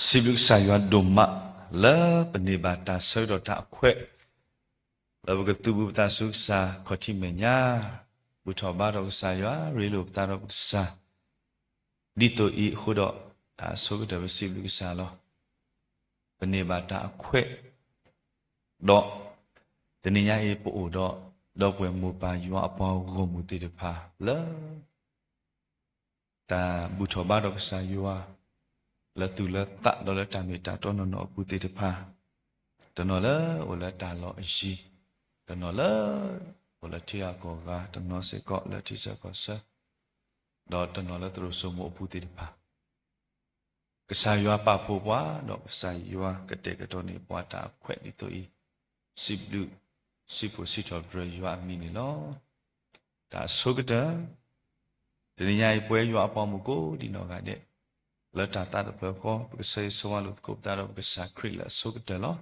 စံးဘျုးကစၢ်ယွၤဒိၣ်မး လၢပန့ၢ်ဘၣ်တၢ်ဆၢကတီၢ်တၢ်အခွဲး လၢပကသူၣ်ဘုပသးဆူကစၢ်ခီၣ်ထံးမဲာ်ညါ, ဘူၣ်ထီၣ်ဘါထီၣ်ကစၢ်ယွၤ ရ့လိာ်ပသးဒီးပကစၢ်, ဒ်သိးအံၤအဃိဒီး တၢ်အဆိကတၢၢ်ပစံးဘျုးကစၢ်လီၤ. ပန့ၢ်ဘၣ်တၢ်အခွဲး ဒီး တနံၤညါအံၤပအိၣ်ဒီး ဒီပုၢ်ဝဲၢ်မိၢ်ပၢ်ယွၤအပှၤဂီၢ်မုၢ်သ့ၣ်တဖၣ်လၢ တၢ်ဘူၣ်ထီၣ်ဘါထီၣ်ကစၢ်ယွၤ လၢသူၣ်လၢသးဒီးလၢတၢ်မ့ၢ်တၢ်တီနီၢ်နီၢ်အပူၤသ့ၣ်တဖၣ်, တနီၤလၢအိၣ်လၢတၢ်လီၢ်အယံၤ, တနီၤလၢ အိၣ်လၢထံဂၤကီၢ်ဂၤ, တနီၤစ့ၢ်ကီးလၢထံဆၢကီၢ်ဆၢ, ဒီးတနီၤလၢသရိာ်စိမိၤအပူၤသ့ၣ်တဖၣ် ကစၢ်ယွၤပာ်ဖှိၣ်ပှၤ ဒီးကစၢ်ယွၤကတဲာ်ကတီၤန့ၢ်ပှၤတၢ်အခွဲးဒ်သိးအံၤ, စံးဘျုး စံးဖှိၣ်စံးထီၣ်ပတြၢၤယွၤအမံၤန့ၣ်လီၤ. တၢ်အဆိကတၢၢ် တနံၤညါအံၤပဝဲယွၤအပှၤမုၣ်ကိးဒံးနီၢ်ဂၤဒဲး လၢတၢ်သးတဖျၢၣ်ဃီ ပကဆၢဂ့ၤဆၢဝါလိာ်သကိးပသးဒီးပကစၢ်ခရံာ်လၢအဆိကတၢၢ်လီၤ.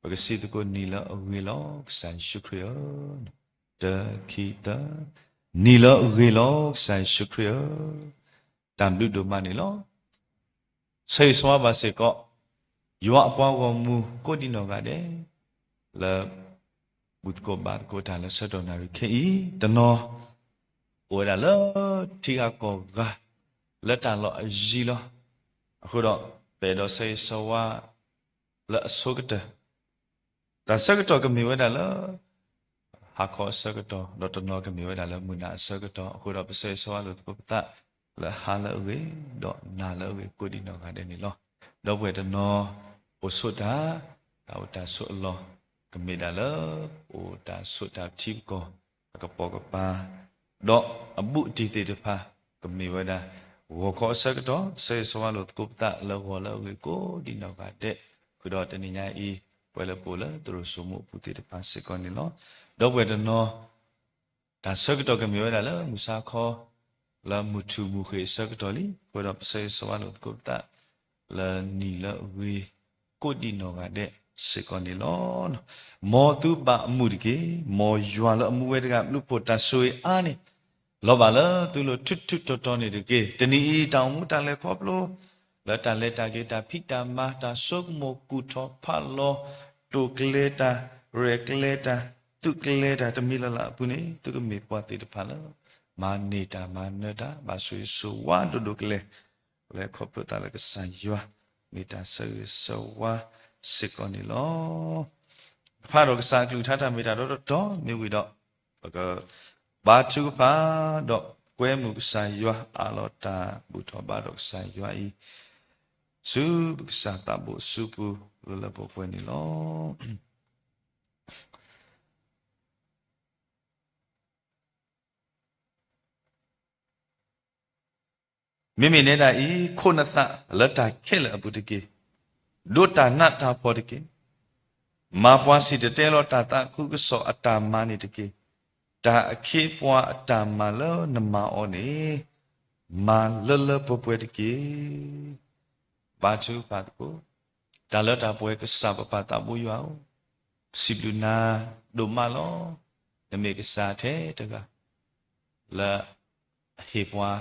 ပကစံးသကိးနံၤလၢအဂ့ၤလီၤ ကစၢ်ယ့ၣ်ၡူးခရံာ်ဧၢ, တခံသၢ, နံၤလၢအဂ့ၤလီၤ ကစၢ်ယ့ၣ်ၡူးခရံာ်ဧၢ, တၢ်ဘျုးဒိၣ်မးန့ၣ်လီၤ. ဆၢဂ့ၤဆၢဝါဘၣ်စ့ၢ်ကီး ယွၤအပှၤဂီၢ်မုၢ်ကိးဒံးနီၢ်ဂၤဒဲး လၢ ဘူၣ်သကိးဘါသကိးတၢ်လၢဆၢကတီၢ်နၣ်ရံၣ်ခဲအံၤ, တနီၤ အိၣ်ဝဲဒၣ်လၢထံဂၤကီၢ်ဂၤ လၢတၢ်လီၢ်အယံၤလီၤ. အဃိဒီး ပအဲၣ်ဒိးဆၢဂ့ၤဆၢဝါ လၢအဆိကတၢၢ် တၢ်ဆၢကတီၢ်ကမ့ၢ်ဝဲဒၣ်လၢ ဟါခီအဆၢကတီၢ်, ဒီးတနီၤကမ့ၢ်ဝဲဒၣ်လၢမုၢ်နၤအဆၢကတီၢ်, အဃိဒီးပဆၢဂ့ၤဆၢဝါလိာ်သကိးပသး လၢဟါလၢအဂ့ၤ, ဒီးနၤလၢအဂ့ၤကိးဒံးနီၢ်ဂၤဒဲးန့ၣ်လီၤ. ဒီပုၢ်ဝဲၢ်တနီၤ အိၣ်ဆိးတၢ်, တၢ်အိၣ်တၢ်ဆိးအလီၢ်, ကမ့ၢ်ဒၣ်လၢ အိၣ်တၢ်ဆိးတၢ်ထံပကီၢ် အကပိာ်ကပၤ ဒီးအဘူးအတံၢ်သ့ၣ်တဖၣ် ကမ့ၢ်ဝဲဒၣ် ဂီၤခီအဆၢကတီၢ်, ဆၢဂ့ၤဆၢဝါလိာ်သကိးပသးလၢဂီၤလၢအဂ့ၤကိးဒံးနီၢ်ဂၤဒဲး, ဃုာ်ဒီးတနံၤညါအံၤ ပဝဲလၢပအိၣ်လၢသရိာ်စိမိၤအပူၤသ့ၣ်တဖၣ်စ့ၢ်ကီးန့ၣ်လီၤ. ဒီပုၢ်ဝဲၢ်တနီၤ တၢ်ဆၢကတီၢ်ကမ့ၢ်ဝဲဒၣ်လၢမုၢ်ဆါခီ လၢမုၢ်ထူၣ်မုၢ်ဃ့ၢ်အဆၢကတီၢ်လံ, ဃုာ်ဒီးပဆၢဂ့ၤဆၢဝါလိာ်သကိးပသး လၢနံၤလၢအဂ့ၤ ကိးဒံးနီၢ်ဂၤဒဲးစ့ၢ်ကီးန့ၣ်လီၤ. မ်သုဘၣ်အမုာ်တက့ၢ်. မ်ယွၤလၢအမူဝဲတဂၤ ဘျုးဖှိၣ်တၢ်ဆိၣ်ဂ့ၤအါန့ၣ် လီၤဘၣ်လၢသုလိၤထူးထူးတီၤတီၤန့ၣ်တက့ၢ်. တနံၤအံၤ တၢ်အိၣ်မူတၢ်လဲၤခီဖျိ လၢတၢ်လဲၤတၢ်က့ၤ တၢ်ဖံးတၢ်မၤ တၢ်ဆိကမိၣ်ကူၣ်ထီၣ်ဖးလီၤ တိာ်ကျဲၤတၢ် ရဲၣ်ကျဲၤတၢ် သုးကျဲၤတၢ် တမံၤလၢ်လၢ်အပူၤန့ၣ် သုကမ့ၢ်ပှၤသ့ၣ်တဖၣ်လၢ မၤန့ၢ်တၢ်မၤနၢၤတၢ် ဘၣ်ဆိၣ်ဂ့ၤဆိၣ်ဝါဒိၣ်ဒိၣ်ကလဲာ် လၢခီဖျိသးလၢကစၢ်ယွၤ မ့ၢ်တၢ်ဆၢဂ့ၤဆၢဝါစ့ၢ်ကီးန့ၣ်လီၤ. ကဖးဒီးကစၢ်အကလုၢ်ကထါတၢ်မ့ၢ်တၢ်တီတီတီမ့ၢ်ဝံၤဒီး ပကဘါထုကဖၣ် ဒီးကွဲမုာ်ကစၢ်ယွၤ အးလီၤတၢ်ဘူၣ်ထီၣ်ဘါထီၣ်ကစၢ်ယွၤအံၤ ဆူပကစၢ်သးဘိအစုပူၤ လၢလၢပှဲၤပှဲၤန့ၣ်လီၤ. မ့မ့ၢ်နဲဒၣ်အံၤ ခိးနသးလၢတၢ်ခဲလၢာ်အပူၤတက့ၢ်. ဒိးတၢ်နးတၢ်ဖှီၣ်တက့ၢ်. မၤပှၤစံၣ်တဲၤတဲလီၤတၢ်သးခုကစီၣ်အတၢ်မၤန့ၣ်တက့ၢ်. တၢ်အခ့အပှၤအတၢ်မၤလၢနမၤအီၤန့ၣ် မၤလၢလၢပှဲၤပှဲၤတက့ၢ်. ဘါထုကဖၣ်သကိး တၢ်လၢတၢ်ပှဲၤကစၢ်ပပၢ်သးဘိယွၤဧၢ, ပစံးဘျုးနၤဒိၣ်မးလီၤ. နမ့ၢ်ကစၢ်ထဲတဂၤ လၢ ဟ့ၣ်ပှၤ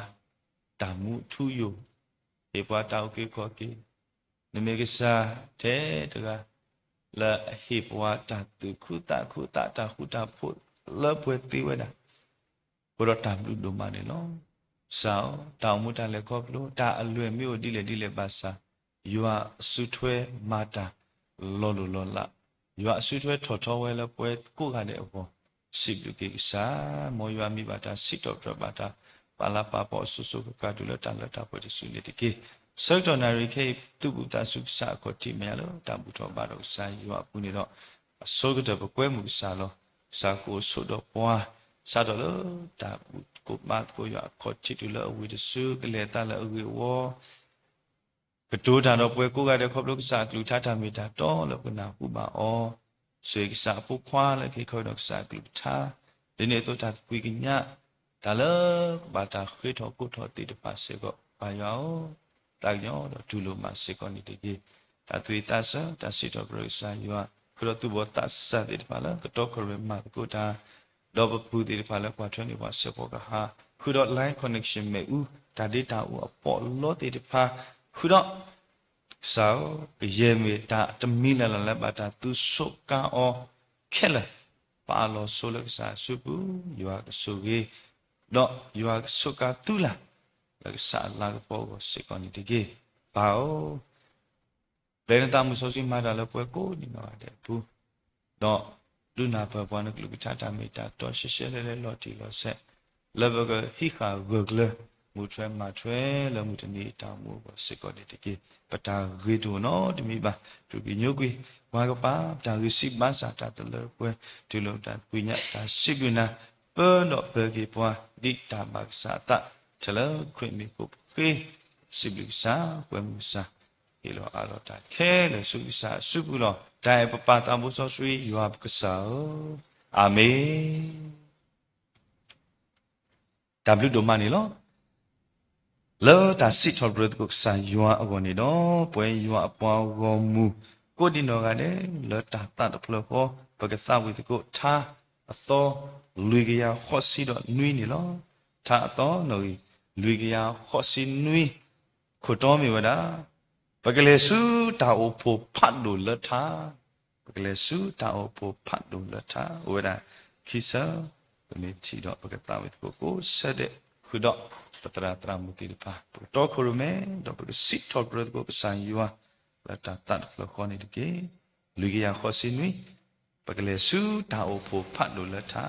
တၢ်မူထူယိာ်, ဟ့ၣ်ပှၤတၢ်အုၣ်က့ၤခီၣ်က့ၤ, နမ့ၢ်ကစၢ်ထဲတဂၤ လၢအဟ့ၣ်ပှၤတၢ်သူၣ်ခုသးခုသးတၢ်ဃူတၢ်ဖိးလၢပှဲၤသ့ဝဲဒၣ်, အဃိဒီးတၢ်ဘျုးဒိၣ်မးန့ၣ်လီၤ. ကစၢ်ဧၢ, တၢ်အိၣ်မူတၢ်လဲၤခီဖျိ တၢ်အလွဲၢ်မ့ၢ်အိၣ်ဒ်လဲၣ်ဒ်လဲၣ်ဘၣ်ဆၣ် ယွၤအစုထွဲမၤတၢ်လီၤလိၢ်လီၤလး, ယွၤအစုထွဲထီၣ်ထီဝဲလၢပှၤကိးဂၤဒဲးအဂီၢ်, စံးဘျုးက့ၤကစၢ်, မ်ယွၤမံၤဘၣ်တၢ်စံးထီၣ်ပတြၢၤဘၣ်တၢ် ပာ်လၤပာ်ပီအစိၤစိၤဃၣ်ဃၣ်တုၤလၢတၢ်လၢတၢ်ပှဲၤတစုန့ၣ်တက့ၢ်. ဆၢကတီၢ်နၣ်ရံၣ်ခဲအံၤ ပသူၣ်ဘုၣ်သးဆူကစၢ်အခီၣ်ထံးမဲာ်ညါလၢတၢ်ဘူၣ်ထီၣ်ဘါထီၣ်ကစၢ်ယွၤအပူၤန့ၣ်ဒီး အဆိကတၢၢ်ပကွဲမုာ်ကစၢ်လီၤ. ကစၢ်ကအိၣ်ဆိးဒီးပှၤ စးထီၣ်လၢတၢ်ဘူၣ်သကိးဘါသကိးယွၤအခီၣ်ထံးတုၤလၢအဝံၤတစု ကလဲၤအသးလၢအဂ့ၤအဝါ ကတိၤတၢ်ဒီးပှၤကိးဂၤဒဲးခီဖျိကစၢ်အကလုၢ်ကထါတၢ်မ့ၢ်တၢ်တီလၢပနၢ်ဟူဘၣ်အီၤ, ဆိၣ်ဂ့ၤကစၢ်အဖိခွါလၢကဟ့ၣ်ခီဒီးကစၢ်အကလုၢ်ကထါ, ဒ်န့ၣ်အသိးတၢ်သကွံာ်ကညး တၢ်လၢကဘၣ်တၢ်ဃ့ထီၣ်ကိးထီၣ်သ့ၣ်တဖၣ်စ့ၢ်ကီး ပၢ်ယွၤဧၢ, သးကညီၤဒီးတူၢ်လိာ်မးစ့ၢ်ကီးန့ၣ်တက့ၢ်. တၢ်သူၣ်ဝံၣ်သးဆၢ တၢ်စံးထီၣ်ပတြၢၤကစၢ်ယွၤ ဃုာ်ဒီးသူၣ်ဘီၣ်သးစၢ်သ့ၣ်တဖၣ်လၢကတီၢ်ခီၣ်ရ့ၣ်မၤသကိးတၢ် ဒီးပပုၢ်သ့ၣ်တဖၣ်လၢကွၢ်ထွဲန့ၢ်ပှၤစဲးဖီကဟါ, ဃုာ်ဒီး line connection မ့ၣ်အူ တၢ်ဒ့တၢ်အူအပီးအလီသ့ၣ်တဖၣ်, ဃုာ်ဒီး ကစၢ်ဧၢ, ကယဲၢ်မ့ၢ်တၢ်တမံၤလၢ်လၢ်လၢဘၣ်တၢ်သူၣ်ဆိးကါအီၤခဲလၢာ်, ပာ်လီၤဆိလၢကစၢ်အစုပူၤ, ယွၤကဆိၣ်ဂ့ၤ, ဒီးယွၤကဆိၣ်ကါသုလၢ်, လၢကစၢ်အလၤကပီၤအဂီၢ်စ့ၢ်ကီးန့ၣ်တက့ၢ်. ပၢ်ဧၢ, ပျဲနသးမုၢ်စီဆှံမၤတၢ်လၢပှၤကိးဒံးနီၢ်ဂၤဒဲးအပူၤ, ဒီးဒုးနၢ်ပၢၢ်ပှၤနကလုၢ်ကထါတၢ်မ့ၢ်တၢ်တီရှဲရှဲလဲၣ်လဲၣ်လီၤတံၢ်လီၤဆဲး, လၢပကဟံးဃာ်ဂၢၢ်ကျၢၤ မူထွဲမၤထွဲလၢမုၢ်တနံၤအတၢ်အိၣ်မူအဂီၢ်စ့ၢ်ကီးန့ၣ်တက့ၢ်. ပတၢ်ဂ့ၤတအိၣ်နီတမံၤဘၣ်, ပကညိကွံာ်ပှၤကပၤ ပတၢ်ဂံၢ်စၢ်ဘါစၢ်တၢ်တလၢပှဲၤ တုၤလၢပတၢ်သ့ၣ်ညါတၢ်စံးဘျုးနၤ, ပၢဒီးပၢက့ၤပှၤ ဒ်တၢ်ဘၣ်ကစၢ်အသး, ထဲလၢခရံာ်မံၤအဃိပဃ့ စံးဘျုးကစၢ် ပှဲၤမုာ်ကစၢ်, ဟ့ၣ်လီၤအးလီၤတၢ်ခဲလၢာ်ဆူကစၢ်အစုပူၤလီၤ. တၢ်အဲၣ်ပပၢ်သးဘိစီဆှံ ယွၤပကစၢ်ဧၢ, အၤမ့ၣ်. တၢ်ဘျုးဒိၣ်မးန့ၣ်လီၤ. လၢတၢ်စံးထီၣ်ပတြၢၤသကိးကစၢ်ယွၤအဂီၢ်န့ၣ်ဒီး, ပဝဲယွၤအပှၤဂီၢ်မုၢ် ကိးဒံးနီၢ်ဂၤဒဲး လၢတၢ်သးတဖျၢၣ်ဃီ ပကသးဝံၣ်သကိးထါအသီ လွံၢ်ကယၤဃိးဆံဒီးနွံန့ၣ်လီၤ. ထါအသီနီၣ်ဂံၢ် လွံၢ်ကယၤဃိးဆံနွံ ခိၣ်တီမ့ၢ်ဝဲဒၣ်, ပကလဲၤဆူတၢ်အိၣ်ဖှိၣ်ဖးဒိၣ်လၢထါ, ပကလဲၤဆူတၢ်အိၣ်ဖှိၣ်ဖးဒိၣ်လၢထါ, အိၣ်ဝဲဒၣ်ခံဆၢ, ပမ့ၢ်ထံၣ်ဒီးပကသးဝံၣ်သကိးကိးဆၢဒဲး, ဃုာ်ဒီးပသရၣ်သရၣ်မုၣ်သ့ၣ်တဖၣ် ပကတီခိၣ်ရိၣ်မဲ, ဒီးပကစံးထီၣ်ပတြၢၤသကိးကစၢ်ယွၤ လၢတၢ်သးတဖျၢၣ်ဃီန့ၣ်တက့ၢ်. လွံၢ်ကယၤဃိးဆံနွံ, ပကလဲၤဆူတၢ်အိၣ်ဖှိၣ်ဖးဒိၣ်လၢထါ.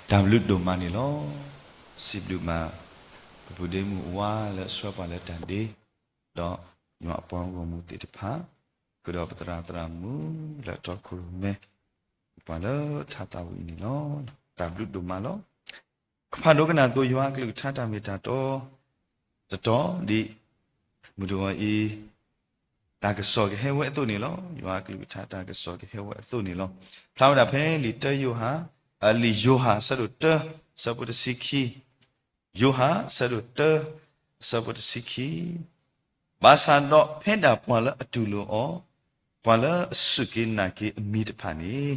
တၢ်ဘျုးဒိၣ်မးန့ၣ်လီၤ. စံးဘျုးဘၣ် ပပုၢ်ဒ့မုၣ်အဝါလၢအဆှၢပှၤလၢတၢ်ဒ့, ဒီးယွၤအပှၤဂီၢ်မုၢ်သ့ၣ်တဖၣ်, ဃုာ်ဒီးပသရၣ်သရၣ်မုၣ်လၢအတီခိၣ်ရိၣ်မဲ ပှၤလၢထါသးဝံၣ်န့ၣ်လီၤ. တၢ်ဘျုးဒိၣ်မးလီၤ. ကဖးဒိကနၣ်သကိးယွၤအကလုၢ်ကထါတၢ်မ့ၢ်တၢ်တီ တတီဒ် မုၢ်တဂီၤအံၤ တၢ်ကစီၣ်ကဟဲဝဲအသိးန့ၣ်လီၤ. ယွၤအကလုၢ်ကထါတၢ်ကစီၣ်ကဟဲဝဲအသိးန့ၣ်လီၤ. ဖျါဝဲဒၣ်ဖဲလံာ်တၢယိၤဟၣ်, လံာ်ယိၤဟၣ်အဆၢဒိၣ်တၢ အဆၢဖိတဆံခံ, ယိၤဟၣ်အဆၢဒိၣ်တၢ အဆၢဖိတဆံခံ, ဘၣ်ဆၣ်ဒီးဖဲဒၣ်ပှၤလၢအတူၢ်လိာ်အီၤ, ပှၤလၢအစူၢ်က့ၤနာ်က့ၤအမံၤတဖၣ်န့ၣ်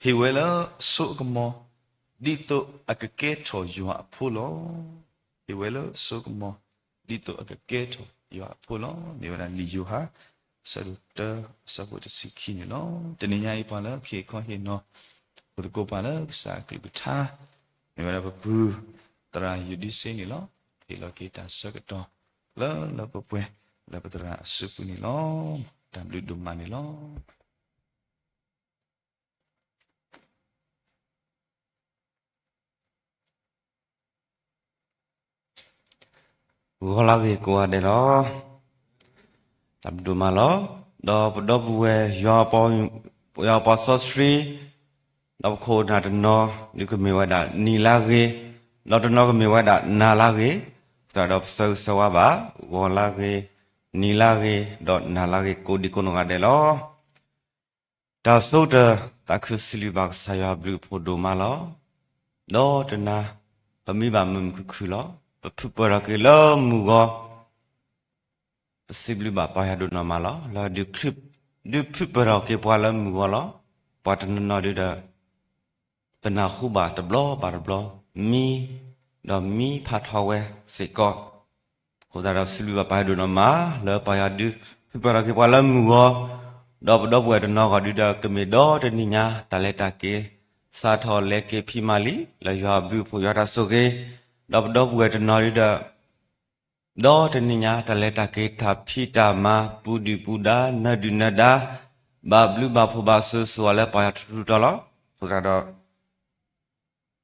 ဟ့ၣ်ဝဲလၢအစိအကမီၤ ဒ်သိးအကကဲထီၣ်ယွၤအဖိလီၤ. ဟ့ၣ်ဝဲလၢစိကမီၤ ဒ်သိးအကကဲထီၣ်ယွၤအဖိလီၤ. မ့ၢ်ဝဲဒၣ်လံာ်ယိၤဟၣ် အဆၢဒိၣ်တၢ အဆၢဖိတဆံခံန့ၣ်လီၤ. တနံၤညါအံၤ ပှၤလၢကဟ့ၣ်ခီဟ့ၣ်နီၤ အိၣ်သကိးပှၤလၢကစၢ်အကလုၢ်ကထါ မ့ၢ်ဝဲဒၣ်ပပုၢ်သရၣ်ယူးဒံစ့န့ၣ်လီၤ. ဟ့ၣ်လီၤက့ၤတၢ်ဆၢကတီၢ်လၢလၢပှဲၤပှဲၤ လၢပသရၣ်အစုပူၤန့ၣ်လီၤ. တၢ်ဘျုးဒိၣ်မးန့ၣ်လီၤ. ဂီၤလၢဂ့ၤကိးဂၤဒဲးလီၤ. တၢ်ဘျုးဒိၣ်မးလီၤ. ဒီးပဒီပုၢ်ဝဲၢ် ယွၤပှၤစီဆှံ ဒီးပခိၣ်နၢ်တနီၤ ဒုးကမ့ၢ်ဝဲဒၣ်နံၤလၢဂ့ၤ, ဒီးတနီၤကမ့ၢ်ဝဲဒၣ်နၤလၢဂ့ၤ, သတးဒီးပဆၢဂ့ၤဆၢဝါဘၣ် ဂီၤလၢဂ့ၤ, နံၤလၢဂ့ၤ, ဒီးနၤလၢဂ့ၤ ကိးဒံကိးနီၢ်ဂၤဒဲးလီၤ. တၢ်ဆိကတၢၢ် သးခုစံးဘျုးဘၣ်ကစၢ်ယွၤအဘျုးအဖှိၣ်ဒိၣ်မးလီၤ. ဒီးတနၤ ပမံဘၣ်မုာ်မုာ်ခုၣ်ခုၣ်လီၤ. ပဖုးပၢၢ်ထီၣ်က့ၤလၢမုၢ်ဂီၤ ပစံးဘျုးဘၣ်ပၢ်ယွၤဒိၣ်နီၢ်မးလီၤ. လၢဒုးဖုးပၢၢ်ထီၣ်က့ၤပှၤလၢမုၢ်ဂီၤလီၤ. ပှၤတနီၤနီၤဒုဒီး ပနၢ်ဟူဘၣ်တဘျီဘၣ်တဘျီ မံ ဒီးမံဖးထီဝဲစ့ၢ်ကီး. အဃိသတးဒီး ပစံးဘျုးဘၣ်ပၢ်ယွၤဒိၣ်နီၢ်မး လၢပၢ်ယွၤဒုးဖုးပၢၢ်ထီၣ်က့ၤပှၤလၢမုၢ်ဂီၤ, ဒီးပဒီပုၢ်ဝဲၢ်တနီၤဂီၢ်ဒုဒီး ကမ့ၢ်ဒီတနံၤညါ တၢ်လဲၤတၢ်က့ၤ စးထီၣ်လဲၤက့ၤဖံးမၤလံ လၢယွၤအဘျုးအဖှိၣ်ယွၤတၢ်ဆိၣ်ဂ့ၤ, ဒီးပဒီပုၢ်ဝဲၢ်တနီၤဒုဒီး ဒီတနံၤညါ တၢ်လဲၤတၢ်က့ၤ တၢ်ဖံးတၢ်မၤ ပူၤဒုၣ်ပူၤဒါ နၢၤဒုၣ်နၢၤဒါ ဘၣ်ဘျုးဘၣ်ဖှိၣ်ဘၣ်ဆိၣ်ဂ့ၤဆိၣ်ဝါလၢပၢ်ယွၤထူထူတီၤတီၤလီၤ. အဃိသတးဒီး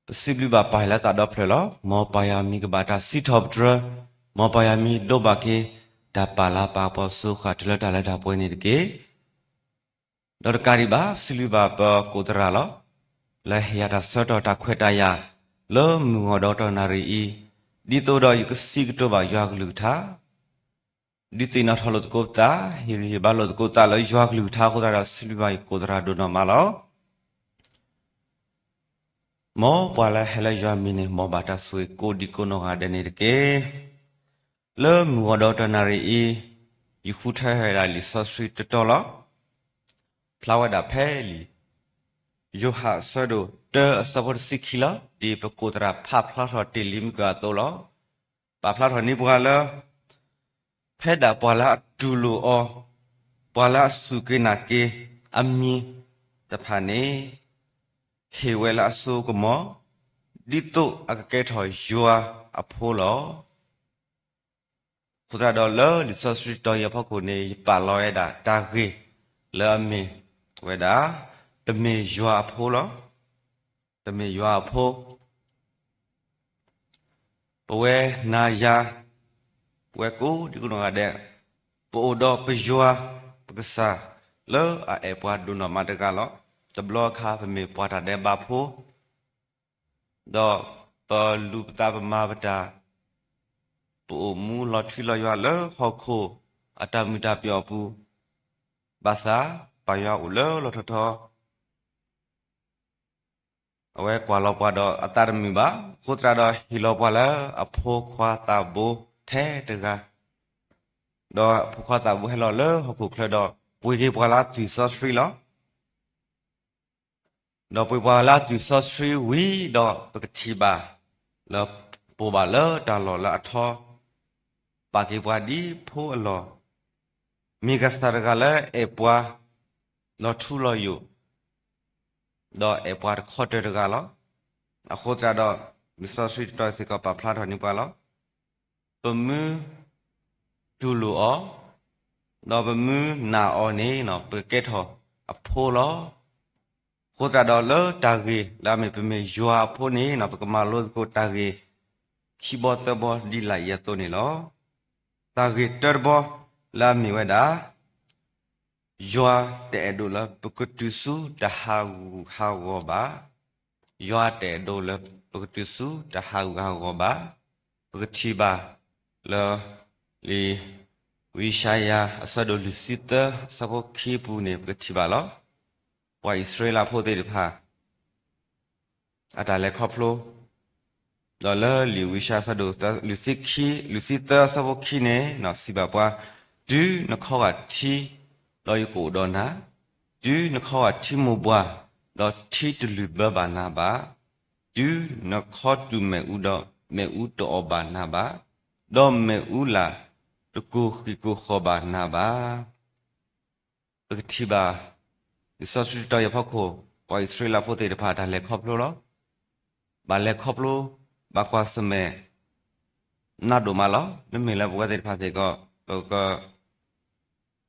ပစံးဘျုးဘၣ်ပၢ်ယွၤလၢသးဒီဖျၢၣ်လီၤ. မ်ပၢ်ယွၤမံၤကဘၣ်တၢ်စံးထီၣ်ပတြၢၤ, မ်ပၢ်ယွၤမံၤဒိးဘၣ်က့ၤ တၢ်ပာ်လၤပာ်ကပီၤစိဃာ်တုၤလၢတၢ်လၢတၢ်ပှဲၤန့ၣ်တက့ၢ်. ဒီးတကးဒံးဘၣ် ပစံးဘျုးဘၣ်ပကိးသရၣ်လီၤ. လၢဟ့ၣ်ယၤတၢ်ဆၢကတီၢ်တၢ်ခွဲးတၢ်ယာ် လၢမုၢ်ဂီၤဒီးတနၣ်ရံၣ်အံၤ, ဒ်သိးဒီးယကစံးကတိၤဘၣ်ယွၤကလုၢ်ကထါ, ဒုးသ့ၣ်နီၣ်ထီၣ်လိာ်သကိးပသး, ဟ့ၣ်ဂံၢ်ဟ့ၣ်ဘါလိာ်သကိးပသးလၢယွၤကလုၢ်ကထါအဃိသတးဒီး စံးဘျုးဘၣ်ယကိးသရၣ်ဒိၣ်နီၢ်မးလီၤ. မ်ပှၤလၢဟဲလၢယွၤမံၤန့ၣ် မ်ဘၣ်တၢ်ဆိၣ်ဂ့ၤကိးဒံကိးနီၢ်ဂၤဒဲးန့ၣ်တက့ၢ်. လၢမုၢ်ဂီၤဒီးတနၣ်ရံၣ်အံၤ, ယဃုထၢဝဲဒၣ်လံာ်စီဆှံတတီၤလီၤ. ဖျါဝဲဒၣ်ဖဲလံာ်ယိၤဟၣ်အဆၢဒိၣ်တၢအဆၢဖိတဆံခံလီၤ. ဒ်ပကိးသရၣ်ဖးဖျါထီၣ်တ့ၢ်လံမုၢ်ကၢအသိးလီၤ. ပာ်ဖျါထီၣ်န့ၢ်ပှၤလၢ ဖဲဒၣ်ပှၤလၢအတူၢ်လိာ်အီၤ, ပှၤလၢအစူၢ်က့ၤနာ်က့ၤအမံၤတဖၣ်န့ၣ်, ဟ့ၣ်ဝဲလၢအစိကမီၤ, ဒ်သိးအကကဲထီၣ်ယွၤအဖိလီၤ. အဃိသတးဒီးလၢလံာ်စီဆှံတတီၤအံၤအဖီခိၣ်န့ၣ် ယပာ်လီၤဝဲဒၣ်တၢ်ဂ့ၢ်လၢအမ့ၢ်ဝဲဒၣ် ပမ့ၢ်ယွၤအဖိလီၤ. ပမ့ၢ်ယွၤအဖိ ပဝဲနၤယၤ, ပဝဲကိးဒံကိးနီၢ်ဂၤဒဲး, ပအိၣ်ဒီးပယွၤ, ပကစၢ်လၢအအဲၣ်ပှၤဒိၣ်နီၢ်မးတဂၤလီၤ. တဘျီအခါ ပမ့ၢ်ပှၤတၢ်ဒဲးဘးဖိ, ဒီးပလူၤပသးပမၤပတၢ်, ပအိၣ်မူလီၤထွံလီၤယွၤလၢဟီၣ်ခိၣ်အတၢ်မုာ်တၢ်ပျီၢ်အပူၤ, ဘၣ်ဆၣ်ပၢ်ယွၤအိၣ်လၢလီၢ်ထီၣ်ထီ, အဝဲကွၢ်လီၤပှၤဒီးအသးတမုာ်ဘၣ်. အဃိသတးဒီးဟ့ၣ်လီၤပှၤလၢအဖိခွါသးဘိထဲတဂၤ, ဒီးအဖိခွါသးဘိဟဲလီၤလၢဟီၣ်ခိၣ်ချၢဒီး ပှ့ၤက့ၤပှၤလၢအသွံၣ်စီဆှံလီၤ. ဒီးပှ့ၤပှၤလၢအသွံၣ်စီဆှံဝံၤဒီး ပကထံၣ်ဘၣ်လၢ ပအိၣ်ဘၣ်လၢတၢ်လီၢ်လၢအထီ, ပာ်က့ၤပှၤဒ်ဖိအလီၢ်, မ့ၢ်ကစၢ်တဂၤလၢအဲၣ်ပှၤလီၤထူလီၤယိာ်, ဒီးအဲၣ်ပှၤတခီတၢၤတဂၤလီၤ. အဃိသတးဒီး လံာ်စီဆှံတတီၤစ့ၢ်ကီးပာ်ဖျါထီၣ်န့ၢ်ပှၤလီၤ. ပမ့ၢ်တူၢ်လိာ်အီၤ, ဒီးပမ့ၢ်နာ်အီၤန့ၣ် ပကကဲထီၣ်အဖိလီၤ. အဃိသတးဒီးလၢတၢ်ဂ့ၢ်လၢအမ့ၢ်ပမ့ၢ်ယွၤအဖိန့ၣ် ပကမၤလိသကိးတၢ်ဂ့ၢ်ခံဘီသၢဘီဒ်လာ်အံၤအသိးန့ၣ်လီၤ. တၢ်ဂ့ၢ်တၢတဘီလၢအမ့ၢ်ဝဲဒၣ် ယွၤတအဲၣ်ဒိးလၢပကတုၤဆူတၢ်ဟးဂူာ်ဟးဂီၤဘၣ်. ယွၤတအဲၣ်ဒိးလၢပကတုၤဆူတၢ်ဟးဂူာ်ဟးဂီၤဘၣ်. ပကထံၣ်ဘၣ်လၢ လံာ်ဝံယၡါယၤ အဆၢဒိၣ်လွံၢ်ဆံသၢ အဆၢဖိခံပူၤန့ၣ် ပကထံၣ်ဘၣ်လီၤ. ပှၤအံၣ်စရ့လးဖိသ့ၣ်တဖၣ် အတၢ်လဲၤခီဖျိ ဒီးလၢလံာ်ဝံယၡါယၤ အဆၢဒိၣ်လွံၢ်ဆံခံ, လွံၢ်ဆံသၢ အဆၢဖိခံန့ၣ် စံးဘၣ်ပှၤ, တုၤနခီဂာ်ထံ, ဒီးယကအိၣ်ဒီးနၤ, တုၤနခီဂာ်ထံမိၢ်ပှၢ်, ဒီးထံတလုၢ်ဘၢဘၣ်နၤဘၣ်, တုၤနခီတူာ်မ့ၣ်အူဒီး မ့ၣ်အူတအီၣ်ဘၣ်နၤဘၣ်, ဒီးမ့ၣ်အူလၢ်တကိၢ်ဃံးကိၢ်ဃီၣ်ဘၣ်နၤဘၣ်. ပကထံၣ်ဘၣ် လံာ်စီဆှံတတီၤအံၤအဖီခိၣ် ပှၤအံၣ်စရ့လးဖိသ့ၣ်တဖၣ်တၢ်လဲၤခီဖျိလီၤ. ဘၣ်လဲၤခီဖျိ ဘၣ်ကွၢ်ဆၢၣ်မဲာ် နးဒိၣ်မးလီၤ. မ့မ့ၢ်လၢပဝဲသ့ၣ်တဖၣ်စ့ၢ်ကီး ပက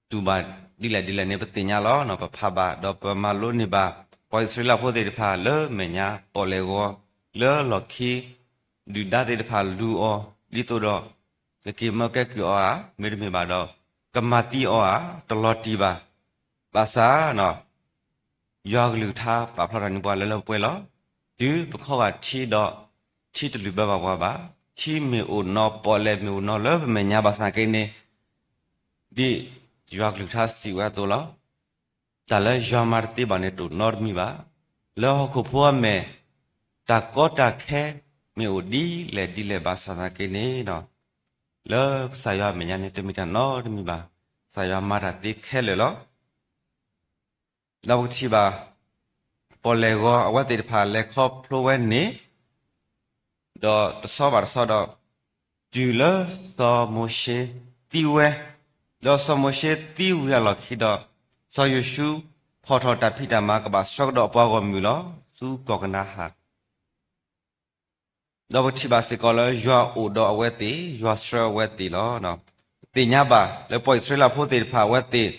တူၢ်ဘၣ်ဒ်လဲၣ်ဒ်လဲၣ်န့ၣ် ပသ့ၣ်ညါလီၤ. ပဖးဘၣ် ဒီးပမၤလိန့ၢ်ဘၣ် ပှၤအံၣ်စရ့လးဖိသ့ၣ်တဖၣ်လၢမဲာ်ညါ ပီၣ်လဲၣ်ဂီၤ လၢလီၢ်ခံ ဒုၣ်ဒါသ့ၣ်တဖၣ်လူၤအီၤ ဒ်သိးဒီး ကက့ၤမၢကဲကုၢ်အီၤဧါ, မ့တမ့ၢ်ဘၣ်ဒီး ကမၤသံအီၤဧါ, တလီၤတံၢ်ဘၣ်. ဘၣ်ဆၣ် ယွၤကလုၢ်ကထါပာ်ဖျါထီၣ်န့ၢ်ပှၤလၢလၢပှဲၤပှဲၤလီၤ. တုၤပခီဂာ်ထံဒီး ထံတလုၢ်ဘၢဘၣ်ပှၤဘၣ်. ထံမ့ၢ်အိၣ်နီၤ ပီၣ်လဲၣ်မ့ၢ်အိၣ်နီၤလၢပမဲာ်ညါဘၣ်ဆၣ်က့န့ၣ် ဒ်ယွၤကလုၢ်ကထါစံးဝဲအသိးလီၤ. တၢ်လၢယွၤမၤတသ့ဘၣ်န့ၣ် တအိၣ်နီတမံၤဘၣ်. လၢဟီၣ်ခိၣ်ဖိအမဲာ် တၢ်ကီတၢ်ခဲမ့ၢ်အိၣ်ဒ်လဲၣ်ဒ်လဲၣ်ဘၣ်ဆၣ်သနာ်က့န့ၣ် လၢကစၢ်ယွၤအမဲာ်ညါန့ၣ် တမ့ၢ်တၢ်နီတမံၤဘၣ်. ကစၢ်ယွၤမၤတၢ်သ့ခဲလၢာ်လီၤ. ဒီးပကထံၣ်ဘၣ် ပီၣ်လဲၣ်ဂီၤအဝဲသ့ၣ်တဖၣ်လဲၤခီဖျိဝဲန့ၣ် ဒီးတဆီဘၣ်တဆီဒီး တုၤလၢစီၤမိၤၡ့သံဝဲ, ဒီးစီၤမိၤၡ့သံဝံၤအလီၢ်ခံဒီး စီၤယိၤၡူဖီၣ်ထီၣ်တၢ်ဖံးတၢ်မၤကဘၣ်ဆှၢကဒီးအပှၤဂီၢ်မုၢ်လီၤ. ဆူကီၢ်ကနၤအၣ် ဒီးပထံၣ်ဘၣ်စ့ၢ်ကီးလၢယွၤအိၣ်ဒီးအဝဲသ့ၣ်, ယွၤဆှၢအဝဲသ့ၣ်လီၤ. သ့ၣ်ညါဘၣ်လၢပှၤအံၣ်စရ့လးဖိသ့ၣ်တဖၣ်အဝဲသ့ၣ်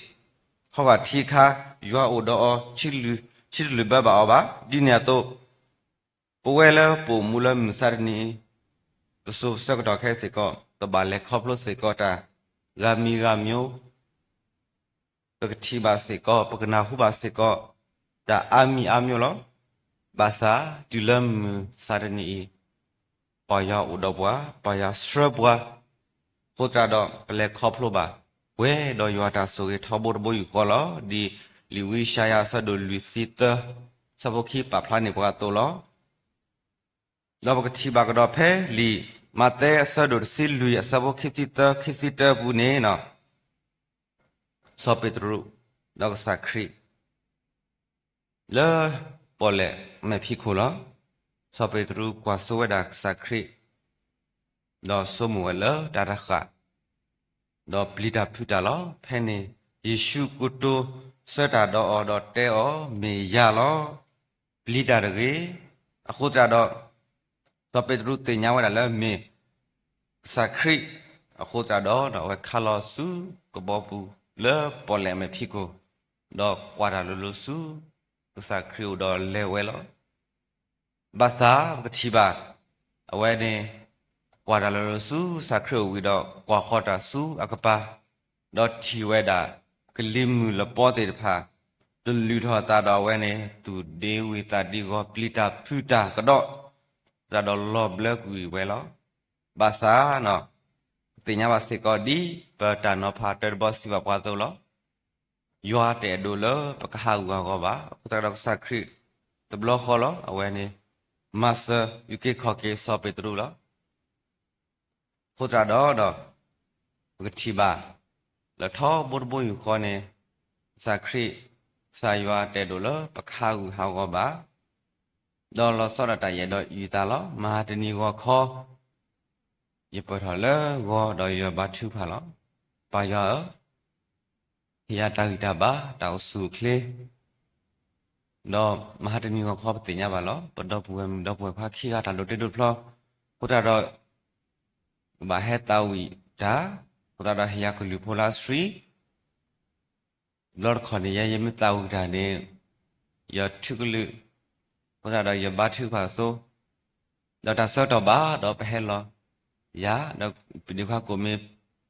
ခီဂာ်ထံအခါ ယွၤအိၣ်ဒီးအီၤ ထံတလုၢ်ဘၢဘၣ်အီၤဘၣ်. ဒ်န့ၣ်အသိး ပဝဲလၢပအိၣ်မူလၢမုၢ်မဆါတနံၤအံၤ ပစိၤပဆၢကတီၢ်ခဲအံၤစ့ၢ်ကီး ပဘၣ်လဲၤခီဖျိစ့ၢ်ကီးတၢ်ဂၤမံၤဂၤမံၤ ပကထံၣ်ဘၣ်စ့ၢ်ကီး ပကနၢ်ဟူဘၣ်စ့ၢ်ကီး တၢ်အါမံၤအါမံၤလီၤ. ဘၣ်ဆၣ်တုၤလၢမုၢ်မဆါတနံၤအံၤ ပၢ်ယွၤအိၣ်ဒီးပှၤ, ပၢ်ယွၤဆှၢပှၤ, အဃိသတးဒီး ပလဲၤခီဖျိဘၣ် ပှဲၤဒီးယွၤအတၢ်ဆိၣ်ဂ့ၤထီဘိတဘိယူၢ်ဃီလီၤ. ဒ်လံာ်ဝံယၡါယၤ အဆၢဒိၣ်လွံၢ်ဆံသၢ အဆၢဖိခံ ပာ်ဖျါန့ၢ်ပှၤအသိးလီၤ. ဒီးပကထံၣ်ဘၣ်ကဒီးဖဲလံာ်မးသဲ အဆၢဒိၣ်တဆံလွံၢ် အဆၢဖိခံဆံသၢ ခံဆံတၢအပူၤန့ၣ် စီၤပ့းတရူး ဒီးကစၢ်ခရံာ် လၢပီၣ်လဲၣ်အမဲာ်ဖံးခိၣ်လီၤ. စီၤပ့းတရူးကွၢ်စိဝဲဒၣ်ကစၢ်ခရံာ် ဒီးဆိကမိၣ်ဝဲလၢတၢ်တဃာ် ဒီးပျံၤတၢ်ဖုးတၢ်လီၤ. ဖဲန့ၣ် ယ့ၣ်ၡူးကိတိာ်ဆၢတၢ်ဒီးအီၤဒီးတဲအီၤ, မ့ၢ်ယၤလီၤ. ပျံၤတၢ်တဂ့ၤ. အဃိသတးဒီး စီၤပ့းတရူးသ့ၣ်ညါဝဲဒၣ်လၢမ့ၢ်ကစၢ်ခရံာ်, အဃိသတးဒီး အဝဲခါလီၤဆူကဘီပူၤလၢပီၣ်လဲၣ်အမဲာ်ဖံးခိၣ်, ဒီးကွၢ်တၢ်လိၤလိၤဆူကစၢ်ခရံာ်အအိၣ်ဒီးလဲၤဝဲလီၤ. ဘၣ်ဆၣ်ပကထံၣ်ဘၣ် အဝဲန့ၣ် ကွၢ်တၢ်လိၤလိၤဆူကစၢ်ခရံာ်အအိၣ်ဝံၤဒီး ကွၢ်ဃီၤတၢ်ဆူအကပၤ, ဒီးထံၣ်ဝဲဒၣ်ကလံၤမုၢ်လပီသ့ၣ်တဖၣ် တလုၢ်ထီၣ်အသးဒီးအဝဲန့ၣ် သူၣ်ဒ့ဝံသးဒ့ဂီၤ ပျံၤတၢ်ဖုးတၢ်ကဒီး, သတးဒီးလီၤဘျၢကွံာ်ဝဲလီၤ. ဘၣ်ဆၣ် ပသ့ၣ်ညါဘၣ်စ့ၢ်ကီးဒ်ပတၢ်နီၤဖးတၢတဘီစံးဘၣ်ပှၤအသိးလီၤ. ယွၤတအဲၣ်ဒိးလၢပကဟးဂူာ်ဟးဂီၤဘၣ်. အဃိသတးဒီးကစၢ်ခရံာ်တဘျီဃီလီၤ. အဝဲန့ၣ် မၤစၢၤအုၣ်က့ၤခီၣ်က့ၤစီၤပ့းတရူးလီၤ. အဃိသတးဒီး ပကထံၣ်ဘၣ် လၢထီဘိတဘိယူၢ်ဃီန့ၣ် ကစၢ်ခရံာ် ကစၢ်ယွၤတအဲၣ်ဒိးလၢပကဟးဂူာ်ဟးဂီၤဘၣ်. ဒီးလီၤဆီဒၣ်တၢ်ယအဲၣ်ဒိးယုၢ်သးလီၤ. မဟါတနံၤဂီၤခီ ယပၢၢ်ထီၣ်လၢဂီၤဒီးယဘါထုကဖၣ်လီၤ. ပၢ်ယွၤဧၢ, ဟ့ၣ်ယၤတၢ်ဂံၢ်တၢ်ဘါ တၢ်အိၣ်ဆူၣ်အိၣ်ချ့, ဒီးမဟါတနံၤဂီၤခီပသ့ၣ်ညါဘၣ်လီၤ. ပဒီပုၢ်ဝဲၢ်မုၣ်ဒီပုၢ်ဝဲၢ်ခွါခံဂၤတၢ်ဒိးတ့ဒိးဖျီ, အဃိသတးဒီး ကဘၣ်ဟဲသးဝံၣ်တၢ်, အဃိသတးဒီးဟ့ၣ်ယၤကလုၢ်ဖိလၢအဆှံ ဘျီတခီၣ်န့ၣ် ယဲယမ့ၢ်သးဝံၣ်တၢ်န့ၣ် ယထုကလုာ်, အဃိသတးဒီးယဘါထုကဖၣ်အသိး, ဒီးတၢ်ဆၢကတီၢ်ဘၣ်ဒီးပဟဲလီၤ, ယၤဒီးပဒ့ခွါကိးမံၤ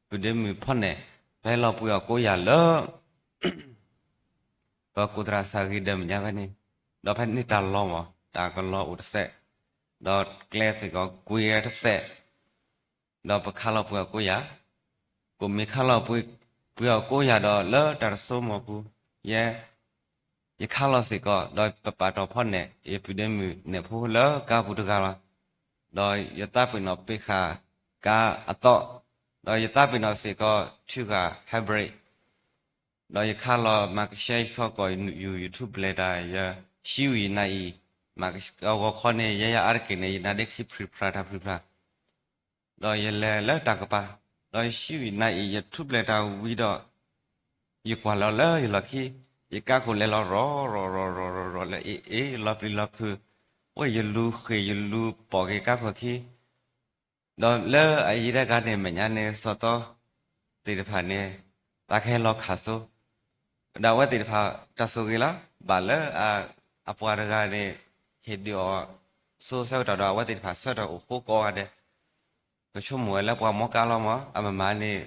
ပဒ့မုၣ်ဖီနဲၣ် ပဟဲလီၤပှ့ၤအီၣ်ကိးယၤလၢ ပကိးသရၣ်စၢ်ဂ့ၤဒၢးမဲာ်ညါဖဲန့ၣ်, ဒီးဖဲန့ၣ်တၢ်လီၤမး တၢ်ကလီၤအိၣ်တစဲး, ဒီးကျဲသ့ၣ်ကီးကွံာ်ဝဲတစဲး, ဒီးပခးလီၤပှ့ၤအီၣ်ကိးယၤ, ကိးမ့ၢ်ခးလီၤပှ့ၤအီၣ်ကိးယၤဒီးလၢတၢ်တစိမိၢ်ပူၤ, ယဲ ယခးလီၤစ့ၢ်ကီး ဒီးပပာ်တီၢ်ဖီနဲၣ် ယပုၢ်ဒ့မုၣ်နဲၣ်ဖိလၢကါပူၤတဂၤလီၤ. ဒီးယသးပ့ၤနီၣ်ပ့းဃာ်ကါအသီ, ဒီးယသးပ့ၤနီၣ်စ့ၢ်ကီး ထုဂာ် hybrid, ဒီးယခးလီၤမၤကဆှဲယခီကီၢ် ယူၢ် YouTube ဘျဲၣ်တၢ် ယဟံးဝံၤနၤအံၤ, မၤကဂီၤခီန့ၣ် ယဲယၤအါတက့ၢ်န့ၣ် ယနါဒ့ခံဖျုၢ်ဖျါတၢ်ဖျုၢ်ဖျါ ဒီးယလဲၤလၢတၢ်ကပၤ, ဒီးယနၤအံၤ ယထူၣ်ဖျဲးတၢ်ဝံၤဒီး ယကွၢ်လီၤလၢယလီၢ်ခံ, ယကါခိၣ်လဲၤလီၤရီၤရီၤရီၤရီၤရီၤ လၢအ့ၣ်အ့ၣ် လီၤပျံၤလီၤဖုး, ဝဲယလူၤဃ့ၢ်ယလူၤပိာ်က့ၤကါခိၣ်ခံ ဒီးလၢအယံၤတဂၤန့ၣ် မဲာ်ညါန့ၣ် စီၤသီသ့ၣ်တဖၣ်န့ၣ် သးကဟဲလီၤခၣ်စိ, ဒီးအဝဲသ့ၣ်တဖၣ်တၢ်ဆိၣ်ဂ့ၤလီၤ. ဘၣ်လၢအပှၤတဂၤန့ၣ် ဟ့ၣ်ဒုးအီၤစိဆၢကတီၢ်ဒီး အဝဲသ့ၣ်တဖၣ်ဆၢထၢၣ်အိၣ်ဃိကိးဂၤဒဲး, ကဆိကမိၣ်ဝဲလၢပှၤမီကါလီၤမး, အမ့ၢ်မၤန့ၣ်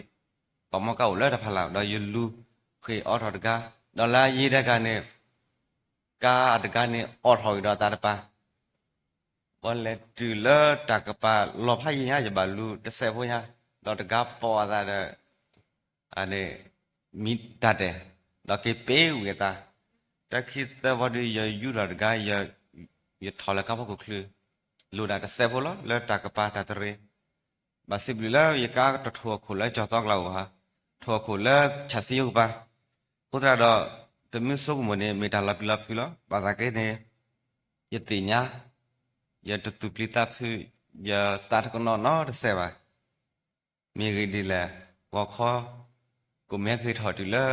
ပှၤမီကါအိၣ်လၢတၢ်ဖးလၢ် ဒီးယလူၤဃ့ၢ်အိးထီၣ်တဂၤ, ဒီးလၢအယံၤတဂၤန့ၣ် ကါအတဂၤန့ၣ် အိးထီၣ်ဂ့ၤဒီးသးတပၤ ပလဲၤတုၤလၢတၢ်ကပၤလီၤဖးယံၤညါ ယဘၣ်လူၤတစဲးဖိညါ, ဒီးတဂၤပိာ်အသးဒီး မံတၢ်တဲာ်, ဒီးက့ၤပ့ၤဝံၤအသး, တၢ်ခံသၢဘီဒုး ယယူထီၣ်တဂၤ, ယထီၣ်လၢကါဖီခိၣ်ချုး, လိၣ်ဒၣ်တစဲးဖိလီၤ လၢတၢ်ကပၤတၢ်တရံး, ဘၣ်စံးဘျုးလၢယကါတထိၣ်အခိၣ်လၢကၠီၤသီကျါဧါ, ထိၣ်အခိၣ်လၢဆၣ်စံယိကပၤ, အဃိသတးဒီး တမ့ၢ်ဆိကမိၣ်န့ၣ် မ့ၢ်တၢ်လီၤပျံၤလီၤဖုးလီၤ. ဘၣ်ဆၣ်က့န့ၣ် ယသ့ၣ်ညါ, ယတသူၣ်ပျံၤသးဖုး, ယသးတကနီၤနီတစဲးဘၣ်. မ့ၢ်ဂ့ၢ်ဒ်လဲၣ်, ဂီၤခီ ကိၣ်မဲက့ၤထီၣ်တုၤလၢ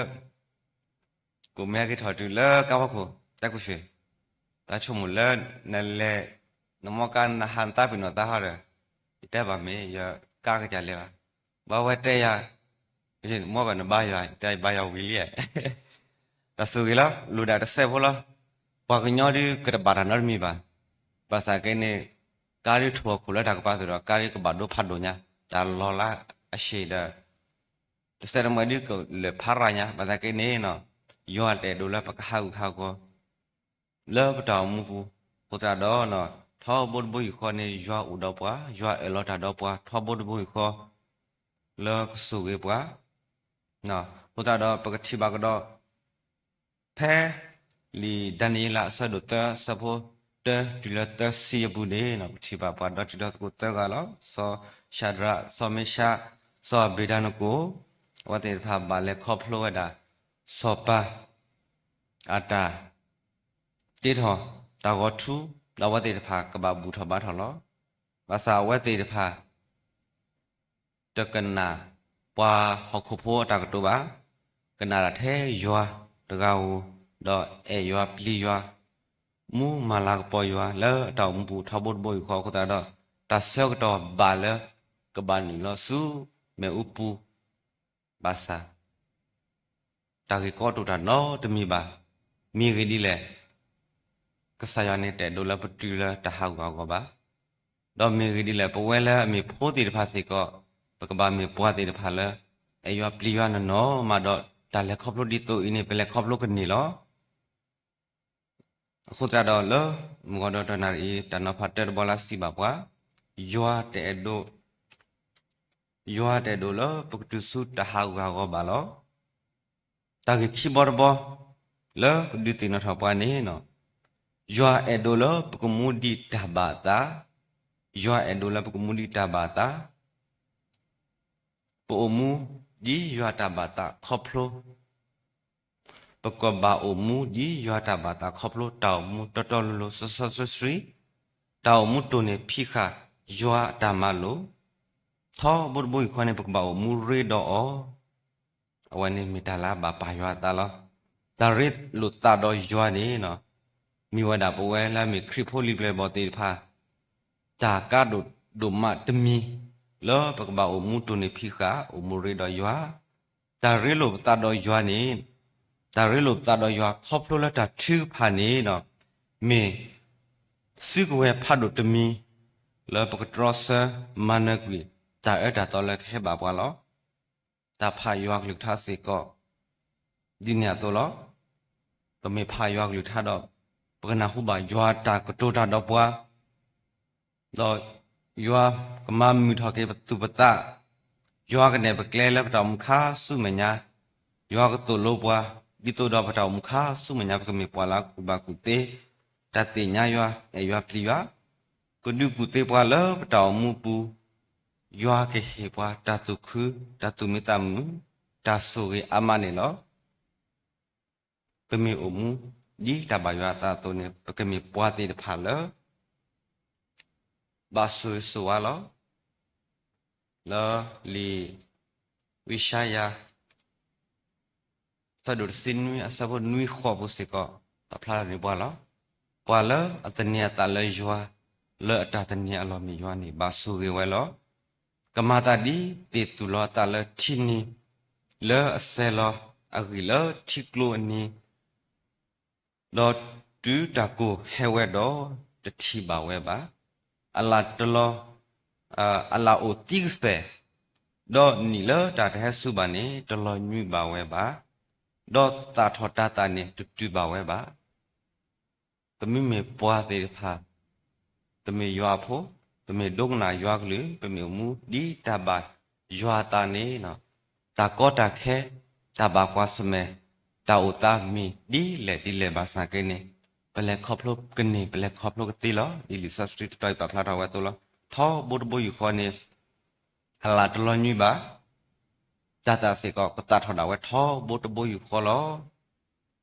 ကိၣ်မဲက့ၤထီၣ်တုၤလၢကါဖီခိၣ် တဲကူၣ်ဆ့ၣ်, တၢ်ဆိကမိၣ်လၢ နလဲၤ နမီကါ နဟးနသးပ့ၤနီၣ်သးဟီဒီး ယတဲဘၣ်မ့ၢ် ယကါကစၢ်လဲၤဘၣ်, ဘၣ်ဝဲတဲယၤ, မီကီၢ်နဘါယွၤ တဲဘါယွၤဝံၤလံ, တၢ်ဆိၣ်ဂ့ၤလီၤ လိၣ်ဒၣ်တစဲးဖိလီၤ. ပှၤကညီဒုး ကတဘၣ်တၢ်နီတမံၤဘၣ်. ဘၣ်ဆၣ်က့န့ၣ် ကါဒုးထိၣ်အခိၣ်လၢတၢ်ကပၤသိးဒီး ကါဒုးကဘၣ်ဒိဖးဒိၣ်ညါ, တၢ်လီၤလၢအဆံးဒီး တစဲးတမှဲဒုးကလၢာ်ဖးရၤညါ, ဘၣ်ဆၣ်က့န့ၣ် ယွၤတအဲၣ်ဒိးလၢပကဟးဂူာ်ဟးဂီၤ လၢပတၢ်အိၣ်မူပူၤ, အဃိသတးဒီး ထီဘိတဘိယူၢ်ဃီန့ၣ် ယွၤအိၣ်ဒီးပှၤ, ယွၤအၢၣ်လီၤတၢ်ဒီးပှၤ ထီဘိတဘိယူၢ်ဃီ လၢကဆိၣ်ဂ့ၤပှၤ, အဃိသတးဒီး ပကထံၣ်ဘၣ်ကဒီး ဖဲ လံာ်ဒၤနံးယ့လးအဆၢဒိၣ်သၢ အဆၢဖိတၢတုၤလၢသၢဆံအပူၤန့ၣ် ပထံၣ်ဘၣ်ပှၤဒီတံၤဒီသကိးသၢဂၤလီၤ. စီၤၡၤဒြး, စီၤမ့ၡး, စီၤအဘ့းနကိၤ, အဝဲသ့ၣ်တဖၣ်ဘၣ်လဲၤခီဖျိဝဲဒၣ် စီၤပၤ အတၢ် တ့ထီၣ်တၢ်ဂီၤထူ, ဒီးအဝဲသ့ၣ်တဖၣ်ကဘၣ်ဘူၣ်ထီၣ်ဘါထီၣ်လီၤ. ဘၣ်ဆၣ်အဝဲသ့ၣ်တဖၣ် တကနၣ်ပှၤဟီၣ်ခိၣ်ဖိအတၢ်ကတိၤဘၣ်, ကနၣ်ဒၣ်ထဲယွၤတဂၤဧိၤ, ဒီးအဲၣ်ယွၤပျံၤယွၤ, မူမၤလၤကပီၤယွၤလၢအတၢ်အိၣ်မူပူၤထီဘိတဘိယူၢ်ဃီအဃိသတးဒီး တၢ်ဆၢကတီၢ်ဘၣ်လၢ ကဘၣ်နုာ်လီၤဆူမ့ၣ်အူပူၤ ဘၣ်ဆၣ် တၢ်ဂ့ၢ်ကီတိာ်တၢ်နီတမံၤဘၣ်. မ့ၢ်ဂ့ၢ်ဒ်လဲၣ်, ကစၢ်ယွၤန့ၣ်တအဲၣ်ဒိးလၢပတုၤလၢတၢ်ဟးဂူာ်ဟးဂီၤဘၣ်. ဒီးမ့ၢ်ဂ့ၢ်ဒ်လဲၣ်, ပဝဲလၢအမ့ၢ်ဖိသ့ၣ်တဖၣ်စ့ၢ်ကီး ပကဘၣ်မ့ၢ်ပှၤသ့ၣ်တဖၣ်လၢ အဲၣ်ယွၤပျံၤယွၤနီၢ်နီၢ်မးဒီး တၢ်လဲၤခီဖျိဒ်သိးအံၤန့ၣ် ပလဲၤခီဖျိကန့ၢ်လီၤ. အဃိသတးဒီးလၢ မုၢ်ဂီၤဒီးတနၣ်ရံၣ်အံၤ တၢ်နီၤဖးတၢတဘီလၢစံးဘၣ်ပှၤ, ယွၤတအဲၣ်ဒိး ယွၤတအဲၣ်ဒိးလၢပကတုၤဆူတၢ်ဟးဂူာ်ဟးဂီၤဘၣ်လီၤ. တၢ်ဂ့ၢ်ခံဘီတဘီ လၢကဒုးသ့ၣ်နီၣ်ထီၣ်ပှၤန့ၣ်, ယွၤအဲၣ်ဒိးလၢပကမူဒံးတၢ်ဘၣ်အသး, ယွၤအဲၣ်ဒိးလၢပကမူဒံးတၢ်ဘၣ်အသး ပအိၣ်မူဒ်ယွၤတၢ်ဘၣ်သးခီဖျိ, ပကဘၣ်အိၣ်မူဒ်ယွၤတၢ်ဘၣ်သးခီဖျိ တၢ်အိၣ်မူတီတီလိၤလိၤ စီစီဆှံဆှံ, တၢ်အိၣ်မူတိၢ်န့ၢ်ဖံးဃာ်ယွၤအတၢ်မၤလိာ်, ထီဘိတဘိယူၢ်ဃီန့ၣ် ပကဘၣ်အိၣ်မူရ့ဒီးအီၤ, အဝဲန့ၣ်မ့ၢ်တၢ်လၢအဘၣ်ပာ်ယွၤအသးလီၤ. တၢ်ရ့လိာ်သးဒီးယွၤန့ၣ် မ့ၢ်ဝဲဒၣ်ပဝဲလၢအမ့ၢ်ခရံာ်ဖိလံၤပျဲၢ်ဘီၣ်သ့ၣ်တဖၣ် တၢ်ကါဒိၣ်ဒိၣ်မးတမံၤ လၢပကဘၣ်အိၣ်မူတိၢ်န့ၢ်ဖံးဃာ် အိၣ်မူရ့ဒီးယွၤ, တၢ်ရ့လိာ်ပသးဒီးယွၤန့ၣ်, တၢ်ရ့လိာ်ပသးဒီးယွၤခီဖျိလၢတၢ်ထုကဖၣ်န့ၣ် မ့ၢ်စုကဝဲၤဖးဒိၣ်တမံၤ လၢပကတြီဆၢမၤနၢၤကွံာ် တၢ်အၢတၢ်သီလၢကဟဲဘၣ်ပှၤလီၤ. တၢ်ဖးယွၤကလုၢ်ကထါစ့ၢ်ကီး ဒ်န့ၣ်အသိးလီၤ. ပမ့ၢ်ဖးယွၤကလုၢ်ကထါဒီး ပကနၢ်ဟူဘၣ်ယွၤတၢ်ကတိၤတၢ်ဒီးပှၤ, ဒီးယွၤကမၤမုာ်ထီၣ်က့ၤပသူၣ်ပသး, ယွၤကနဲၣ်ပကျဲလၢပတၢ်အိၣ်မူခါဆူမဲာ်ညါ, ယွၤကသိၣ်လိပှၤ, ဒ်သိးဒီးပတၢ်အိၣ်မူခါဆူမဲာ်ညါ ပကမ့ၢ်ပှၤလၢအကူၣ်ဘၣ်ကူၣ်သ့, တၢ်သ့ၣ်ညါယွၤ, အဲၣ်ယွၤပျံၤယွၤ, ကဒုးကူၣ်သ့ပှၤလၢပတၢ်အိၣ်မူပူၤ, ယွၤကဟ့ၣ်ပှၤတၢ်သူၣ်ခု, တၢ်သူၣ်မံသးမုာ်, တၢ်ဆိၣ်ဂ့ၤအါမးန့ၣ်လီၤ. ပမ့ၢ်အိၣ်မူဒ်တၢ်ဘၣ်ယွၤအသးအသိးန့ၣ် ပကမ့ၢ်ပှၤသ့ၣ်တဖၣ်လၢ ဘၣ်ဆိၣ်ဂ့ၤဆိၣ်ဝါလီၤ. လၢလံာ်ဝံယၡါယၤ ဆၢဒိၣ်တဆံနွံအဆၢဖိနွံဃိးပူၤစ့ၢ်ကီး ပာ်ဖျါထီၣ်န့ၢ်ပှၤလီၤ. ပှၤလၢအသန့ၤအသးလၢယွၤ, လၢအတၢ်သန့ၤအလီၢ်မ့ၢ်ယွၤန့ၣ် ဘၣ်ဆိၣ်ဂ့ၤဝဲလီၤ. ကမၤသးဒ်သ့ၣ်သူၣ်လီၤအသးလၢထံနံၤ, လၢအစဲၤလီၤအဂံၢ်လၢထံကျိအနံၤ, ဒီးတုၤတၢ်ကိၢ်ဟဲဝဲဒီး တထံၣ်ဘၣ်ဝဲဘၣ်. အလၣ်တလီၤ, အလၣ်အိၣ်သံကသဲၣ်, ဒီးနံၣ်လၢတၢ်တဟဲဆူဘၣ်န့ၣ် တလီၤညွံးဘၣ်ဝဲဘၣ်, ဒီးသၣ်ထီၣ်တၤသၣ်န့ၣ် တတုၤဘၣ်ဝဲဘၣ်. ပမ့မ့ၢ်ပှၤသ့ၣ်တဖၣ်, ပမ့ၢ်ယွၤအဖိ, ပမ့ၢ်ဒိကနၣ်ယွၤကလုၢ်, ပမ့ၢ်အိၣ်မူဒ်တၢ်ဘၣ်ယွၤအသးန့ၣ်, တၢ်ကီတၢ်ခဲ, တၢ်ဘၣ်ကွၢ်ဆၢၣ်မဲာ်, တၢ်အိၣ်သးမ့ၢ်ဒ်လဲၣ်ဒ်လဲၣ်ဘၣ်ဆၣ်က့န့ၣ်, ပလဲၤခီဖျိကန့ၢ် ပလဲၤခီဖျိကသ့လီၤ. ဒ်လံာ်စီဆှံတတီၤအံၤပာ်ဖျါထီၣ်ဝဲအသိးလီၤ. ထီဘိတဘိယူၢ်ဃီန့ၣ် အလၣ်တလီၤညွံးဘၣ်, တၤသၣ်စ့ၢ်ကီးကသၣ်ထီၣ်ဒၣ်ဝဲထီဘိတဘိယူၢ်ဃီလီၤ.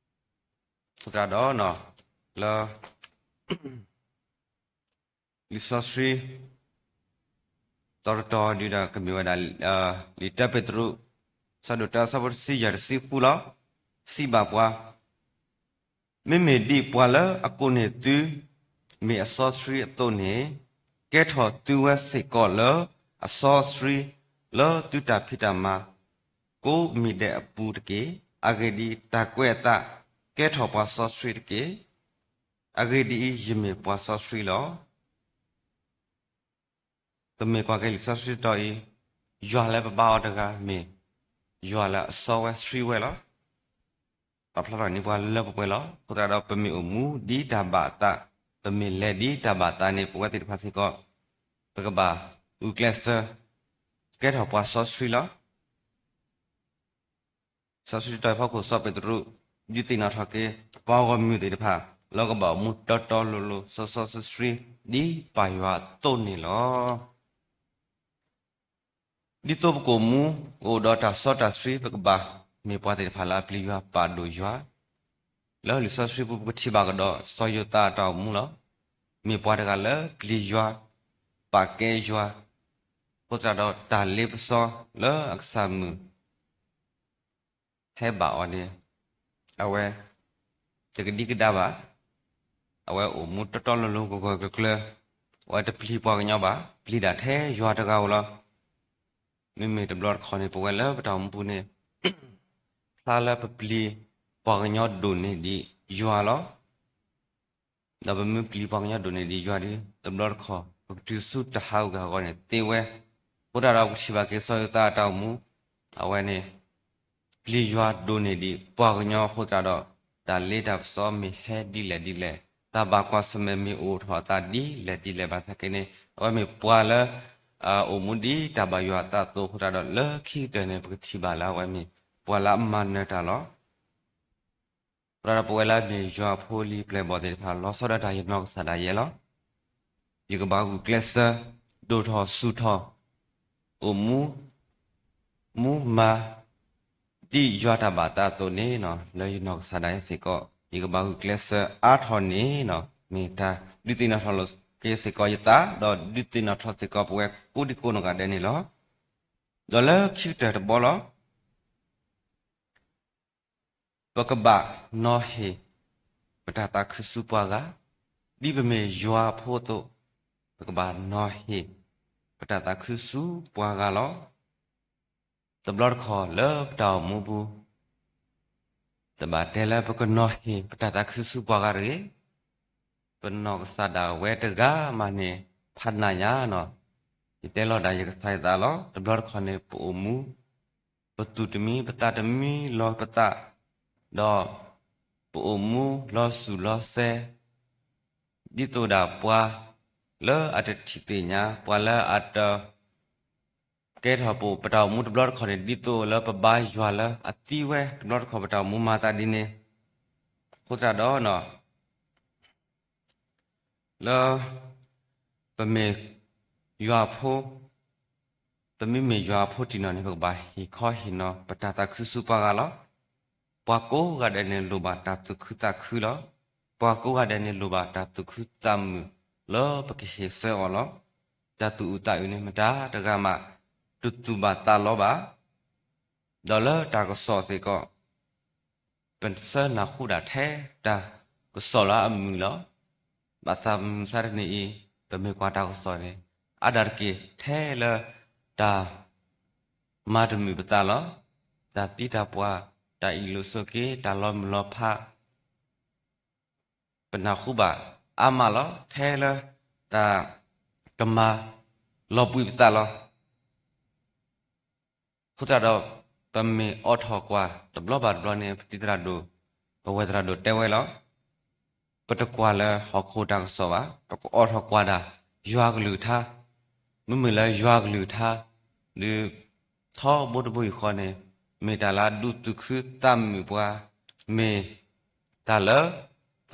အဃိသတးဒီး လၢ လံာ်စီဆှံ သီတတီၤဒုးဒီးကမ့ၢ်ဝဲဒၣ် လံာ်တၢပ့းတရူး ဆၢဒိၣ်တၢ ဆၢဖိတဆံယဲၢ်တဆံဃုလီၤ. စံးဘၣ်ပှၤ, မ့မ့ၢ်ဒ်ပှၤလၢအကိးန့ၢ်သု မ့ၢ်အစီဆှံအသိးန့ၣ်, ကဲထီၣ်သုဝဲစ့ၢ်ကီးလၢအစီဆှံ လၢသုတၢ်ဖံးတၢ်မၤကိးမံၤဒဲးအပူၤတက့ၢ်. အဂ့ၢ်ဒ်အံၤ, တၢ်ကွဲးအသး ကဲထီၣ်ပှၤစီဆှံတက့ၢ်. အဂ့ၢ်ဒ်အံၤ, ယမ့ၢ်ပှၤစီဆှံလီၤ. ပမ့ၢ်ကွၢ်က့ၤလံာ်စီဆှံတတီၤအံၤ, ယွၤလၢပဘါအီၤတဂၤမ့ၢ် ယွၤလၢအစီဝဲဆှံဝဲလီၤ. ပာ်ဖျါထီၣ်န့ၢ်ပှၤလၢပှဲၤပှဲၤလီၤ. အဃိသတးဒီး ပမ့ၢ်အိၣ်မူဒ်တၢ်ဘၣ်အသး, ပမ့ၢ်လဲၤဒ်တၢ်ဘၣ်အသးန့ၣ် ပဝဲသ့ၣ်တဖၣ်စ့ၢ်ကီး ပကဘၣ်ဂုာ်ကျဲးစၢး ကဲထီၣ်ပှၤစီဆှံလီၤ. စီဆှံတတီၤအံၤဖီခိၣ် စီၤပ့းတရူး ဒုးသ့ၣ်နီၣ်ထီၣ်က့ၤ ပှၤဂီၢ်မုၢ်သ့ၣ်တဖၣ် လၢကဘၣ်အိၣ်မူတီတီလိၤလိၤ စီစီဆှံဆှံ ဒ်ပၢ်ယွၤအသိးန့ၣ်လီၤ. ဒ်သိးပကအိၣ်မူ အိၣ်ဒီးတၢ်စီတၢ်ဆှံ ပကဘၣ်မ့ၢ်ပှၤသ့ၣ်တဖၣ်လၢအပျံၤယွၤပာ်ဒိၣ်ယွၤ, လၢလံာ်စီဆှံပူၤ ပကထံၣ်ဘၣ်ကဒီး စီၤယိၤသးအတၢ်အိၣ်မူလီၤ. မ့ၢ်ပှၤတဂၤလၢပျံၤယွၤ ပာ်ကဲယွၤ, အဃိသတးဒီးတၢ်လ့ပစီလၢအကစၢ်မုၣ် ဟဲဘၣ်အီၤန့ၣ် အဝဲ တကဒံကဒါဘၣ်. အဝဲအိၣ်မူတီတီလိၤလိၤ ဂၢၢ်ဂၢၢ်ကျၢၤကျၢၤ, အဝဲတပျံၤပှၤကညီဘၣ်, ပျံၤဒၣ်ထဲယွၤတဂၤဧိၤလီၤ. မ့မ့ၢ်တဘျီတခီၣ်န့ၣ် ပဝဲလၢပတၢ်အိၣ်မူပူၤန့ၣ် ဖျါလၢပပျံၤပှၤကညီဒိၣ်န့ၢ်ဒံးယွၤလီၤ. ဒီးပမ့ၢ်ပျံၤပှၤကညီဒိၣ်န့ၢ်ဒံးယွၤဒီး တဘျီတခီၣ် ပကတုၤဆူတၢ်ဟးဂူာ်ဟးဂီၤန့ၣ်သ့ဝဲ, အဃိသတးဒီးပထံၣ်ဘၣ်က့ၤစီၤယိၤသးအတၢ်အိၣ်မူ, အဝဲန့ၣ် ပျံၤယွၤဒိၣ်န့ၢ်ဒံးပှၤကညီအဃိသတးဒီး တၢ်လ့တၢ်ပစီမ့ၢ်ဟဲဒ်လဲၣ်ဒ်လဲၣ်, တၢ်ဘၣ်ကွၢ်ဆၢၣ်မဲာ်မ့ၢ်အိၣ်ထီၣ်အသးဒ်လဲၣ်ဒ်လဲၣ်ဘၣ်ဆၣ်က့န့ၣ် အဝဲမ့ၢ်ပှၤလၢ အိၣ်မူဒ်တၢ်ဘၣ်ယွၤအသးအသိးအဃိသတးဒီး လၢခံကတၢၢ်န့ၣ် ပကထံၣ်ဘၣ်လၢအဝဲမ့ၢ်ပှၤလၢအမၤနၢၤတၢ်လီၤ. အဃိသတးဒီးပဝဲလၢအမ့ၢ်ယွၤအဖိလံၤပျဲၢ်ဘီၣ်သ့ၣ်တဖၣ် လီၤဆီဒၣ်တၢ်ယနီၢ်ကစၢ်ဒၣ်ယဲလီၤ. ယကဘၣ်ဂုာ်ကျဲးစၢး ဒိၣ်ထီၣ်ဆူၣ်ထီၣ် အိၣ်မူ မူမၤ ဒ်ယွၤတၢ်ဘၣ်သးအသိးန့ၣ် လၢယနီၢ်ကစၢ်ဒၣ်ယဲစ့ၢ်ကီး ယကဘၣ်ဂုာ်ကျဲးစၢးအါထီၣ်န့ၣ် မ့ၢ်တၢ်ဒုးသ့ၣ်နီၣ်ထီၣ်က့ၤစ့ၢ်ကီးယသး ဒီးဒုးသ့ၣ်နီၣ်ထီၣ်စ့ၢ်ကီးပဝဲကိးဒံကိးနီၢ်ဂၤဒဲးန့ၣ်လီၤ. ဒီးလၢခံကတၢၢ်တဘီလီၤ. ပကဘၣ်နီၤဟ့ၣ် ပတၢ်သးခုဆူပှၤဂၤ, ဒ်ပမ့ၢ်ယွၤအဖိအသိး, ပကဘၣ်နီၤဟ့ၣ် ပတၢ်သးခုဆူပှၤဂၤလီၤ. တဘျီတခီၣ်လၢပတၢ်အိၣ်မူပူၤ, တဘၣ်တဲလၢပကနီၤဟ့ၣ် ပတၢ်သးခုဆူပှၤဂၤတဂ့ၤ. ပနီၢ်ကစၢ်ဒၣ်ဝဲတဂၤမးန့ၣ် ဖးနးယၤနီၤ, ယတဲလီၤဒၣ်ယကစၢ်ယသးလီၤ. တဘျီတခီၣ်န့ၣ် ပအိၣ်မူ ပသူၣ်တမံၤ ပသးတမံၤလီၤပသး, ဒီးပအိၣ်မူလီၤစူၣ်လီၤစဲး, ဒ်သိးဒၣ်ပှၤလၢအတထံၣ်သ့ၣ်ညါ, ပှၤလၢအတ ကဲထီၣ်ပတၢ်အိၣ်မူတဘျီတခီၣ်န့ၣ် ဒ်သိးလၢပဘါယွၤလၢအသံဝဲ တဘျီတခီၣ်ပတၢ်အိၣ်မူမၤသးဒ်န့ၣ်, အဃိသတးဒီး လၢ ပမ့ၢ်ယွၤအဖိ, ပမ့မ့ၢ်ယွၤအဖိတံၢ်နီၢ်န့ၣ် ပကဘၣ်ဟ့ၣ်ခီဟ့ၣ်နီၤ ပတၢ်သးခုဆူပှၤဂၤလီၤ. ပှၤကိးဂၤဒဲးန့ၣ်လိၣ်ဘၣ်တၢ်သူၣ်ခုသးခုလီၤ. ပှၤကိးဂၤဒဲးန့ၣ်လိၣ်ဘၣ်တၢ်သူၣ်ခုသးမုာ်လၢပကဟ့ၣ်ဆၢအီၤလီၤ. တၢ်သူၣ်အုးသးအုးန့ၣ်မတၤတဂၤမး တသူၣ်ဘၣ်သးလီဘၣ်, ဒီးလၢတၢ်ကစီၣ်စ့ၢ်ကီး ပဆၢနၢ်ဟူဒၣ်ထဲတၢ်ကစီၣ်လၢအမုာ်လီၤ. ဘၣ်ဆၣ်မုၢ်မဆါတနံၤအံၤ ပမ့ၢ်ကွၢ်တၢ်ကစီၣ်န့ၣ် အါဒၣ်တက့ၢ်ထဲလၢတၢ်မၤတမုာ်ပသးလီၤ. တၢ်သံတၢ်ပှၢ်, တၢ်အ့ၣ်လိာ်ဆိးက့, တၢ်လီၤမုၢ်လီၤဖး ပနၢ်ဟူဘၣ်အါမးလီၤ. ထဲလၢတၢ်ကမၤလီၤပှံာ်ပသးလီၤ. အဃိသတးဒီး ပမ့ၢ်အိးထီၣ်ကွၢ်တဘျီဘၣ်တဘျီန့ၣ် ပတံၤသရၣ်ဒိၣ်, ပဝဲၢ်သရၣ်ဒိၣ်တဲဝဲလီၤ. ပတကွၢ်လၢဟီၣ်ခိၣ်တၢ်ကစီၣ်ဘၣ်, ပကအိးထီၣ်ကွၢ်ဒၣ်ယွၤကလုၢ်ကထါ, မ့မ့ၢ်လၢယွၤကလုၢ်ကထါ ဒုး ထီဘိတဘိယူၢ်ဃီန့ၣ် မ့ၢ်တၢ်လၢအဒုးသူၣ်ခုသးမုာ်ပှၤ, မ့ၢ်တၢ်လၢ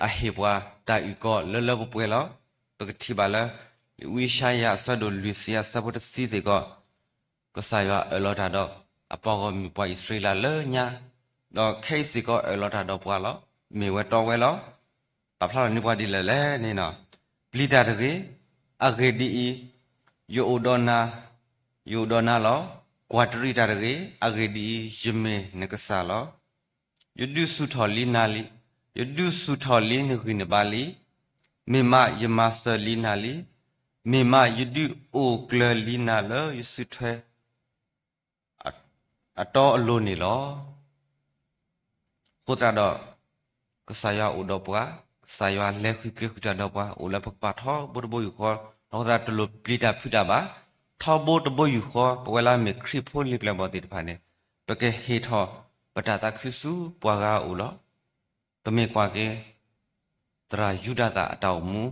အဟ့ၣ်ပှၤတၢ်အုၣ်ကီၤလၢလၢပှဲၤပှဲၤလီၤ. ပကထံၣ်ဘၣ်လၢ ဝံယၡါယၤအဆၢဒိၣ်လွံၢ်ဆံအဆၢဖိတဆံစ့ၢ်ကီး, ကစၢ်ယွၤအၢၣ်လီၤတၢ်ဒီးအပှၤဂီၢ်မုၢ်ပှၤအံၣ်စရ့လးလၢညါ, ဒီးခဲအံၤစ့ၢ်ကီးအၢၣ်လီၤတၢ်ဒီးပှၤလီၤ. မ့ၢ်ဝဲတီဝဲလီၤ. ပာ်ဖျါထီၣ်န့ၢ်ပှၤဒ်လဲၣ်လဲၣ်န့ၣ်, ပျံၤတၢ်တဂ့ၤ, အဂ့ၢ်ဒ်အံၤ, ယအိၣ်ဒီးနၤ, ယအိၣ်ဒီးနၤလီၤ. ကွၢ်တရံးတၢ်တဂ့ၤ, အဂ့ၢ်ဒ်အံၤ, ယမ့ၢ်နကစၢ်လီၤ. ယဒုးဆူၣ်ထီၣ်လံနၤလံ, ယဒုးဆူၣ်ထီၣ်လံနဂံၢ်နဘါလံ. မ့ၢ်မးယမၤစၢၤလံနၤလံ, မ့ၢ်မးယဒုးအိၣ်ကျၢၤလံနၤလၢယစုထွဲ အတီအလိၤန့ၣ်လီၤ. အဃိသတးဒီး ကစၢ်ယွၤအိၣ်ဒီးပှၤ, ကစၢ်ယွၤလဲၤဃုာ်က့ၤဃုာ်တၢ်ဒီးပှၤ, အိၣ်လၢပကပၤထီဘိတဘိယူၢ်ဃီ, အဃိသတးတလိၣ်ပျံၤတၢ်ဖုးတၢ်ဘၣ်. ထီဘိတဘိယူၢ်ဃီ ပဝဲလၢအမ့ၢ်ခရံာ်ဖိလံၤပျဲၢ်ဘီၣ်သ့ၣ်တဖၣ်န့ၣ် ပကဟ့ၣ်ထီၣ်ပတၢ်သးခုဆူပှၤဂၤအအိၣ်လီၤ. ပမ့ၢ်ကွၢ်က့ၤ သရၣ်ယူဒၤသၣ်အတၢ်အိၣ်မူ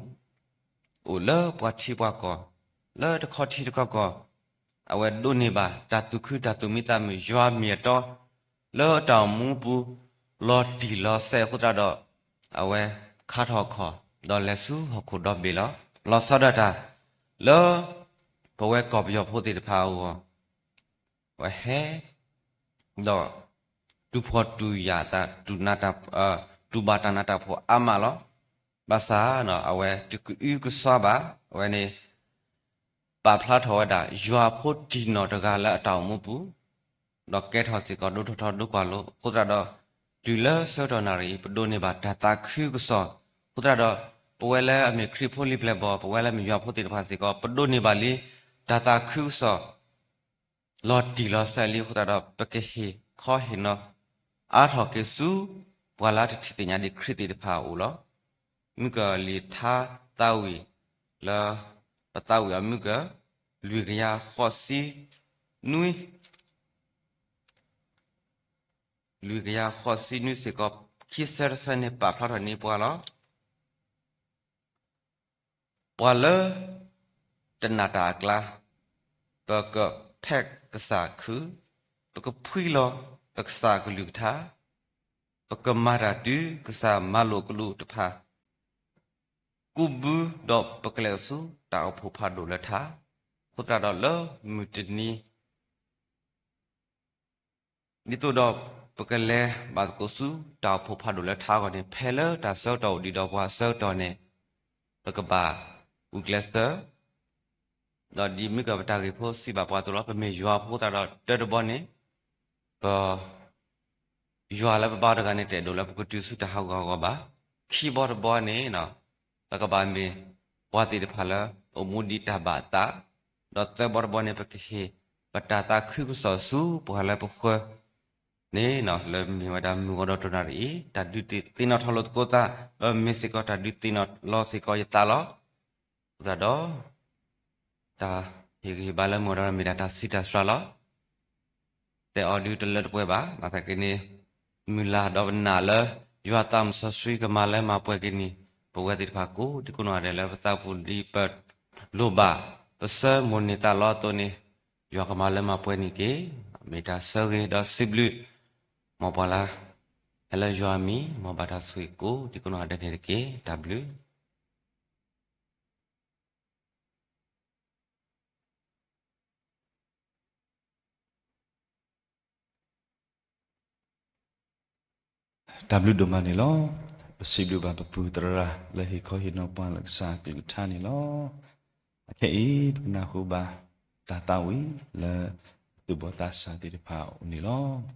အိၣ်လၢပှၤထံပှၤကီၢ်, လၢတခီထံတခီကီၢ်, အဝဲဒိးန့ၢ်ဘၣ်တၢ်သူၣ်ခုတၢ်သူၣ်မံသးမုာ်ယွၤမ့ၢ်အတီ လၢတၢ်အိၣ်မူပူၤ လီၤတံၢ်လီၤဆဲးအဃိသတးဒီး အဝဲခါထီၣ်ခီၣ် ဒီးလဲၤဆူဟီၣ်ခိၣ်ဒီဘ့ၣ်လီၤ. လီၤဆီဒၣ်တၢ် လၢပဝဲကီၢ်ပယီၤဖိသ့ၣ်တဖၣ်အဂီၢ် အဝဲဟဲ ဒီး တူၢ်ဖှီၣ်တူၢ်ယာ်သး တူၢ်ဘၣ်တၢ်နးတၢ်ဖှီၣ်အါမးလီၤ. ဘၣ်ဆၣ် အဝဲတကအုကစွါဘၣ်, အဝဲန့ၣ် ပာ်ဖျါထီၣ်ဝဲဒၣ် ယွၤဖိတံၢ်နီၢ်တဂၤလၢအတၢ်အိၣ်မူပူၤ, ဒီးကဲထီၣ်စ့ၢ်ကီးဒိထီၣ်ထီဒိကွၢ်လိအဃိသတးဒီး တုၤလၢဆၢကတီၢ်နၣ်ရံၣ်အံၤ ပဒိးန့ၢ်ဘၣ်တၢ်သးခုကစီၣ်အဃိသတးဒီး ပဝဲလၢအမ့ၢ်ခရံာ်ဖိလံၤပျဲၢ်ဘီၣ် ပဝဲလၢမ့ၢ်ယွၤဖိသ့ၣ်တဖၣ်စ့ၢ်ကီး ပဒိးန့ၢ်ဘၣ်လံ တၢ်သးခုကစီၣ် လီၤတံၢ်လီၤဆဲးလံအဃိသတးဒီး ပကဟ့ၣ်ခီဟ့ၣ်နီၤ အါထီၣ်က့ၤဆူ ပှၤလၢတထံၣ်သ့ၣ်ညါဒံးခရံာ်သ့ၣ်တဖၣ်အအိၣ်လီၤ. မုၢ်ကၢၢ်လံာ်ထါသးဝံၣ်လၢ ပသးဝံၣ်အီၤမုၢ်ကၢၢ် လွံၢ်ကယၤဃိးဆံနွံ, လွံၢ်ကယၤဃိးဆံနွံစ့ၢ်ကီး ခံဆၢတဆၢန့ၣ် ပာ်ဖျါထီၣ်န့ၢ်ပှၤလီၤ. ပှၤလၢတနာ်တၢ်အကျါ, ပကဖဲကစၢ်ခု, ပကဖှံလီၤပကစၢ်အကလုၢ်ကထါ, ပကမၤတၢ်တုၤကစၢ်မၤလိာ်ကလူးတဖၣ် ကူးဘုဒီးပကလဲၤဆူတၢ်အိၣ်ဖှိၣ်ဖးဒိၣ်လၢထါ, အဃိသတးဒီးလၢမုၢ်တနံၤ ဒ်သိးဒီးပကလဲၤဘၣ်သကိးဆူတၢ်အိၣ်ဖှိၣ်ဖးဒိၣ်လၢထါအဂီၢ်န့ၣ် ဖဲလၢတၢ်ဆၢကတီၢ်အိၣ်ဒံးဒီးပှၤဆၢကတီၢ်န့ၣ် ပကဘၣ်ဂုာ်ကျဲးစၢး ဒီးဒ်မုၢ်ကၢၢ်ပတၢ်ဂ့ၢ်ဖိစံးဘၣ်ပှၤအသိးလီၤ. ပမ့ၢ်ယွၤဖိသတးဒီး တၢတဘီန့ၣ် ပ ယွၤလၢပဘါတဂၤန့ၣ် တအဲၣ်ဒိးလၢပကတုၤဆူတၢ်ဟးဂူာ်ဟးဂီၤဘၣ်. ခံဘီတဘီန့ၣ် ပကဘၣ်မ့ၢ်ပှၤသ့ၣ်တဖၣ်လၢ အိၣ်မူဒ်တၢ်ဘၣ်အသး, ဒီးသၢဘီတဘီန့ၣ် ပကဟ့ၣ်ပတၢ်သးခုကစီၣ်ဆူပှၤလၢပဃၢၤန့ၣ် လၢမ့ၢ်ဝဲဒၣ်မုၢ်ဂီၤဒီးတနၣ်ရံၣ်အံၤ တၢ်ဒုးသ့ၣ်နီၣ်ထီၣ်လိာ်သကိးသး ဒီးမ့ၢ်စ့ၢ်ကီးတၢ်ဒုးသ့ၣ်နီၣ်လီၤစ့ၢ်ကီးယသးလီၤ. အဃိသတးဒီး တၢ်ဟ့ၣ်ဂံၢ်ဟ့ၣ်ဘါလၢမုၢ်ဂီၤဒီးမ့ၢ်ဒၣ်တၢ်စံးတၢ်စှၤလီၤ. တဲအီၤဒုးတလၢတပှဲၤဘၣ်. ဘၣ်ဆၣ်က့န့ၣ် မုၢ်လၢ်ဒီးပနာ်လၢ ယွၤသးစီဆှံကမၤလၢမၤပှဲၤက့ၤန့ၣ် ပဝဲသ့ၣ်တဖၣ်ကိးဒံကိးနီၢ်ဂၤဒဲးလၢပသးပူၤဒ်ပလိၣ်ဘၣ် ပဆၢမိၣ်န့ၢ်သးလီအသိးန့ၣ် ယွၤကမၤလၢမၤပှဲၤန့ၢ်က့ၤ မ့ၢ်တၢ်ဆၢဂ့ၤဒီးစံးဘျုး မ်ပှၤလၢ ဟဲလၢယွၤအမံၤ မ်ဘၣ်တၢ်ဆိၣ်ဂ့ၤကိးဒံကိးနီၢ်ဂၤဒဲးန့ၣ်တက့ၢ်. တၢ်ဘျုး တၢ်ဘျုးဒိၣ်မးန့ၣ်လီၤ. ပစံးဘျုးဘၣ်ပပုၢ်သရၣ်လၢဟ့ၣ်ခီဟ့ၣ်နီၤပှၤလၢကစၢ်အကလုၢ်ကထါန့ၣ်လီၤ. အခဲအံၤ ပကနၢ်ဟူဘၣ် တၢ်သးဝံၣ်လၢ သူၣ်ဘီၣ်သးစၢ်သ့ၣ်တဖၣ်အအိၣ်န့ၣ်လီၤ.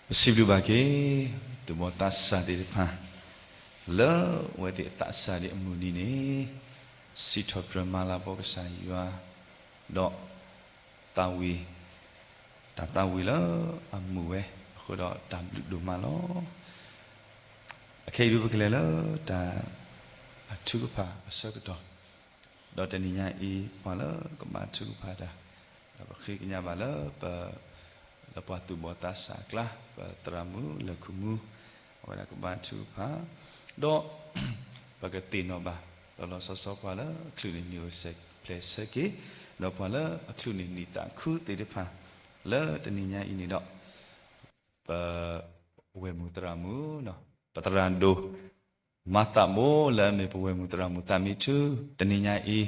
ပစံးဘျုးဘၣ်က့ၤ သူၣ်ဘီၣ်သးစၢ်သ့ၣ်တဖၣ် လၢအဝဲသ့ၣ်အသးစၢ်ဒံးအမုၢ်နံၤန့ၣ် စံးထီၣ်ပတြၢၤမၤလၤကပီၤကစၢ်ယွၤ ဒီးသးဝံၣ် တၢ်သးဝံၣ်လၢအမုာ်ဝဲအဃိဒီးတၢ်ဘျုးဒိၣ်မးလီၤ. အခဲအံၤဒုးပကလဲၤလၢတၢ်ထုကဖၣ်အဆၢကတီၢ် ဒီးတနံၤညါအံၤ ပှၤလၢကဘါထုကဖၣ်တၢ် ဒီးပဃ့ကညးဘၣ်လၢပ လၢပှၤသူၣ်ဘီၣ်သးစၢ်အကျါ ပသရၣ်မုၣ်လၢၢ်ခိၣ်မူ အဝဲဒၣ်ကဘါထုကဖၣ် ဒီး ပကသ့ၣ်နီၣ်ဘၣ် လီၤလီၤဆီဆီပှၤလၢအချုးန့ၢ်နံၣ်အိၣ်ဖျဲၣ်ဆၢက့ၤ ဒီးပှၤလၢအချုးန့ၢ်နံၣ်သးခုသ့ၣ်တဖၣ် လၢတနံၤညါအံၤန့ၣ်ဒီး ပ ဝဲၢ်မုၣ်သရၣ်မုၣ် ပသရၣ်ဒိၣ် မၤသးဘိ လၢအမ့ၢ်ပဝဲၢ်မုၣ်သရၣ်မုၣ်သးမံထူ တနံၤညါအံၤ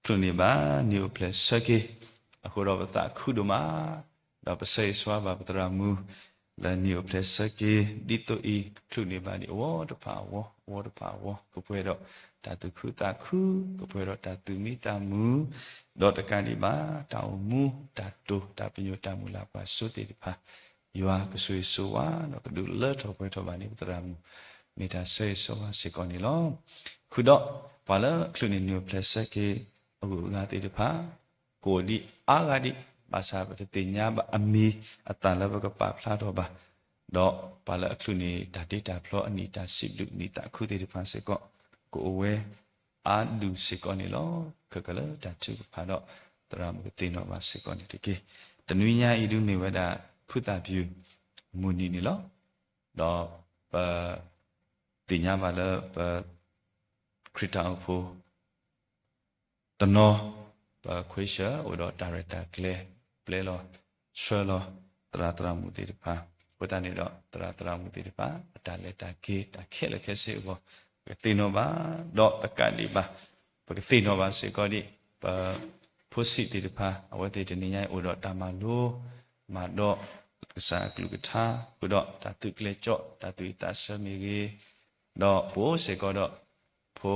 ချုးန့ၢ်ဘၣ်နံၣ်အိၣ်ဖျဲၣ်ဆၢက့ၤ အဃိဒီးပသးခုဒိၣ်မး ဒီးပဆၢဂ့ၤဆၢဝါဘၣ်ပသရၣ်မုၣ် လၢနံၣ်အိၣ်ဖျဲၣ်ဆၢက့ၤ ဒ်သိးအံၤ ကချုးန့ၢ်ဘၣ်ဒံးအဝီတဖၣ်အဝီ အဝီတဖၣ်အဝီ ကပှဲၤဒီးတၢ်သူၣ်ခုသးခု ကပှဲၤဒီးတၢ်သူၣ်မံသးမုာ် ဒီးတကးဒံးဘၣ် တၢ်အိၣ်မူ တၢ်တိာ် တၢ်ပညိၣ်တၢ်မုၢ်လၢ်ပှၤစိၤသ့ၣ်တဖၣ် ယွၤကဆိၣ်ဂ့ၤဆိၣ်ဝါ ဒီးကဒုးလၢထီၣ်ပှဲၤထီၣ်ဘၣ်န့ၣ် ပသရၣ်မုၣ် မ့ၢ်တၢ်ဆၢဂ့ၤဆၢဝါစ့ၢ်ကီးန့ၣ်လီၤ. ဃုာ်ဒီး ပှၤလၢချုးန့ၢ်နံၣ်အိၣ်ဖျဲၣ်ဆၢက့ၤ အဂုၤအဂၤသ့ၣ်တဖၣ် ကအိၣ်ဒံးအါဂၤဒံး ဘၣ်ဆၣ်ပတသ့ၣ်ညါဘၣ်အမံၤအသၣ်လၢပကပာ်ဖျါထီၣ်ဘၣ် ဒီးပှၤလၢအချုးန့ၢ်တၢ်တ့တၢ်ဖျီအနံၣ်တၢ်စံးဘျုးနံၣ်သးခုသ့ၣ်တဖၣ်စ့ၢ်ကီး ကအိၣ်ဝဲအါဒူၣ်စ့ၢ်ကီးန့ၣ်လီၤ. ခဲကလၢာ်တၢ်ထုကဖၣ်ဒီး သရၣ်မုၣ်ကသ့ၣ်နီၣ်ဘၣ်စ့ၢ်ကီးန့ၣ်တက့ၢ်. တနွံညါအံၤဒုးမ့ၢ်ဝဲဒၣ် ဖုသၣ်ပျုၢ် မုၢ်နံၤန့ၣ်လီၤ. ဒီးပ သ့ၣ်ညါဘၣ်လၢပ ခရံာ်တၢ်အိၣ်ဖှိၣ် တနီၤ ပခွ့ဆၢအိၣ်ဒီးတၢ်ရဲၣ်တၢ်ကျဲၤ ပျဲလီၤ ဆှၢလီၤ သရၣ်သရၣ်မုၣ်သ့ၣ်တဖၣ် အဃိသတးန့ၣ်ဒီး သရၣ်သရၣ်မုၣ်သ့ၣ်တဖၣ် အတၢ်လဲၤတၢ်က့ၤ တၢ်ခဲလၢာ်ခဲဆ့အဂီၢ် ပကသ့ၣ်နီၣ်ဘၣ် ဒီးတကးဒံးဘၣ် ပကသ့ၣ်နီၣ်ဘၣ်စ့ၢ်ကီးဒံး ပ ဖိဆံးသ့ၣ်တဖၣ် အဝဲသ့ၣ်တနံၤညါအံၤအိၣ်ဒီးတၢ်မၤလိ မၤဒီး ကစၢ်အကလုၢ်ကထါ ဃုာ်ဒီးတၢ်သုးကျဲၤကၠီၣ် တၢ်သူၣ်ဝံၣ်သးဆၢမ့ၢ်ဂ့ၤ ဒီးပအိၣ်စ့ၢ်ကီးဒီး ဖိ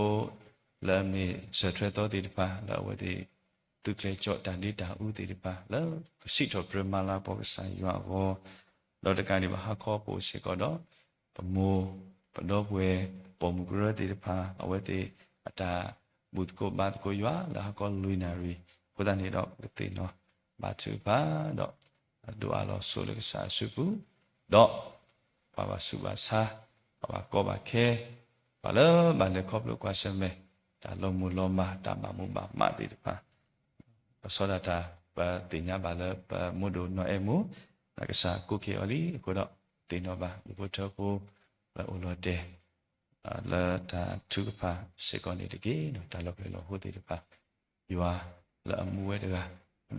လၢအမ့ၢ်စၢၤထွဲသီသ့ၣ်တဖၣ် လၢအဝဲသ့ၣ် သုးကျဲၤကၠီၣ်တၢ်ဒ့တၢ်အူသ့ၣ်တဖၣ် လၢကစံးထီၣ်ပတြၢၤမၤလၤကပီၤကစၢ်ယွၤအဂီၢ် ဒီးတကးဒံးဘၣ်ဟါခီပအိၣ်စ့ၢ်ကီးဒီး ပမိၢ် ပဒီပုၢ်ဝဲၢ် ပိာ်မုၣ်ကရၢသ့ၣ်တဖၣ် အဝဲသ့ၣ်အတၢ်ဘူၣ်သကိးဘါသကိးယွၤ လၢဟါခီလွံၢ်နၣ်ရံၣ် အဃိသတးန့ၣ်ဒီး ပကသ့ၣ်နီၣ်ဘါထုကဖၣ်ဒီး ဒိးအးလီၤဆိလၢကစၢ်အစုပူၤ ဒီး ပှၤဘၣ်ဆူးဘၣ်ဆါ ပှၤဘၣ်ကီဘၣ်ခဲ ပှၤလၢဘၣ်လဲၤခီဖျိကွၢ်ဆၢၣ်မဲာ် တၢ်လီၤမုၢ်လီၤမၢ် တၢ်ဘၣ်မူဘၣ်မးသ့ၣ်တဖၣ် ပဆီဒၣ်တၢ် ပသ့ၣ်ညါဘၣ်လၢပမိၢ်ဒိၣ်နီၢ်အဲၣ်မိၢ် ကစၢ်ကိးက့ၤအီၤလံ အဃိဒီး သ့ၣ်နီၣ်ဘၣ် ဒူၣ်ဖိထၢဖိ လၢအိၣ်လီၤတဲာ် လၢတၢ်ထုကဖၣ်စ့ၢ်ကီးန့ၣ်တက့ၢ်. တၢ်လီၤဖျဲၣ်လီၤဟိသ့ၣ်တဖၣ် ယွၤလၢအမူဝဲတဂၤ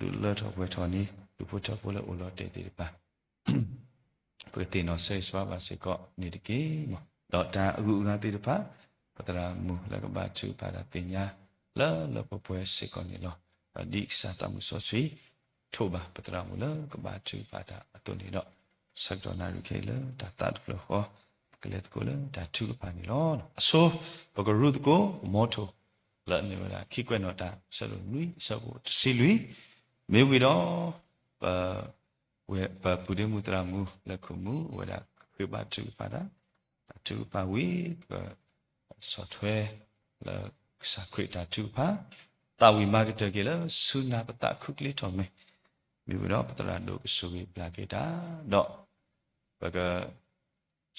ဒုးလၢထီၣ်ပှဲၤထီၣ်န့ၣ် ဒူၣ်ဖိထၢဖိလၢအိၣ်လီၤတဲာ်သ့ၣ်တဖၣ် ပကသ့ၣ်နီၣ်ဆၢဂ့ၤဆၢဝါဘၣ်စ့ၢ်ကီးန့ၣ်တက့ၢ်. ဒီးတၢ်အဂုၤအဂၤသ့ၣ်တဖၣ် ပသရၣ်မုၣ်လၢကဘါထုကဖၣ်တၢ်သ့ၣ်ညါ လၢလၢပှဲၤပှဲၤစ့ၢ်ကီးန့ၣ်လီၤ. ဒီးဒ်ကစၢ်သးမုၢ်စီဆှံ ထိးဘၣ်ပသရၣ်မုၣ်လၢကဘါထုကဖၣ်တၢ်အသိးန့ၣ်ဒီး ဆၢကတီၢ်နၣ်ရံၣ်ခဲအံၤလၢတၢ်သးတဖျၢၣ်ဃီ ပကလဲၤသကိးလၢတၢ်ထုကဖၣ်န့ၣ်လီၤ. အဆိ ပကရူသကိး မီထိၣ် လၢအမ့ၢ်ဝဲဒၣ် ခံကွဲးနီၣ်တၢ် အဆၢဒိၣ်နွံအဆၢဖိတဆံလွံၢ် မ့ၢ်ဝံၤဒီး ပ ဝဲပပုၢ်ဒ့မုၣ်သရၣ်မုၣ်လၢခိၣ်မူ အဝဲဒၣ်ဃ့ဘါထုကဖၣ်တၢ်, တၢ်ထုကဖၣ်ဝံၤ ပဆီၣ်ထွဲလၢကစၢ်ခရံာ်တၢ်ထုကဖၣ်, သးဝံၣ်မၤကတၢၢ်က့ၤလၢဆူနၤပသးခုကျ့ထီၣ်မဲာ်, မ့ၢ်ဝံၤဒီးပသရၣ်ဒိၣ်ကဆိၣ်ဂ့ၤဘျါက့ၤတၢ်, ဒီးပက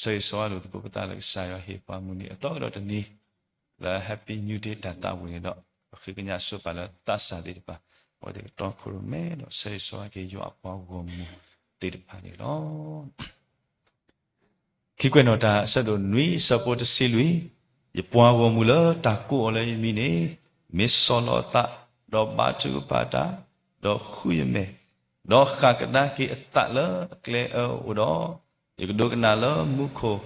ဆၢဂ့ၤဆၢဝါလိာ်သကိးပသးလၢကစၢ်ယွၤဟ့ၣ်ပှၤမုၢ်နံၤအသီကဒီးတနံၤ, လၢ Happy New Day တၢ်သးဝံၣ်န့ၣ်ဒီး ပဃ့ကညးဆိပာ်လၢသးစၢ်သ့ၣ်တဖၣ် အဝဲသ့ၣ်ကတီခိၣ်ရိၣ်မဲဒီးဆၢဂ့ၤဆၢဝါက့ၤယွၤအပှၤဂီၢ်မုၢ်သ့ၣ်တဖၣ်န့ၣ်လီၤ. ခံကွဲးနီၣ်တၢ် အဆၢဒိၣ်နွံအဆၢဖိတဆံလွံၢ်, ယပှၤဂီၢ်မုၢ်လၢတၢ်ကိးအီၤလၢယမံၤန့ၣ်, မ့ၢ်ဆီၣ်လီၤအသး, ဒီးဘါထုကဖၣ်တၢ်, ဒီးဃုယမဲာ်, ဒီးဃၣ်ကဒါက့ၤအသးလၢအကျဲအၢအအိၣ်ဒီး, ယကဒိကနၣ်လၢမူခိၣ်,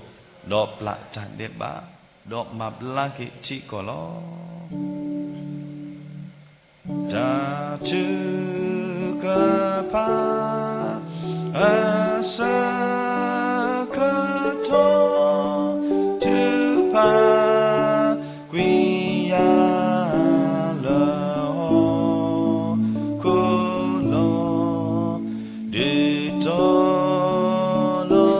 ဒီးပျၢ်တၢ်ဒဲးဘး, ဒီးမၤဘျါက့ၤထံကီၢ်လီၤ. တၢ်ထုကဖၣ် အဆၢကတီၢ် ထုကဖၣ် ကွံာ်ယၤလၢဟီၣ်ခိၣ်လီၤ. ဒုးတီၤလီၤ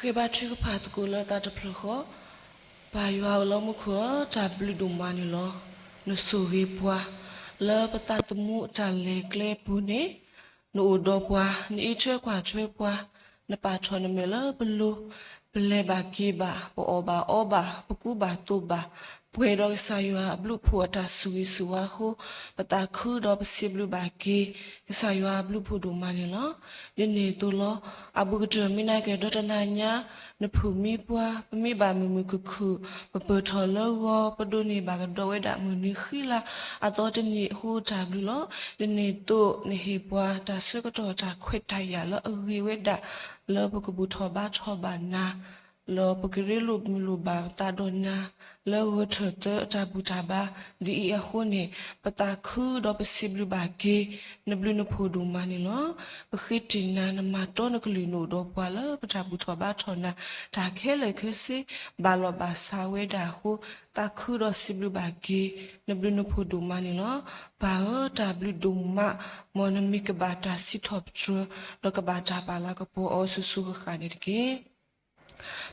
ဃ့ဘါထုကဖၣ်သကိးလၢသးတဖျၢၣ်ဃီ, ပၢ်ယွၤဧၢလၢမူခိၣ်ဧၢ, တၢ်ဘျုးဒိၣ်မးန့ၣ်လီၤ. နဆိၣ်ဂ့ၤပှၤ လၢပသးသမူအတၢ်လဲၤကျဲအပူၤန့ၣ်, နအိၣ်ဒီးပှၤ, နအံးထွဲကွၢ်ထွဲပှၤ, နပာ်ထီၣ်နမဲာ်လၢပလိၤ, ပလဲၤဘၣ်က့ၤဘၣ်, ပအီၣ်ဘၣ်အီဘၣ်, ပကူဘၣ်သိးဘၣ်, ပှဲၤဒီးကစၢ်ယွၤအဘျုးအဖှိၣ်အတၢ်ဆိၣ်ဂ့ၤဆိၣ်ဝါအဃိ, ပသးခုဒီးပစံးဘျုးဘၣ်က့ၤ ကစၢ်ယွၤအဘျုးအဖှိၣ်ဒိၣ်မးန့ၣ်လီၤ. ဒ်န့ၣ်အသိးလီၤ. အဘူးကတၢၢ်မ့ၢ်နာ်က့ၤဒီးတနၤညါ, နဖုၣ်မံပှၤ, ပမံဘၣ်မုာ်မုာ်ခုၣ်ခုၣ်, ပပၢၢ်ထီၣ်လၢဂီၤ, ပဒိးန့ၢ်ဘၣ်ကဒီးဝဲဒၣ်မုၢ်နံၤဃံလၤအသီတနံၤအဃိတၢ်ဘျုးလီၤ. ဒ်န့ၣ်အသိးနဟ့ၣ်ပှၤတၢ်ဆၢကတီၢ်တၢ်ခွဲးတၢ်ယာ်လၢအဂ့ၤဝဲဒၣ်, လၢပကဘူၣ်ထီၣ်ဘါထီၣ်ဘၣ်နၤ လၢပကရ့လိာ်မုာ်လိာ်ဘၣ်ပသးဒီးနၤ, လၢဂၢၢ်ထၢၣ်သၢအတၢ်ဘူၣ်တၢ်ဘါ, ဒ်အံၤအဃိန့ၣ်, ပသးခုဒီးပစံးဘျုးဘၣ်က့ၤ နဘျုးနဖှိၣ်ဒိၣ်မးန့ၣ်လီၤ. ပဃ့တ့ၢ်နၤနမၤတီနကလုၢ်နအိၣ်ဒီးပှၤလၢပတၢ်ဘူၣ်ထီၣ်ဘါထီၣ်နၤ, တၢ်ခဲလၢာ်ခဲဆ့ ဘၣ်လီၤဘၣ်စးဝဲဒၣ်အဃိ, သးခုဒီးစံးဘျုးဘၣ်က့ၤ နဘျုးနဖှိၣ်ဒိၣ်မးန့ၣ်လီၤ. ပၢ်ဧၢ, တၢ်ဘျုးဒိၣ်မး, မ်နမံၤကဘၣ်တၢ်စံးထီၣ်ပတြၢၤ, ဒီးကဘၣ်တၢ်ပာ်လၤကပီၤအီၤဆူၣ်ဆူၣ်ဃၣ်ဃၣ်န့ၣ်တက့ၢ်.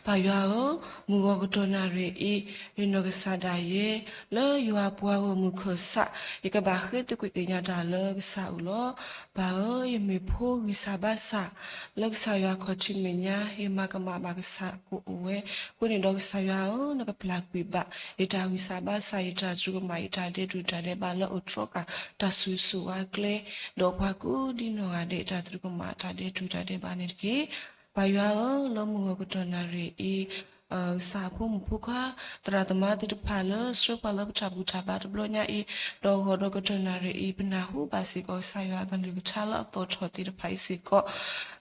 ပၢ်ယွၤဧၢ, မုၢ်ဂီၤကတီၢ်နၣ်ရံၣ်အံၤ, ယနီၢ်ကစၢ်ဒၣ်ယဲ, လၢယွၤပှၤဂီၢ်မုၢ်ခၢၣ်စး, ယကဘၣ်ဃ့သကွံာ်ကညးတၢ်လၢကစၢ်အအိၣ်လီၤ. ပၢ်ဧၢ, ယမ့ၢ်ဖိဂံၢ်စၢ်ဘါစၢ်, လၢကစၢ်ယွၤခီၣ်ထံးမဲာ်ညါ, ယမၤကမၣ်ဘၣ်ကစၢ်ကအိၣ်ဝဲ, အဃိန့ၣ်ဒီးကစၢ်ယွၤဧၢ, နကပျၢ်ကွံာ်ဘၣ် ယတၢ်ဂံၢ်စၢ်ဘါစၢ်, ယတၢ်စူၢ်ကမၣ်, ယတၢ်ဒဲးတူၢ်တၢ်ဒဲးဘးလၢအိၣ်တြီဃာ်တၢ်ဆိၣ်ဂ့ၤဆိၣ်ဝါကျဲ, ဒီးပှၤကိးဒ်နီၢ်ဂၤဒဲး တၢ်စူၢ်ကမၣ်တၢ်ဒဲးတူၢ်တၢ်ဒဲးဘးန့ၣ်တက့ၢ်. ပၢ်ယွၤဧၢ, လၢမုၢ်ဂီၤကတီၢ်နၣ်ရံၣ်အံၤ, ကစၢ်အဖိမုၣ်ဖိခွါ, သရၣ်သမါသ့ၣ်တဖၣ်လၢဆှၢပှၤလၢပတၢ်ဘူၣ်တၢ်ဘါတဘျီညါအံၤ, ဒီးဂီၤဒီးကတီၢ်နၣ်ရံၣ်အံၤ, ပနၢ်ဟူဘၣ်စ့ၢ်ကီး ကစၢ်ယွၤအကလုၢ်ကထါလၢအသီၣ်ထီၣ်သ့ၣ်တဖၣ်အံၤစ့ၢ်ကီး,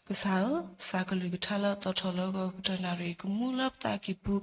ကစၢ်ဧၢ, ကစၢ်ကလုၢ်ကထါလၢအသီၣ်ထီၣ်လၢဂီၤကတီၢ်နၣ်ရံၣ်အံၤ ကမူလၢပသးကံၢ်ပူ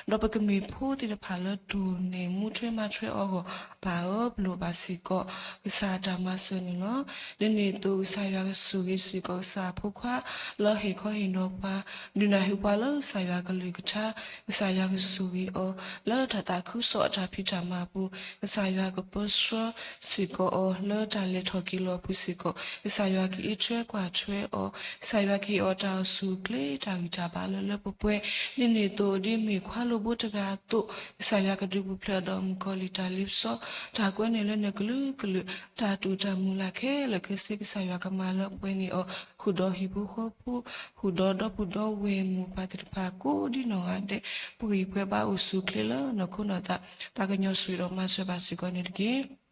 ၤ, ဒီးပကမ့ၢ်ဖိသ့ၣ်တဖၣ်လၢတိၢ်န့ၢ်မူထွဲမၤထွဲအီၤအဂီၢ်, ပၢ်ဧၢ, ပလိၣ်ဘၣ်စ့ၢ်ကီး ကစၢ်အတၢ်မၤစၢၤန့ၣ်လီၤ. ဒ်န့ၣ်အသိးကစၢ်ယွၤကဆိၣ်ဂ့ၤစ့ၢ်ကီး ကစၢ်အဖိခွါ လၢဟ့ၣ်ခီဟ့ၣ်နီၤပှၤ, ဒုးနၢ်ဟူပှၤလၢကစၢ်ယွၤကလုၢ်ကထါ, ကစၢ်ယွၤကဆိၣ်ဂ့ၤအီၤ, လၢတၢ်သးခုကစီၣ်အတၢ်ဖံးတၢ်မၤအပူၤ, ကစၢ်ယွၤကပၢဆှၢစ့ၢ်ကီးအီၤ, လၢတၢ်လဲၤထီၣ်က့ၤလီၤအပူၤစ့ၢ်ကီး, ကစၢ်ယွၤကအံးထွဲကွၢ်ထွဲအီၤ, ကစၢ်ယွၤကဟ့ၣ်အီၤတၢ်အိၣ်ဆူၣ်အိၣ်ချ့တၢ်ဂံၢ်တၢ်ဘါလၢလၢပှဲၤပှဲၤ, ဒ်န့ၣ်အသိးဒ်မ့ၢ်ခွါလိာ်ဘိတဂၤအသိး, ကစၢ်ယွၤကဒုးပူၤဖျဲးအီၤဒီးမုၣ်ကီၤလံၢ်တၢ်လ့ပစီ, တၢ်ကွဲန့ၣ်လၢန့ၣ်ကလုာ်ကလုာ်, တၢ်တူၢ်တၢ်မုၢ်လၢ်ခဲလၢာ်ခဲဆ့ ကစၢ်ယွၤကမၤလၢပှဲၤန့ၢ်အီၤ, ဃုာ်ဒီးဟံၣ်ဖိဃီဖိ, ဃုာ်ဒီးဒီပုၢ်ဒီဝဲၢ်မိၢ်ပၢ်သ့ၣ်တဖၣ်ကိးဒ်နီၢ်ဂၤဒဲး, ပှဲၤဂံၢ်ပှဲၤဘါအိၣ်ဆူၣ်အိၣ်ချ့လၢနီၢ်ခိနီၢ်သး, တၢ်ကညီၤဆိၣ်ဂ့ၤဒီးမၤစၢၤဘၣ်စ့ၢ်ကီးန့ၣ်တက့ၢ်.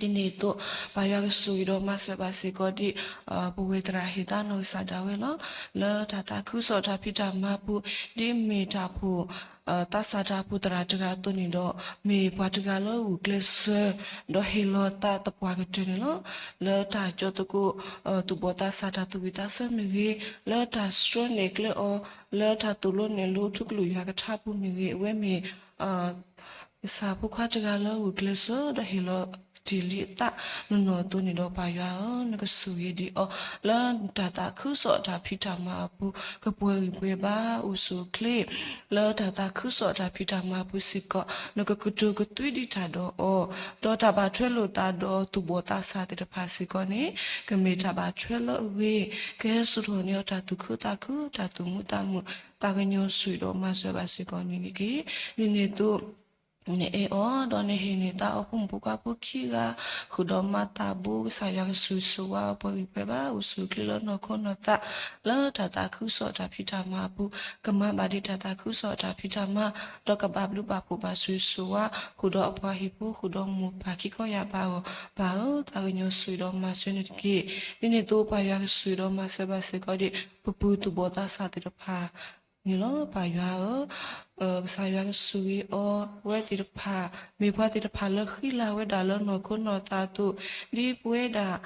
ဒ်န့ၣ်အသိး, ပၢ်ယွၤကဆိၣ်ဂ့ၤဒီးမၤစၢၤဘၣ်စ့ၢ်ကီးဒ် ပဝဲသရၣ်ဟ့ၣ်သါနီၢ်ကစၢ်ဒၣ်ဝဲလီၤ. လၢတၢ်သးခုကစီၣ်တၢ်ဖံးတၢ်မၤအပူၤ, ဒ်မ့ၢ်တၢ်ဖှိၣ် သးစၢ်တၢ်ဖှိၣ်သရၣ်တဂၤအသိးန့ၣ်ဒီး, မ့ၢ်ပှၤတဂၤလၢဂုာ်ကျဲးစၢး, ဒီးဟ့ၣ်လီၤသးသပှၢ်ကတၢၢ်န့ၣ်လီၤ. လၢတၢ်ကၠီသကိး သူၣ်ဘီၣ်သးစၢ်တၢ်သူၣ်ဝံၣ်သးဆၢမ့ၢ်ဂ့ၤ, လၢတၢ်ဆှၢနဲၣ်ကျဲအီၤ, လၢတၢ်သိၣ်လိနဲၣ်လိထူကလုာ်ယွၤကထါပူၤမ့ၢ်ဂ့ၤ, အဝဲမ့ၢ် ကစၢ်ဖိခွါတဂၤလၢဂုာ်ကျဲးစၢး ဒီးဟ့ၣ်လီၤတ့ၢ်လံအသးနီၢ်နီၢ်အသိးန့ၣ်ဒီး ပၢ်ယွၤဧၢ, နကဆိၣ်ဂ့ၤဒံးအီၤ, လၢတၢ်သးခုကစီၣ်တၢ်ဖံးတၢ်မၤအပူၤ, ကပှဲၤဂံၢ်ပှဲၤဘါအိၣ်ဆူၣ်အိၣ်ချ့, လၢတၢ်သးခုကစီၣ်တၢ်ဖံးတၢ်မၤအပူၤစ့ၢ်ကီး, နကကတိၤကသွံဒံးတၢ်ဒီးအီၤ, ဒီးတၢ်ဘၣ်ထွဲလိာ်သးဒီးသူၣ်ဘီၣ်သးစၢ်သ့ၣ်တဖၣ်စ့ၢ်ကီးန့ၣ်, ကမ့ၢ်တၢ်ဘၣ်ထွဲလၢအဂ့ၤ, ကဟဲစိာ်ထီၣ်န့ၢ်အီၤတၢ်သူၣ်ခုသးခု, တၢ်သူၣ်မုာ်သးမုာ်, တၢ်ကညီၤဆိၣ်ဂ့ၤဒီးမၤစၢၤဘၣ်စ့ၢ်ကီးန့ၣ်တက့ၢ်. ဒ်န့ၣ်အသိး နအဲၣ်အီၤ, ဒီးနဟ့ၣ်န့ၢ်သါအီၤဖိမုၣ်ဖိခွါဖိခံဂၤ, ဃုာ်ဒီးမၤသးဘိ, ကစၢ်ယွၤကဆိၣ်ဂ့ၤဆိၣ်ဝါအီၤ, ပှဲၤဂံၢ်ပှဲၤဘါအိၣ်ဆူၣ်အိၣ်ချ့လၢနီၢ်ခိနီၢ်သး, လၢတၢ်သးခုကစီၣ်တၢ်ဖံးတၢ်မၤအပူၤ, ကမၤဘၣ်ဒ်တၢ်သးခုကစီၣ်တၢ်ဖံးတၢ်မၤ, ဒီးကဘၣ်ဘျုးဘၣ်ဖှိၣ်ဘၣ်ဆိၣ်ဂ့ၤဆိၣ်ဝါ, ဃုာ်ဒီးအပှၤဟံၣ်ဖိ, ဃုာ်ဒီးမိၢ်ပၢ်ခံခီယၢ်ဘးအဂီၢ်, ပၢ်ဧၢ, သးကညီၤဆိၣ်ဂ့ၤဒီးမၤစၢၤန့ၣ်တက့ၢ်. ဒ်န့ၣ်အသိးပၢ်ယွၤကဆိၣ်ဂ့ၤဒီးမၤစၢၤဘၣ်စ့ၢ်ကီးဒ် ပပုၢ်သူၣ်ဘီၣ်သးစၢ်သ့ၣ်တဖၣ် န့ၣ်လီၤ. ပၢ်ယွၤဧၢ, ကစၢ်ယွၤကဆိၣ်ဂ့ၤအီၤ, ဝဲသ့ၣ်တဖၣ်, မ့ၢ်ပှၤသ့ၣ်တဖၣ်လၢဃံလၤဝဲဒၣ်လၢနီၢ်ခိနီၢ်သးအသိး, ဒ်ပဝဲဒၣ်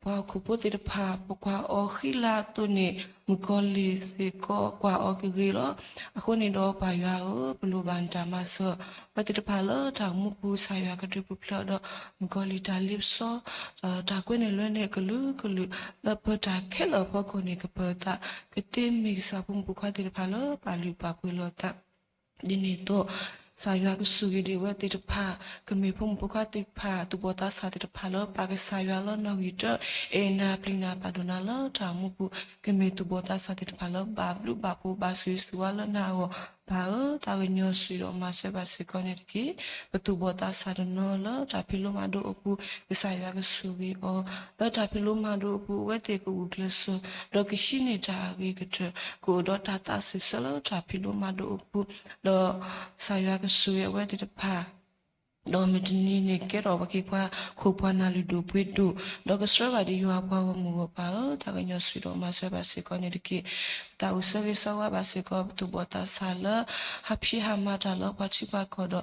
ပှၤဟီၣ်ခိၣ်ဖိသ့ၣ်တဖၣ် ပကွၢ်အီၤဃံလၤအသိးန့ၣ်, မုၣ်ကီၤလံၢ်စ့ၢ်ကီးကွၢ်အီၤကဂ့ၤလီၤ. အဃိန့ၣ်ဒီးပၢ်ယွၤဧၢ, ပလိၣ်ဘၣ်နတၢ်မၤစၢၤ, ပှၤသ့ၣ်တဖၣ်လၢတၢ်အိၣ်မူပူၤ ကစၢ်ယွၤကဒုးပူၤဖျဲးအီၤဒီး မုၣ်ကီၤလံၢ်တၢ်လ့ပစီ တၢ်ကွဲန့ၣ်လွဲန့ၣ်အကလုာ်ကလုာ်, လၢပတၢ်ခဲလၢာ်အဖီခိၣ်န့ၣ် ကပၢၤသး, ကသ့မ့ၢ်ကစၢ်ဖိမုၣ်ဖိခွါသ့ၣ်တဖၣ်လၢပာ်လုၢ်ပာ်ပှ့ၤလိာ်သး, ဒ်န့ၣ်အသိး ကစၢ်ယွၤကဆိၣ်ဂ့ၤဒံးအဝဲသ့ၣ်တဖၣ်, ကမ့ၢ်ဖိမုၣ်ဖိခွါသ့ၣ်တဖၣ် သူၣ်ဘီၣ်သးစၢ်သ့ၣ်တဖၣ်လၢပာ်ကစၢ်ယွၤလၢနီၣ်ဂံၢ်တၢ, အဲၣ်နၤပျံၤနၤပာ်ဒိၣ်နၤလၢတၢ်အိၣ်မူပူၤ, ကမ့ၢ်သူၣ်ဘီၣ်သးစၢ်သ့ၣ်တဖၣ်လၢဘၣ်ဘျုးဘၣ်ဖှိၣ်ဘၣ်ဆိၣ်ဂ့ၤဆိၣ်ဝါလၢနၤအဂီၢ်, ပၢ်ဧၢ, သးကညီၤဆိၣ်ဂ့ၤဒီးမၤစၢၤဘၣ်စ့ၢ်ကီးန့ၣ်တက့ၢ်. ပသူၣ်ဘီၣ်သးစၢ်တနီၤလၢတၢ်ဖံးလိမၤဒိးအပူၤ, ကစၢ်ယွၤကဆိၣ်ဂ့ၤအီၤ, လၢတၢ်ဖံးလိမၤဒိးအပူၤ အဝဲသ့ၣ်ကဂုာ်ကျဲးစၢး, ဒီးကဟံးန့ၢ်တၢ်အဂ့ၤကတၢၢ်, ကအိၣ်ဒီးတၢ်သးစံးဆၢလၢတၢ်ဖံးလိမၤဒိးအပူၤ, ဒီးကစၢ်ယွၤကဆိၣ်ဂ့ၤအဝဲသ့ၣ်တဖၣ် ဒီးမုၢ်တနံၤန့ၣ် ကဲထီၣ်ပှၤက့ၤပှၤခိၣ်ပှၤနၢ်လုၢ်ဒိၣ်ပှ့ၤဒိၣ်, ဒီးကဆှၢဘၣ်ဒံးယွၤအပှၤဂီၢ်မုၢ်အဂီၢ်ပၢ်ဧၢ, သးကညီၤဆိၣ်ဂ့ၤဒီးမၤစၢၤဘၣ်စ့ၢ်ကီးန့ၣ်တက့ၢ်. ပသးအိၣ်ဆၢဂ့ၤဆၢဝါဘၣ်စ့ၢ်ကီး ပသူၣ်ဘီၣ်သးစၢ်လၢ ဟးဖံးဟးမၤတၢ်လၢပှၤထံပှၤကီၢ်ဒီး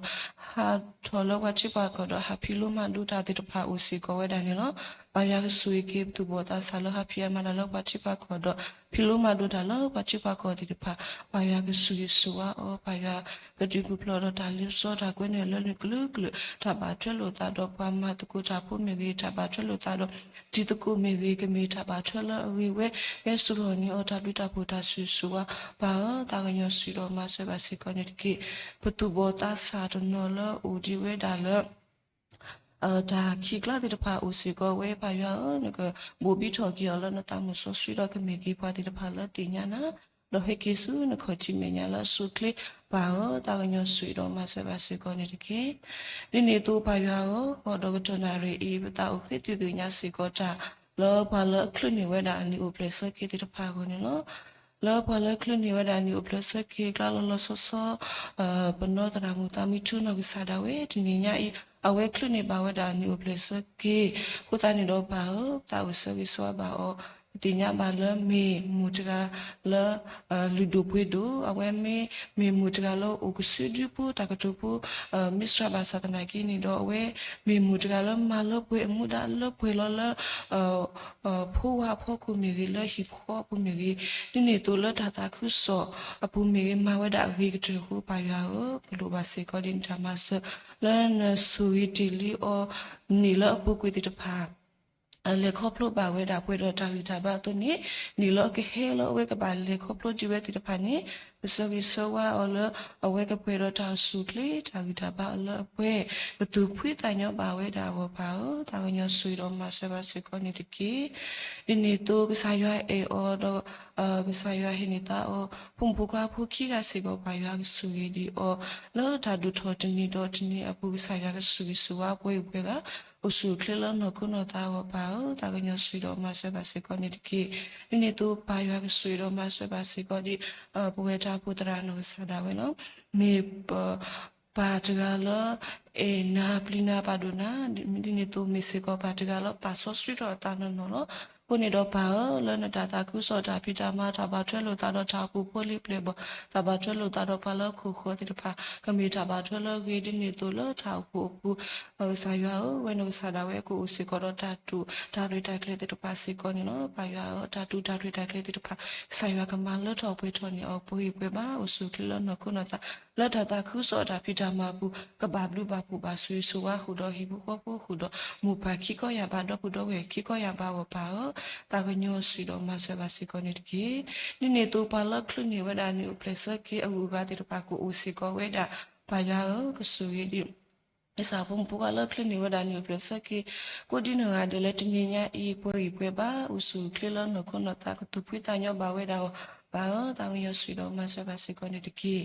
ဟးထီၣ်လၢပှၤထံပှၤကီၢ်ဒီး ဟးဖံးလိမၤဒိးတၢ်သ့ၣ်တဖၣ်အိၣ်စ့ၢ်ကီးဝဲဒၣ်န့ၣ်လီၤ. ပၢ်ယွၤကဆိၣ်ဂ့ၤက့ၤ ပသူၣ်ဘီၣ်သးစၢ်လၢဟးဖံးဟးမၤတၢ်လၢပှၤထံပှၤကီၢ်ဒီး ဖံးလိမၤဒိးတၢ်လၢပှၤထံပှၤကီၢ်သ့ၣ်တဖၣ်, ပၢ်ယွၤကဆိၣ်ဂ့ၤဆိၣ်ဝါအီၤ, ပၢ်ယွၤကဒုးပူၤဖျဲးဒီးတၢ်လ့ပစီတၢ်ကွဲးန့ၢ်လၢနုာ်ကလုာ်ကလုာ်, တၢ်ဘၣ်ထွဲလိာ်သးဒီးပှၤမၤသကိးတၢ်ဖိမ့ၢ်ဂ့ၤ, တၢ်ဘၣ်ထွဲလိာ်သးဒီးတံၤသကိးမ့ၢ်ဂ့ၤ, ကမ့ၢ်တၢ်ဘၣ်ထွဲလၢအဂ့ၤဝဲ, ကဲစူၢ်ထီၣ်န့ၢ်အီၤ တၢ်ဘျုးတၢ်ဖှိၣ်တၢ်ဆိၣ်ဂ့ၤဆိၣ်ဝါ, ပၢ်ဧၢ, သးကညီၤဆိၣ်ဂ့ၤဒီးမၤစၢၤဘၣ်စ့ၢ်ကီးန့ၣ်တက့ၢ်. ပသူၣ်ဘီၣ်သးစၢ်တနီၤလၢအိၣ်ဒံးဝဲဒၣ်လၢ တၢ်ခံးကျါသ့ၣ်တဖၣ်အိၣ်စ့ၢ်ကီးဝဲ ပၢ်ယွၤဧၢ, နကဘိၣ်ဘံထီၣ်က့ၤအီၤလၢနသးမုၢ်စီဆှံဒီးကမ့ၢ်က့ၤပှၤသ့ၣ်တဖၣ်လၢသ့ၣ်ညါနၤ, ဒီးဟဲက့ၤဆူနခီၣ်ထံးမဲာ်ညါလၢအဆိအချ့, ပၢ်ဧၢ, သးကညီၤဆိၣ်ဂ့ၤဒီးမၤစၢၤဘၣ်စ့ၢ်ကီးန့ၣ်တက့ၢ်. ဒ်န့ၣ်အသိးပၢ်ယွၤဧၢ, ဃိးဒီးကတီၢ်နၣ်ရံၣ်အံၤ ပသးအိၣ်ဃ့တုၤသ့ၣ်ညါစ့ၢ်ကီးတၢ် လၢပှၤလၢအချုးန့ၢ်ဝဲဒၣ်အနံၣ်အိၣ်ဖျဲၣ်ဆၢက့ၤသ့ၣ်တဖၣ်အဂီၢ်န့ၣ်လီၤ. လၢပှၤလၢချုးန့ၢ်ဝဲဒၣ်အနံၣ်အိၣ်ဖျဲၣ်ဆၢက့ၤကျါလီၤလီၤဆီဆီ ပနီၢ်သရၣ်မုၣ်သးမံထူနီၢ်ကစၢ်ဒၣ်ဝဲ တနံၤညါအံၤ အဝဲချုးန့ၢ်ဘၣ်ဝဲဒၣ်အနံၣ်အိၣ်ဖျဲၣ်ဆၢက့ၤ, အဃိသတးန့ၣ်ဒီးပၢ်ဧၢ, ပသးအိၣ်ဆၢဂ့ၤဆၢဝါဘၣ်အီၤ, ပသ့ၣ်ညါဘၣ်လၢမ့ၢ်မိၢ်တဂၤလၢ လုၢ်ဒိၣ်ပှ့ၤဒိၣ်, အဝဲမ့ၢ်မ့ၢ်မိၢ်တဂၤလၢအိၣ်ကစုဒုဖိတၢ်ကတိၤဖိ မ့ၢ်စှၤဘၣ်ဆၣ်သနာ်က့န့ၣ်ဒီး အဝဲမ့ၢ်မိၢ်တဂၤလၢမၤလၢပှဲၤအမူဒါလၢပှဲၤလီၤလၢ ဖိဝါအဖီခိၣ်မ့ၢ်ဂ့ၤ, လၢဟံၣ်ဖိဃီဖိမ့ၢ်ဂ့ၤ, ဒ်န့ၣ်အသိးလၢတၢ်သးခုကစီၣ်အပူၤမ့ၢ်ဂ့ၤ, မၤဝဲဒၣ်အဂ့ၤကတၢၢ်အဃိ ပၢ်ယွၤဧၢ, ပလိၣ်ဘၣ်စ့ၢ်ကီးဒ်နတၢ်မၤစၢၤ လၢနဆိၣ်ဂ့ၤတ့ၢ်လံအီၤ န့ၣ်လၢအပူၤကွံာ်သ့ၣ်တဖၣ် လဲၤခီဖျိဘၣ်ဝဲဒၣ်ပှဲၤဒီးတၢ်ဂံၢ်တၢ်ဘါအသိးန့ၣ်, န့ၣ်လၢအကဟဲလၢအဝဲကဘၣ်လဲၤခီဖျိဒံးဝဲသ့ၣ်တဖၣ်န့ၣ်, ပဆၢဂ့ၤဆၢဝါအီၤလၢ အဝဲကပှဲၤဒီးတၢ်အိၣ်ဆူၣ်အိၣ်ချ့ တၢ်ဂံၢ်တၢ်ဘါအလၢအပှဲၤ ကသူၣ်ဖှံသးညီဘၣ်ဝဲဒၣ်အဂီၢ် ပၢ်ဧၢ, သးကညီၤဆိၣ်ဂ့ၤဒီးမၤစၢၤဘၣ်စ့ၢ်ကီးန့ၣ်တက့ၢ်. ဒ်န့ၣ်အသိးကစၢ်ယွၤအဲၣ်အီၤဒီး ကစၢ်ယွၤဟ့ၣ်န့ၢ်သါအီၤ ဖိမုၣ်ဖိခွါဖိခံဂၤစ့ၢ်ကီး ပၢ်ယွၤကဆိၣ်ဂ့ၤဒံးအီၤ လၢတၢ်ဒိၣ်ထီၣ်တနံၤဒီးတနံၤအပူၤ ကစၢ်ယွၤကဆိၣ်ဂ့ၤဆိၣ်ဝါပှဲၤဂံၢ်ပှဲၤဂၤ အိၣ်ဆူၣ်အိၣ်ချ့လၢနီၢ်ခိနီၢ်သးအဂီၢ် ပၢ်ဧၢ, သးကညီၤဆိၣ်ဂ့ၤဒီးမၤစၢၤဘၣ်စ့ၢ်ကီးန့ၣ်တက့ၢ်. ဒ်န့ၣ်အသိးပၢ်ယွၤကဆိၣ်ဂ့ၤဒီးမၤစၢၤဘၣ်စ့ၢ်ကီးဒ် ပဝဲတၢ်အိၣ်ဖှိၣ်သရၣ်နီၢ်ကစၢ်ဒၣ်ဝဲလီၤ. မ့ၢ်ပ ပၢ်တဂၤလၢ အဲၣ်နၤပျံၤနၤပာ်ဒိၣ်နၤ, ဒ်န့ၣ်အသိးမ့ၢ်စ့ၢ်ကီးပၢ်တဂၤလၢပာ်စီဆှံထီၣ်အသးနီၢ်နီၢ်လီၤ. အဃိန့ၣ်ဒီးပၢ်ဧၢ, လၢနတၢ်သးခုကစီၣ်တၢ်ဖံးတၢ်မၤ တၢ်ဘၣ်ထွဲလိာ်သးဒီးတၢ်အိၣ်ဖှိၣ်ဖိလံၤပျဲၢ်ဘီၣ်, တၢ်ဘၣ်ထွဲလိာ်သးဒီးပှၤလၢခိၣ်ဃၢၤသ့ၣ်တဖၣ် ကမ့ၢ်တၢ်ဘၣ်ထွဲလၢအဂ့ၤ ဒ်န့ၣ်အသိးလၢတၢ်အိၣ်ဖှိၣ်အပူၤ ကစၢ်ယွၤဧၢ, ဝဲနီၢ်ကစၢ်ဒၣ်ဝဲကအိၣ်စ့ၢ်ကီးဒီးတၢ်တူၢ်တၢ်ရဲၣ်တၢ်ကျဲၤသ့ၣ်တဖၣ်စ့ၢ်ကီးန့ၣ်လီၤ. ပၢ်ယွၤဧၢ, တၢ်တူၢ်တၢ်ရဲၣ်တၢ်ကျဲၤသ့ၣ်တဖၣ် ကစၢ်ယွၤကမၤလၢထီၣ်ပှဲၤထီၣ်န့ၢ်အီၤပှဲၤဂံၢ်ပှဲၤဘါ အိၣ်ဆူၣ်အိၣ်ချ့လၢနီၢ်ခိနီၢ်သး လၢတၢ်သးခုကစီၣ်တၢ်ဖံးတၢ်မၤအပူၤ ကဘၣ်ဘျုးဘၣ်ဖှိၣ်ဘၣ်ဆိၣ်ဂ့ၤဆိၣ်ဝါဃုာ်ဒီးဟံၣ်ဖိဃီဖိဃုာ်ဒီး မိၢ်ပၢ်ခံခီယၢ်ဘး ဒီပုၢ်ဒီဝဲၢ်ခံခီယၢ်ဘးအဂီၢ် ပၢ်ဧၢ, သးကညီၤဆိၣ်ဂ့ၤဒီးမၤစၢၤဘၣ်စ့ၢ်ကီးန့ၣ်တက့ၢ်. ဒ်န့ၣ်အသိးပှၤလၢချုးန့ၢ်ဝဲဒၣ်နံၣ်အိၣ်ဖျဲၣ်ဆၢက့ၤအဂုၤအဂၤသ့ၣ်တဖၣ်ကအိၣ်စ့ၢ်ကီးဝဲဒၣ် ပၢ်ယွၤဧၢ, ကဆိၣ်ဂ့ၤဒံး ကစၢ်ဖိမုၣ်ဖိခွါလၢချုးန့ၢ်ဝဲဒၣ်နံၣ်အိၣ်ဖျဲၣ်ဆၢက့ၤ ကိးဒံနီၢ်ဂၤဒဲးလၢတနံၤညါအံၤ ပှဲၤဂံၢ်ပှဲၤဘါ အိၣ်ဆူၣ်အိၣ်ချ့လၢနီၢ်ခိနီၢ်သး ကသူၣ်ဖှံသးညီဘၣ်ဝဲဒၣ်အဂီၢ် ပၢ်ဧၢ, သးကညီၤဆိၣ်ဂ့ၤဒီးမၤစၢၤဘၣ်စ့ၢ်ကီးန့ၣ်တက့ၢ်.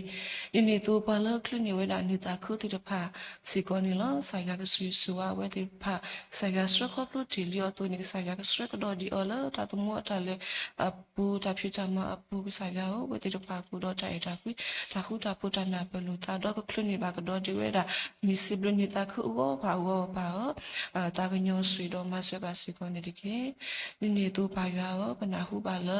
ဒ်န့ၣ်အသိးပှၤလၢချုးန့ၢ်ဝဲဒၣ်နံၣ်သးခုသ့ၣ်တဖၣ်စ့ၢ်ကီးန့ၣ်လီၤ. ကစၢ်ယွၤကဆိၣ်ဂ့ၤဆိၣ်ဝါအဝဲသ့ၣ်တဖၣ်, ကစၢ်ယွၤဆှၢခီဖျိတ့ၢ်လံအီၤအသိးန့ၣ် ကစၢ်ယွၤကဆှၢကဒီးဒံးအီၤလၢတၢ်သမူအတၢ်လဲၤအပူၤ တၢ်ဖံးတၢ်မၤအပူၤ ကစၢ်ယွၤဧၢ, အဝဲသ့ၣ်တဖၣ်ကအိၣ်ဒီးတၢ်အဲၣ်တၢ်ကွံ တၢ်ဃူတၢ်ဖိး တၢ်နၢ်ပၢၢ်လိာ်သး ဒီးကချုးန့ၢ်ဘၣ်ကဒီးဒံးဝဲဒၣ် နံၣ်စံးဘျုးနံၣ်သးခုအဂီၢ် ပၢ်အဂီၢ် ပၢ်ဧၢ, သးကညီၤဆိၣ်ဂ့ၤဒီးမၤစၢၤဘၣ်စ့ၢ်ကီးန့ၣ်တက့ၢ်. ဒ်န့ၣ်အသိးပၢ်ယွၤဧၢ, ပနၢ်ဟူဘၣ်လၢ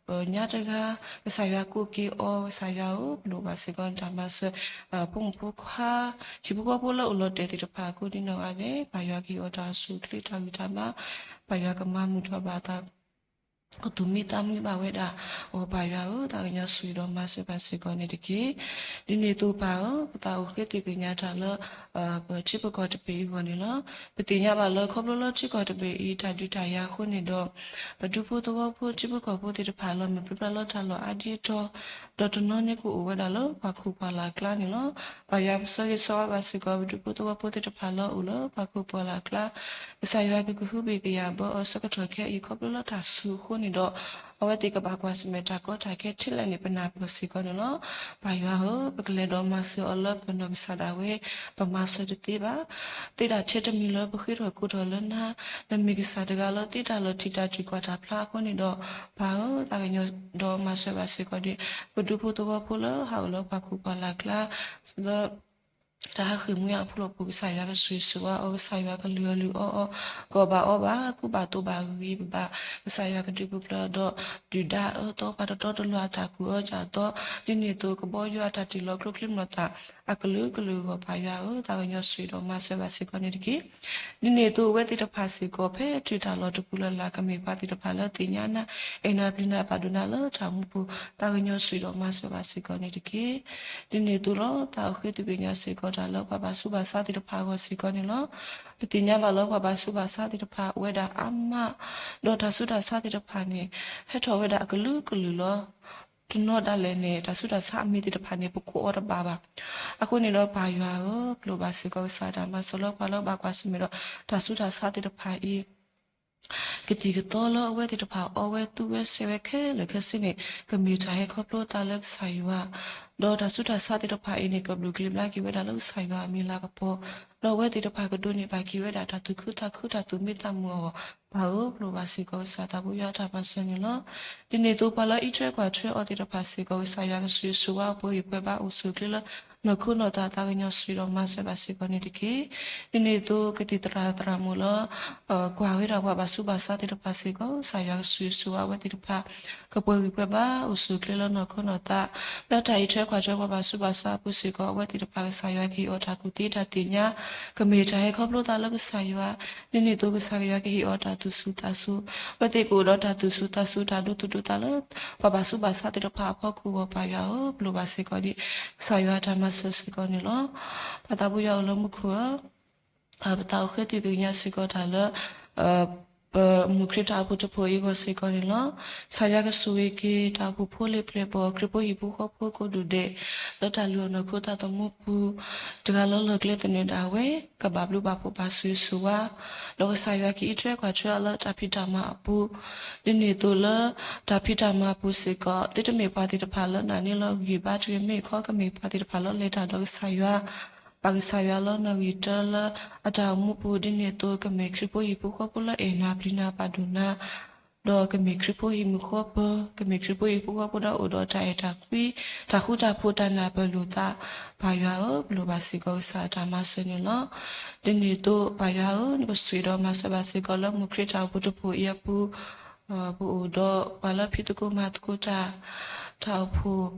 ပညါတဂၤ ကစၢ်ယွၤကိးက့ၤအီၤ ကစၢ်ယွၤဧၢ, ပလိၣ်ဘၣ်စ့ၢ်ကီးနတၢ်မၤစၢၤ ဖိမုၣ်ဖိခွါ ဟံၣ်ဖိဃီဖိလၢအိၣ်လီၤတဲာ်သ့ၣ်တဖၣ် ကိးဒံနီၢ်ဂၤဒဲး ပၢ်ယွၤကဟ့ၣ်အီၤတၢ်အိၣ်ဆူၣ်အိၣ်ချ့ တၢ်ဂံၢ်တၢ်ဘါ ပၢ်ယွၤကမၤမုာ်ထီၣ်ဘၣ်အသး ကသူၣ်မံသးမံဘၣ်ဝဲဒၣ်အီၤ ပၢ်ယွၤဧၢ, သးကညီၤဆိၣ်ဂ့ၤဒီးမၤစၢၤဘၣ်စ့ၢ်ကီးန့ၣ်တက့ၢ်. ဒ်န့ၣ်အသိးပၢ်ဧၢ, ပသးအိၣ်ဃ့သ့ၣ်ကညးတၢ်လၢ ပထံပကီၢ်တဘ့ၣ်အံၤအဂီၢ်န့ၣ်လီၤ. ပသ့ၣ်ညါဘၣ်လၢ ခီဖျိလၢထံကီၢ်တဘ့ၣ်အံၤ တၢ်ဒုးတၢ်ယၤအဃိန့ၣ်ဒီး ပဒူဖိသဝီဖိ ထံဖိကီၢ်ဖိသ့ၣ်တဖၣ် လီၤမုၢ်ပြံပြါလၢတၢ်လီၢ်အါဒံအတီၤ ဒီးတနီၤန့ၣ်ကအိၣ်ဝဲဒၣ်လၢပှၤခိၣ်ပှၤလၢ်ကျါန့ၣ်လီၤ. ပၢ်ယွၤပဆၢဂ့ၤဆၢဝါဘၣ်စ့ၢ်ကီး ပဒူဖိသဝီဖိသ့ၣ်တဖၣ်လၢအအိၣ်လၢပှၤခိၣ်ပှၤလၢ်ကျါ, ကစၢ်ယွၤကကဟုဘၣ်ကယာ်ဘၢအီၤဆၢကတီၢ်ခဲအံၤ ခီဖျိလၢတၢ်ဆူးအဃိန့ၣ်ဒီး အဝဲသ့ၣ်ကဘၣ်ကွၢ်ဆၢၣ်မဲာ်တၢ်ကီတၢ်ခဲထဲလဲၣ်န့ၣ် ပနၢ်ပၢၢ်စ့ၢ်ကီးန့ၣ်လီၤ. ပၢ်ယွၤဧၢ, ပကလဲၤဒီးမၤစၢၤအီၤလၢပနီၢ်ကစၢ်ဒၣ်ဝဲ, ပမၤစၢၤတသ့ဘၣ်. သ့တၢ်ထဲတမံၤလၢပဃ့ထီၣ်ကိးထီၣ်လၢနၤ, နမ့ၢ်ကစၢ်တဂၤလၢသ့တၢ်လီၤထံးတၢ်ထံးကွၢ်တၢ်ဖျါအဃိန့ၣ်ဒီး, ပၢ်ဧၢ, သးကညီၤဒီးမၤစၢၤဘၣ်စ့ၢ်ကီးဒီး ပဒူဖိသဝီဖိလၢဟးအိၣ်လၢပှၤခိၣ်ပှၤလၢ်ကျါ လၢ တၢ်ဟးဃ့ၢ်မှံဟးဖျိးအပူၤ ကစၢ်ယွၤကဆိၣ်ဂ့ၤဆိၣ်ဝါအီၤ, ကစၢ်ယွၤကလုၢ်အီၣ်လုၢ်အီအီၤ, ကီၣ်ဘၣ်အီဘၣ်, ကူဘၣ်သိးဘၣ်ဂ့ၤဂ့ၤဘၣ်ဘၣ်, ကစၢ်ယွၤကဒုးပျၢၤဒီး ဒုၣ်ဒါအၢသီ ပှၤတတီတလိၤအတၢ်ကူၣ်အၢစၢ်သီ, ဒ်န့ၣ်အသိးကဘီယူၤအတၢ်တ့ၢ်လီၤကျိချံမျိာ်သၣ် အကလုာ်ကလုာ်အဂီၢ် ပၢ်ယွၤဧၢ, သးကညီၤဆိၣ်ဂ့ၤဒီးမၤစၢၤဘၣ်စ့ၢ်ကီးန့ၣ်တက့ၢ်. ဒ်န့ၣ်အသိးအဝဲသ့ၣ်တဖၣ်စ့ၢ်ကီး ဖဲတုၤတၢ်လီၢ်တပူၤလၢ်လၢ် ကမ့ၢ်ပှၤသ့ၣ်တဖၣ်လၢသ့ၣ်ညါနၤ, အဲၣ်နၤပျံၤနၤပာ်ဒိၣ်နၤလၢတၢ်မူပူၤ, သးကညီၤဆိၣ်ဂ့ၤဒီးမၤစၢၤဘၣ်စ့ၢ်ကီးန့ၣ်တက့ၢ်. ဒ်န့ၣ်အသိးလီၤ သးအိၣ်ဃ့သုးကညးစ့ၢ်ကီးတၢ်လၢပှၤဘၣ်ဆူးဘၣ်ဆါသ့ၣ်တဖၣ်အဂီၢ်စ့ၢ်ကီးန့ၣ်လီၤ. ပသ့ၣ်ညါဘၣ်လၢပှၤဘၣ်ဆူးဘၣ်ဆါသ့ၣ်တဖၣ်အိၣ်ဝဲဒၣ်အါမး, ဒီးတၢ်ဆူးတၢ်ဆါသ့ၣ်တဖၣ်န့ၣ် ဟဲထီၣ်ဝဲဒၣ်အကလုာ်ကလုာ်လီၤ. တနီၤဒၣ်လဲာ်န့ၣ် တၢ်ဆူးတၢ်ဆါအမံၤသ့ၣ်တဖၣ်န့ၣ် ပကိးအီၤတဘၣ်ဘၣ်. အဃိန့ၣ်ဒီးပၢ်ယွၤဧၢ, ပျိာ်ဘၣ်စ့ၢ်ကီးကစၢ်တၢ်မၤစၢၤလၢပှၤလၢဘၣ်ကွၢ်ဆၢၣ်မဲာ်ဒီး တၢ်ဆူးတၢ်ဆါသ့ၣ်တဖၣ်အံၤ ကသံၣ်ကသီလၢအဝဲသ့ၣ်တဖၣ်အီဝဲသူဝဲစဲဝဲခဲလၢာ်ခဲဆ့န့ၣ် ကမ့ၢ်တၢ်ဟဲခီဖျိသးလၢကစၢ်ယွၤ, ဒီးတၢ်ဆူးတၢ်ဆါသ့ၣ်တဖၣ်အံၤန့ၣ် ကဘျုးကလံၤဘျါက့ၤဝဲဒၣ်လၢကစၢ်ယွၤအမံၤလၤကပီၤ, ဒီးအဝဲသ့ၣ်တဖၣ်ကဒိးန့ၢ်ဘၣ်က့ၤဝဲဒၣ်တၢ်သူၣ်ခုသးခုတၢ်သူၣ်မံသးမုာ်အဂီၢ်, ပၢ်ဧၢ, ပျိာ်ဘၣ်စ့ၢ်ကီးကစၢ်သးဘိယွၤတၢ်မၤစၢၤန့ၣ်လီၤ. ဒ်န့ၣ်အသိးပှၤလၢအံးထွဲကွၢ်ထွဲအီၤသ့ၣ်တဖၣ်စ့ၢ်ကီး ကစၢ်ယွၤကဆိၣ်ဂ့ၤဆိၣ်ဝါအပှဲၤဂံၢ်ပှဲၤဘါအိၣ်ဆူၣ်အိၣ်ချ့လၢ နီၢ်ခိနီၢ်သး သးကညီၤဆိၣ်ဂ့ၤဒီးမၤစၢၤဘၣ်စ့ၢ်ကီးန့ၣ်တက့ၢ်. ဒ်န့ၣ်အသိးကသံၣ်သရၣ်သရၣ်မုၣ်လၢ ကွၢ်ဝဲဒၣ်ပှၤဘၣ်ဆူးဘၣ်ဆါသ့ၣ်တဖၣ်စ့ၢ်ကီး ကစၢ်ယွၤကဆိၣ်ဂ့ၤဆိၣ်ဝါအဝဲသ့ၣ်တဖၣ် ကပှဲၤဂံၢ်ပှဲၤဘါအိၣ်ဆူၣ်အိၣ်ချ့လၢနီၢ်ခိနီၢ်သး, လၢတၢ်အံးထွဲကွၢ်ထွဲပှၤဘၣ်ဆူးဘၣ်ဆါအပူၤစ့ၢ်ကီး အဝဲသ့ၣ်တဖၣ်ကစၢ်ယွၤကဟ့ၣ်အီၤတၢ်ကူၣ်သ့တၢ်သ့ၣ်ညါ, ကမ့ၢ်တၢ်ဟဲခီဖျိသးလၢကစၢ်ယွၤ, ဒ်န့ၣ်အသိးကစၢ်ယွၤကဟ့ၣ်အီၤတၢ်သူၣ်ဆူၣ်သးဆူၣ်, အဝဲသ့ၣ်ကအိၣ်ဒီးတၢ်သူၣ်ဆူၣ်သးဆူၣ်တၢ်ဒိသူၣ်ဒိသးလၢ ပှၤဘၣ်ဆူးဘၣ်ဆါသ့ၣ်တဖၣ်အဖီခိၣ်အဂီၢ် ပၢ်ယွၤဧၢ, ပျိာ်ဘၣ်စ့ၢ်ကီးဒ် ကစၢ်ယွၤတၢ်မၤစၢၤစ့ၢ်ကီးန့ၣ်လီၤ. ပၢ်သးဘိယွၤအိၣ်လၢမူခိၣ်ဧၢ, ပသးအိၣ်ဃ့သုးကညးစ့ၢ်ကီးတၢ်လၢ ပမူခရံာ်တၢ်အိၣ်ဖှိၣ်တဖှိၣ်အံၤအဂီၢ်စ့ၢ်ကီးန့ၣ်လီၤ. ကစၢ်ယွၤကဆိၣ်ဂ့ၤက့ၤ တၢ်အိၣ်ဖှိၣ်ဖိလံၤပျဲၢ်ဘီၣ် ခရံာ်ဖိဟံၣ်ဖိဃီဖိကိးဒူၣ်ဒဲး လၢတၢ်လုၢ်အီၣ်နီၢ်ခိတၢ်သမူပူၤ, တဂၤလၢလီၢ်ကျဲသနၢၣ်ဒၣ်ဝဲ ကဘၣ်ဘျုးဘၣ်ဖှိၣ်ဘၣ်ဆိၣ်ဂ့ၤဆိၣ်ဝါ, ဒီးကစၢ်ယွၤကအံးထွဲကွၢ်ထွဲအီၤလၢတၢ်ဖံးတၢ်မၤအပူၤ, ဒ်န့ၣ်အသိးလၢ တၢ်ဖံးတၢ်မၤအပူၤစ့ၢ်ကီး သုတမ့ၢ်ပှၤသ့ၣ်တဖၣ်လၢနာ်န့ၢ်လီၤဂံၢ်ဘါတဂ့ၤ, မ့ၢ်အခီကမ့ၢ်ပှၤသ့ၣ်တဖၣ်လၢလဲၤတၢ်ဒီးကစၢ်ယွၤ ပၢ်ကစၢ်ယွၤလၢနီၣ်ဂံၢ်တၢလၢအတၢ်အိၣ်မူပူၤ, ဒ်န့ၣ်အသိးကမ့ၢ်ခရံာ်ဖိဟံၣ်ဖိဃီဖိလၢအဲၣ်နၤပျံၤနၤပာ်ဒိၣ်နၤ, ဒီးကမ့ၢ်ခရံာ်ဖိဟံၣ်မုာ်ဃီပၢၤ, ကမ့ၢ်ခရံာ်ဖိဟံၣ်ဖိဃီဖိဒီးအိၣ်ဒီးတၢ်အဲၣ်တၢ်ကွံ, တၢ်ဃူတၢ်ဖိးတၢ်နၢ်ပၢၢ်လိာ်သး, ပၢ်ယွၤဧၢ, ပျိာ်ဘၣ်စ့ၢ်ကီးကစၢ်အတၢ်မၤစၢၤန့ၣ်လီၤ. ဒ်န့ၣ်အသိးပၢ်ယွၤဧၢ, နကဆိၣ်ဂ့ၤဒီးမၤစၢၤဘၣ်စ့ၢ်ကီးလၢမူခရံာ်တၢ်အိၣ်ဖှိၣ်တဖှိၣ်အံၤအပူၤ ပအိၣ်ဒီးပှၤလၢဖံးသကိးမၤသကိးတၢ်, တၢ်အိၣ်ဖှိၣ်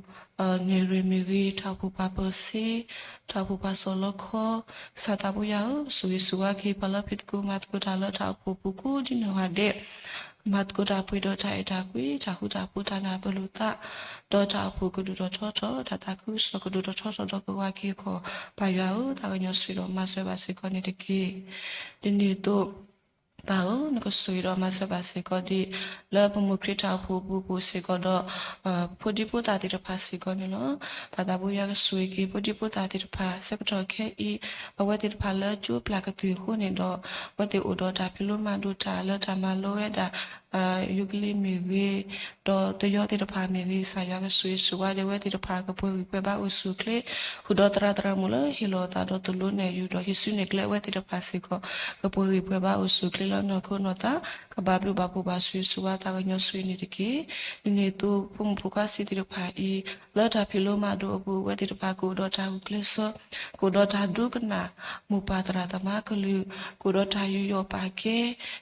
နဲၣ်ရွဲၣ်မ့ၢ်ဂ့ၤ, တၢ်အိၣ်ဖှိၣ်ပှၤပၢၤစ့, တၢ်အိၣ်ဖှိၣ်ပှၤစီၤလီခီ, ကစၢ်သးဘိယွၤဧၢ, ဆိၣ်ဂ့ၤဆိၣ်ဝါက့ၤပှၤလၢဖံးသကိးမၤသကိးတၢ်လၢတၢ်အိၣ်ဖှိၣ်ပူၤကိးဒ်နီၢ်ဂၤဒဲး, ကမၤသကိးတၢ်ပှဲၤဒီးတၢ်အဲၣ်တၢ်ကွံ, တၢ်ဃူတၢ်ဖိးတၢ်နၢ်ပၢၢ်လိာ်သး, ဒီးတၢ်အိၣ်ဖှိၣ်ကဒိၣ်ထီၣ်ထီထီၣ်, တၢ်သးခုကစီၣ်ကဒိၣ်ထီၣ်ထီထီၣ်ဒီးကဝၤက့ၤအဂီၢ်, ပၢ်ယွၤဧၢ, သးကညီၤဆိၣ်ဂ့ၤဒီးမၤစၢၤဘၣ်စ့ၢ်ကီးန့ၣ်တက့ၢ်. ဒ်န့ၣ်အသိး ပၢ်ဧၢ, နကဆိၣ်ဂ့ၤဒီးမၤစၢၤဘၣ်စ့ၢ်ကီးဒ် လၢပမူခရံာ်တၢ်အိၣ်ဖှိၣ်အပူၤစ့ၢ်ကီးဒီး ဖိဒံဖိသၣ်သ့ၣ်တဖၣ်စ့ၢ်ကီးန့ၣ်လီၤ. ပၢ်သးဘိယွၤကဆိၣ်ဂ့ၤက့ၤ ဖိဒံဖိသၣ်သ့ၣ်တဖၣ် ဆၢကတီၢ်ခဲအံၤ အဝဲသ့ၣ်တဖၣ်လၢကၠိပျၢ်ကသ့ၣ်အဃိန့ၣ်ဒီး အဝဲသ့ၣ်အိၣ်ဒီးတၢ်ဖံးလိမၤဒိးတၢ်လၢတၢ်မၤလိဝဲဒၣ် ယူကလံမ့ၢ်ဂ့ၤ, ဒီးသယီသ့ၣ်တဖၣ်မ့ၢ်ဂ့ၤ, ကစၢ်ယွၤကဆိၣ်ဂ့ၤဆိၣ်ဝါဒီးအဝဲသ့ၣ်တဖၣ် ကပှဲၤဂံၢ်ပှဲၤဘါအိၣ်ဆူၣ်အိၣ်ချ့, ဃုာ်ဒီးသရၣ်သရၣ်မုၣ်လၢဟ့ၣ်လီၤအသးဒီးသိၣ်လိနဲၣ်ယုာ်ဒီးဟံးစုနဲၣ်ကျဲအဝဲသ့ၣ်တဖၣ်စ့ၢ်ကီး ကပှဲၤဂံၢ်ပှဲၤဘါအိၣ်ဆူၣ်အိၣ်ချ့လၢနီၢ်ခိနီၢ်သး ကဘၣ်ဘျုးဘၣ်ဖှိၣ်ဘၣ်ဆိၣ်ဂ့ၤဆိၣ်ဝါ သးကညီၤဆိၣ်ဂ့ၤန့ၣ်တက့ၢ်. ဒ်န့ၣ်အသိး ဖိမုၣ်ဖိခွါစံးသ့ၣ်တဖၣ်အံၤ လၢတၢ်ဖံးလိမၤဒိးအပူၤ အဝဲသ့ၣ်တဖၣ်ကအိၣ်ဒီးတၢ်ဂုာ်ကျဲးစၢး, ကအိၣ်ဒီးတၢ်ဒိကနၣ်, မိၢ်ပၢ်သရၣ်သမါကလုာ်, ကအိၣ်ဒီးတၢ်ယူးယီၣ်ပာ်ကဲ,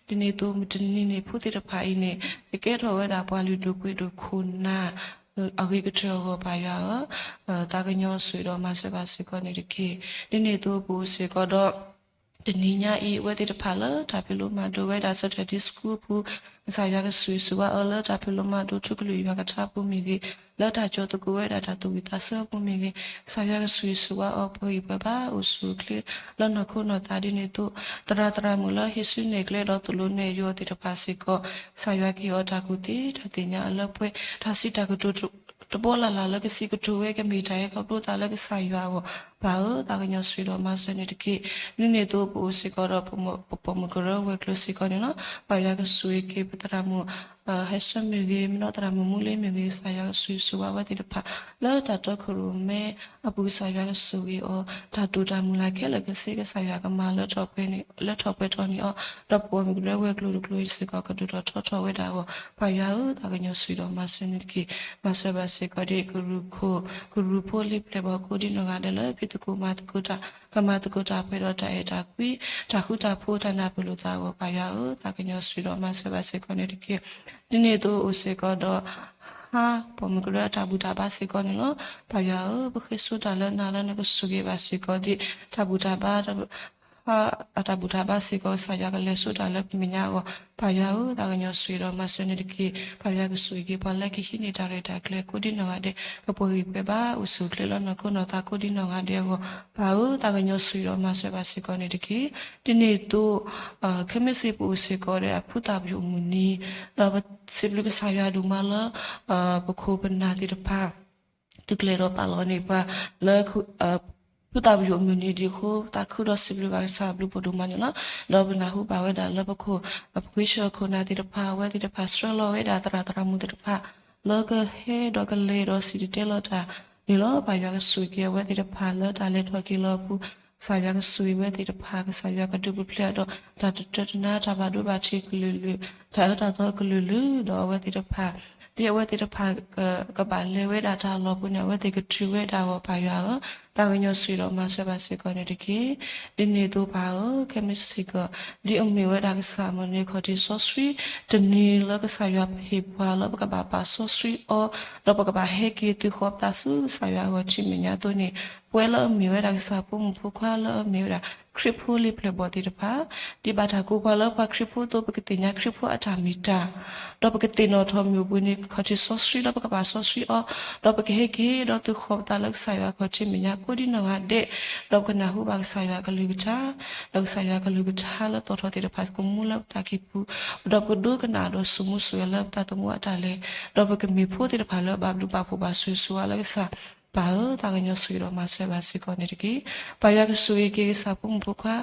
ဒ်န့ၣ်အသိး မုၢ်တနံၤန့ၣ် ဖိသ့ၣ်တဖၣ်အံၤန့ၣ် ကကဲထီၣ်ဝဲဒၣ်ပှၤလုၢ်ဒိၣ်ပှ့ၤဒိၣ်ခိၣ်နၢ် အဂ့ၤကတၢၢ်အဂီၢ် ပၢ်ယွၤဧၢ, သးကညီၤဆိၣ်ဂ့ၤဒီးမၤစၢၤဘၣ်စ့ၢ်ကီးန့ၣ်တက့ၢ်. ဒ်န့ၣ်အသိးပအိၣ်စ့ၢ်ကီးဒီး တနံၤညါအံၤ အဝဲသ့ၣ်တဖၣ်လၢတၢ်ဖံးလိမၤဒိးဝဲဒၣ် Saturday School အပူၤ, ကစၢ်ယွၤကဆိၣ်ဂ့ၤဆိၣ်ဝါအီၤလၢတၢ်ဖံးလိမၤဒိးထူကလုၢ်ယွၤကထါအပူၤမ့ၢ်ဂ့ၤ, လၢတၢ်ကၠီၤသကိးဝဲဒၣ်တၢ်သူၣ်ဝံၣ်သးဆၢအပူၤမ့ၢ်ဂ့ၤ, ကစၢ်ယွၤကဆိၣ်ဂ့ၤဆိၣ်ဝါအီၤ ပှဲၤဂံၢ်ပှဲၤဘါအိၣ်ဆူၣ်အိၣ်ချ့ လၢနီၢ်ခိနီၢ်သးဒ်န့ၣ်အသိး, သရၣ်သရၣ်မုၣ်လၢဟံးစုနဲၣ်ကျဲဒီးသိၣ်လိနဲၣ်ယုာ်အီၤသ့ၣ်တဖၣ်စ့ၢ်ကီး, ကစၢ်ယွၤကဟ့ၣ်အီၤတၢ်ကူၣ်သ့ တၢ်သ့ၣ်ညါအလၢပှဲၤ တၢ်စံးတၢ်ကတိၤ တဘီလၢ်လၢ်လၢကစံးကတိၤဝဲ ကမ့ၢ်တၢ်အံၤခီဖျိသးလၢကစၢ်ယွၤအဂီၢ်, ပၢ်ဧၢ သးကညီၤဆိၣ်ဂ့ၤဒီးမၤစၢၤန့ၣ်တက့ၢ်. ဒ်န့ၣ်အသိးပအိၣ်စ့ၢ်ကီးဒီး ပပိာ်မုၣ်ကရၢဝဲၤကျိၤစ့ၢ်ကီးန့ၣ်လီၤ. ပၢ်ယွၤကဆိၣ်ဂ့ၤက့ၤပသရၣ်မုၣ် ဟဲဆၢမ့ၢ်ဂ့ၤ, မ့ၢ်ဒီးသရၣ်မုၣ်မူလ့မ့ၢ်ဂ့ၤ, ကစၢ်ယွၤကဆိၣ်ဂ့ၤဆိၣ်ဝါဝဲသ့ၣ်တဖၣ် လၢတၢ်တီခိၣ်ရိၣ်မဲအပူၤ ကစၢ်ယွၤကဆိၣ်ဂ့ၤအီၤ, တၢ်တိာ်တၢ်မုၢ်လၢ်ခဲလၢာ်ခဲဆ့ ကစၢ်ယွၤကမၤလၢထီၣ်ပှဲၤထီၣ်ပှဲၤထီၣ်န့ၢ်အီၤ, ဒီးပပိာ်မုၣ်ကရၢဝဲၤကျိၤတကျိၤအံၤစ့ၢ်ကီး ကဒိၣ်ထီၣ်ထီထီၣ်ဝဲဒၣ်အဂီၢ်, ပၢ်ယွၤဧၢ သးကညီၤဆိၣ်ဂ့ၤဒီးမၤစၢၤန့ၣ်တက့ၢ်. မၤစၢၤဘၣ်စ့ၢ်ကီးဒ်ကရူၢ်ခိၣ် ကရူၢ်ဖိလံၤပျဲၢ်ဘီၣ်ကိးဒံနီၢ်ဂၤဒဲးလၢ ဖံးသကိးမၤသကိးတၢ် ကမၤသကိးတၢ်ပှဲၤဒီးတၢ်အဲၣ်တၢ်ကွံ တၢ်ဃူတၢ်ဖိး တၢ်နၢ်ပၢၢ်လိာ်သးအဂီၢ်, ပၢ်ယွၤဧၢ သးကညီၤဆိၣ်ဂ့ၤဒီးမၤစၢၤဘၣ်စ့ၢ်ကီးန့ၣ်တက့ၢ်. ဒ်န့ၣ်အသိးအိၣ်စ့ၢ်ကီးဒီး ဟါပိာ်မုၣ်ကရၢအတၢ်ဘူၣ်တၢ်ဘါစ့ၢ်ကီးန့ၣ်လီၤ. ပၢ်ယွၤဧၢ ပဃ့ဆိတၢ်လၢနၤလၢနကဆိၣ်ဂ့ၤဘၣ်စ့ၢ်ကီးဒ် တၢ်ဘူၣ်တၢ်ဘါ အတၢ်ဘူၣ်တၢ်ဘါစ့ၢ်ကီး ကစၢ်ယွၤကလဲၤဆိတၢ်လၢပမဲာ်ညါအဂီၢ်, ပၢ်ယွၤဧၢ သးကညီၤဆိၣ်ဂ့ၤဒီးမၤစၢၤန့ၣ်တက့ၢ်. ပၢ်ယွၤကဆိၣ်ဂ့ၤက့ၤပှၤလၢကဟံးန့ၢ်တၢ်ရဲၣ်တၢ်ကျဲၤကိးဒံနီၢ်ဂၤဒဲး ကပှဲၤဂံၢ်ပှဲၤဘါ အိၣ်ဆူၣ်အိၣ်ချ့လၢနီၢ်ခိနီၢ်သးကိးဒံနီၢ်ဂၤဒဲးအဂီၢ်, ပၢ်ဧၢ သးကညီၤဆိၣ်ဂ့ၤဒီးမၤစၢၤဘၣ်စ့ၢ်ကီးန့ၣ်တက့ၢ်. ဒ်န့ၣ်အသိး ခဲမုၢ်ဆ့ၣ်ပအိၣ်စ့ၢ်ကီးဒီး ဖုသၣ်ပယိၣ်အမုၢ်နံၤ, ဒီးစံးဘျုးကစၢ်ယွၤဒိၣ်မးလၢ ပခိၣ်ပနၢ်သ့ၣ်တဖၣ် သုးကျဲၤဒီးပာ်လီၤန့ၢ်ပှၤလၢ ဖုသၣ်ပယိၣ်အမုၢ်နံၤဒ်အဃိ သးခုဒီးစံးဘျုးဘၣ်ကစၢ်အဘျုးဖးဒိၣ်မးန့ၣ်လီၤ. ဒီးပနၢ်ဟူဘၣ်ဝဲဒၣ်လၢပခိၣ် ပခွ့ဆၢခိၣ်နၢ်သ့ၣ်တဖၣ် အဝဲသ့ၣ်တဖၣ်ဆှၢလီၤဝဲဒၣ်သရၣ်သရၣ်မုၣ်သ့ၣ်တဖၣ် လၢကဟဲဒီးကလဲၤဒီးစံၣ်တဲၤတဲလီၤတၢ်န့ၣ်လီၤ. ပၢ်ယွၤကဆိၣ်ဂ့ၤက့ၤအဝဲသ့ၣ်တဖၣ်လၢတၢ်လဲၤထီၣ်က့ၤလီၤအပူၤ, ကစၢ်ယွၤကဆိၣ်ဂ့ၤဝဲသ့ၣ်တဖၣ်, ကစၢ်ယွၤကဒုးပဖျဲးဒီး တၢ်တတၢတနါတၢ်ဘၣ်ဒိဘၣ်ထံးကလုာ်လုာ်, တၢ်အၢတၢ်သီကလုာ်လုာ်, ဒီးအဝဲသ့ၣ်တဖၣ် ဒ်အဝဲသ့ၣ်တဖၣ် ကဘၣ်လဲၤဝဲဒၣ်တၢ်လီၢ်ပူၤန့ၣ် အဝဲသ့ၣ်ကတုၤဝဲဒၣ်အဂီၢ် ပၢ်ယွၤဧၢ, သးကညီၤဆိၣ်ဂ့ၤဒီးမၤစၢၤဘၣ်စ့ၢ်ကီးန့ၣ်တက့ၢ်. ဒ်န့ၣ်အသိးပၢ်ဧၢ, ခဲမုၢ်ဆ့ၣ်ကီး ဒ်အမ့ၢ်ဝဲဒၣ်ကစၢ်အမုၢ်နံၤခီၣ်ထံးစီဆှံတနံၤလၢကစၢ်ယွၤဟ့ၣ်ပှၤလၢပကဘၣ်ပာ်စီဆှံအီၤ, ဒီးပကဘၣ်ဟဲက့ၤသုးဃီၤပသးဆူကစၢ်ယွၤအဂီၢ်ထံးမဲာ်ညါအသိးန့ၣ်, ပဝဲလၢအမ့ၢ်ဝဲဒၣ်ကစၢ်ဖိမုၣ်ဖိခွါလၢအမ့ၢ်ဝဲဒၣ် ခရံာ်ဖိလံၤပျဲၢ်ဘီၣ်သ့ၣ်တဖၣ် ဒ်ဘၣ်တၢ်ကိးပှၤလၢပှၤခရံာ်ဖိအသိး ပကသ့ၣ်ညါခရံာ်ဖိအတၢ်မ့ၢ်တၢ်, ဒီးပကသ့ၣ်နီၣ်ထီၣ်မ့ၢ်အိၣ်ဘှံးနံၤခီၣ်ထံးစီဆှံ ဒီးပကဘၣ်စီဆှံအီၤ, ဒီးပကဟဲက့ၤဒီးသုးဃီၤပသးလၢကစၢ်ယွၤခီၣ်ထံးမဲာ်ညါကိးဒံနီၢ်ဂၤဒဲး, ဒီးပကနၢ်ဟူဘၣ်ကစၢ်ယွၤကလုၢ်ကထါ, ဒီးကစၢ်ယွၤကလုၢ်ကထါလၢသီၣ်ထီၣ်သ့ၣ်တဖၣ်ကမူလၢပသးကံၢ်ပူၤ, ဒီးပကဒိကနၣ်ဒီးဆိၣ်မူဆိၣ်ဂဲၤလၢပသးသမူအတၢ်လဲၤ, ဒီးပကမ့ၢ်ဖိသ့ၣ်တဖၣ်လၢအဘၣ်ဘျုးဘၣ်ဖှိၣ်ဘၣ်ဆိၣ်ဂ့ၤဆိၣ်ဝါလၢကစၢ် ပၢ်ဧၢ, သးကညီၤဆိၣ်ဂ့ၤဒီးမၤစၢၤဘၣ်စ့ၢ်ကီးန့ၣ်တက့ၢ်. ပၢ်ယွၤကဆိၣ်ဂ့ၤက့ၤကစၢ်ဖိမုၣ်ဖိခွါ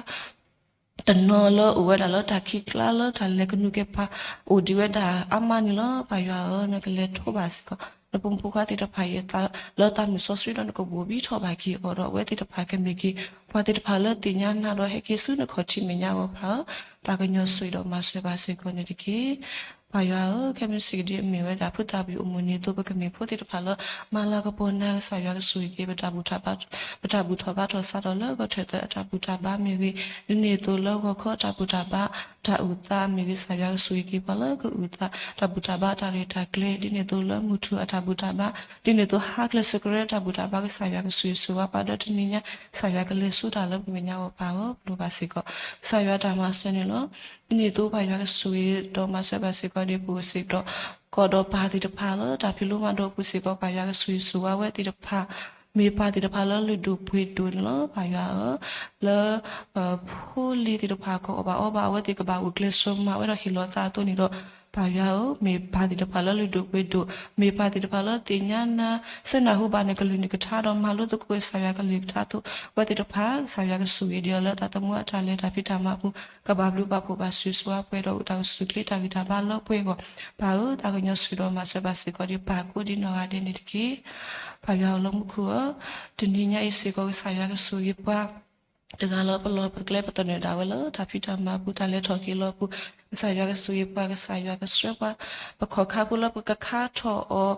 တနီၤလၢအိၣ်ဝဲဒၣ်လၢတၢ်ခံးကျါလၢတၢ်လဲၤကနူးက့ၤပှၤ အိၣ်ဒံးဝဲဒၣ်အါမးန့ၣ်လီၤ. ပၢ်ယွၤဧၢ, နကလဲၤထိးဘၣ်စ့ၢ်ကီး နဖိမုၣ်ဖိခွါသ့ၣ်တဖၣ်အံၤ လၢသးမုၢ်စီဆှံဒီးနကဘိၣ်ဘံထီၣ်ဘၣ်က့ၤအီၤဒီး အဝဲသ့ၣ်တဖၣ်ကမ့ၢ်က့ၤ ပှၤသ့ၣ်တဖၣ်လၢသ့ၣ်ညါနၤဒီးဟဲက့ၤဆူနခီၣ်ထံးမဲာ်ညါအဂီၢ် ပၢ်ဧၢ, သးကညီၤဆိၣ်ဂ့ၤဒီးမၤစၢၤဘၣ်စ့ၢ်ကီးန့ၣ်တက့ၢ်. ပၢ်ယွၤဧၢ, ခဲမုၢ်ဆ့ၣ်ကဒ်အမ့ၢ်ဝဲဒၣ် ဖုသၣ်ပယိၣ်အမုၢ်နံၤအသိး ပကမ့ၢ်ဖိသ့ၣ်တဖၣ်လၢ မၤလၤကပီၤနၤ ကစၢ်ယွၤကဆိၣ်ဂ့ၤက့ၤ ပတၢ်ဘူၣ်ထီၣ်ဘါထီၣ် စးထီၣ်လၢဂီၤထၢၣ်သၢအတၢ်ဘူၣ်တၢ်ဘါမ့ၢ်ဂ့ၤ, ဒ်န့ၣ်အသိးလၢဂီၤခီတၢ်ဘူၣ်တၢ်ဘါ တၢ်အိၣ်သးမ့ၢ်ဂ့ၤ, ကစၢ်ယွၤကဆိၣ်ဂ့ၤက့ၤပှၤလၢကအုၣ်သး တၢ်ဘူၣ်တၢ်ဘါတၢ်ရဲၣ်တၢ်ကျဲၤ, ဒ်န့ၣ်အသိးလၢမုၢ်ထူၣ်အတၢ်ဘူၣ်တၢ်ဘါ, ဒ်န့ၣ်အသိးဟါကျဲၤစကရၢတၢ်ဘူၣ်တၢ်ဘါ ကစၢ်ယွၤကဆိၣ်ဂ့ၤဆိၣ်ဝါပှၤဒီးတနံၤညါ ကစၢ်ယွၤကလဲၤဆူတၢ်လၢပမဲာ်ညါအဂီၢ် ပၢ်ဧၢ, ပျိၢ်ဘၣ်စ့ၢ်ကီး ကစၢ်ယွၤတၢ်မၤစၢၤန့ၣ်လီၤ. ဒ်န့ၣ်အသိးပၢ်ယွၤကဆိၣ်ဂ့ၤဒီးမၤစၢၤဘၣ်စ့ၢ်ကီးဒ်ပအိၣ်စ့ၢ်ကီး ကီးဒီးပၢ်သ့ၣ်တဖၣ်လၢတၢ်ဖံးလိမၤဒိးအပူၤစ့ၢ်ကီး ပၢ်ယွၤကဆိၣ်ဂ့ၤဆိၣ်ဝါဝဲသ့ၣ်တဖၣ်, မ့ၢ်ပၢ်သ့ၣ်တဖၣ်လၢလုၢ်ဒိၣ်ပှ့ၤဒိၣ်န့ၣ်လီၤ. ပၢ်ယွၤဧၢ, လၢ ဖိလံၤသ့ၣ်တဖၣ်ကအီၣ်ဘၣ်အီဘၣ် အဝဲသ့ၣ်ကဘၣ်အိၣ်ကျဲၤစိၤမၤဝဲဒီးဟ့ၣ်လီၤသးအသိးန့ၣ်ဒီး, ပၢ်ယွၤဧၢ, မ့ၢ်ပၢ်သ့ၣ်တဖၣ်လၢလုၢ်ဒိၣ်ပှ့ၤဒိၣ်, မ့ၢ်ပၢ်သ့ၣ်တဖၣ်လၢသ့ၣ်ညါနၤ ဆၢနၢ်ဟူဘၣ်နကလုၢ်နကထါဒီးမၤလိသကိးကစၢ်ယွၤကလုၢ်ကထါအသိး အဝဲသ့ၣ်တဖၣ် ကစၢ်ယွၤကဆိၣ်ဂ့ၤဒံးအီၤလၢသးသမူအတၢ်လဲၤတၢ်ဖံးတၢ်မၤအပူၤ ကဘၣ်ဘျုးဘၣ်ဖှိၣ်ဘၣ်ဆိၣ်ဂ့ၤဆိၣ်ဝါပှဲၤဒီးအိၣ်တၢ်အိၣ်ဆူၣ်အိၣ်ချ့တၢ်ဂံၢ်တၢ်ဘါလၢပှဲၤအဂီၢ်, ပၢ်ဧၢ, သးကညီၤဆိၣ်ဂ့ၤဒီးမၤစၢၤဘၣ်စ့ၢ်ကီးဒံးပၢ်ကိးဒံနီၢ်ဂၤဒဲးန့ၣ်တက့ၢ်. ပၢ်ယွၤဧၢလၢမူခိၣ်ဧၢ, တနံၤညါအံၤစ့ၢ်ကီး ကစၢ်ယွၤကဆိၣ်ဂ့ၤပှၤ တဂၤလၢပလီၢ်ပကျဲပသနၢၣ်ဒၣ်ဝဲလၢ တၢ်ဖံးတၢ်မၤအပူၤ တၢ်လဲၤထီၣ်က့ၤလီၤအပူၤ, ကစၢ်ယွၤကဆိၣ်ဂ့ၤပှၤ ကစၢ်ယွၤကဆှၢပှၤ, ပခီၣ်ခါဖိလၢပကခါထီၣ်အီၤ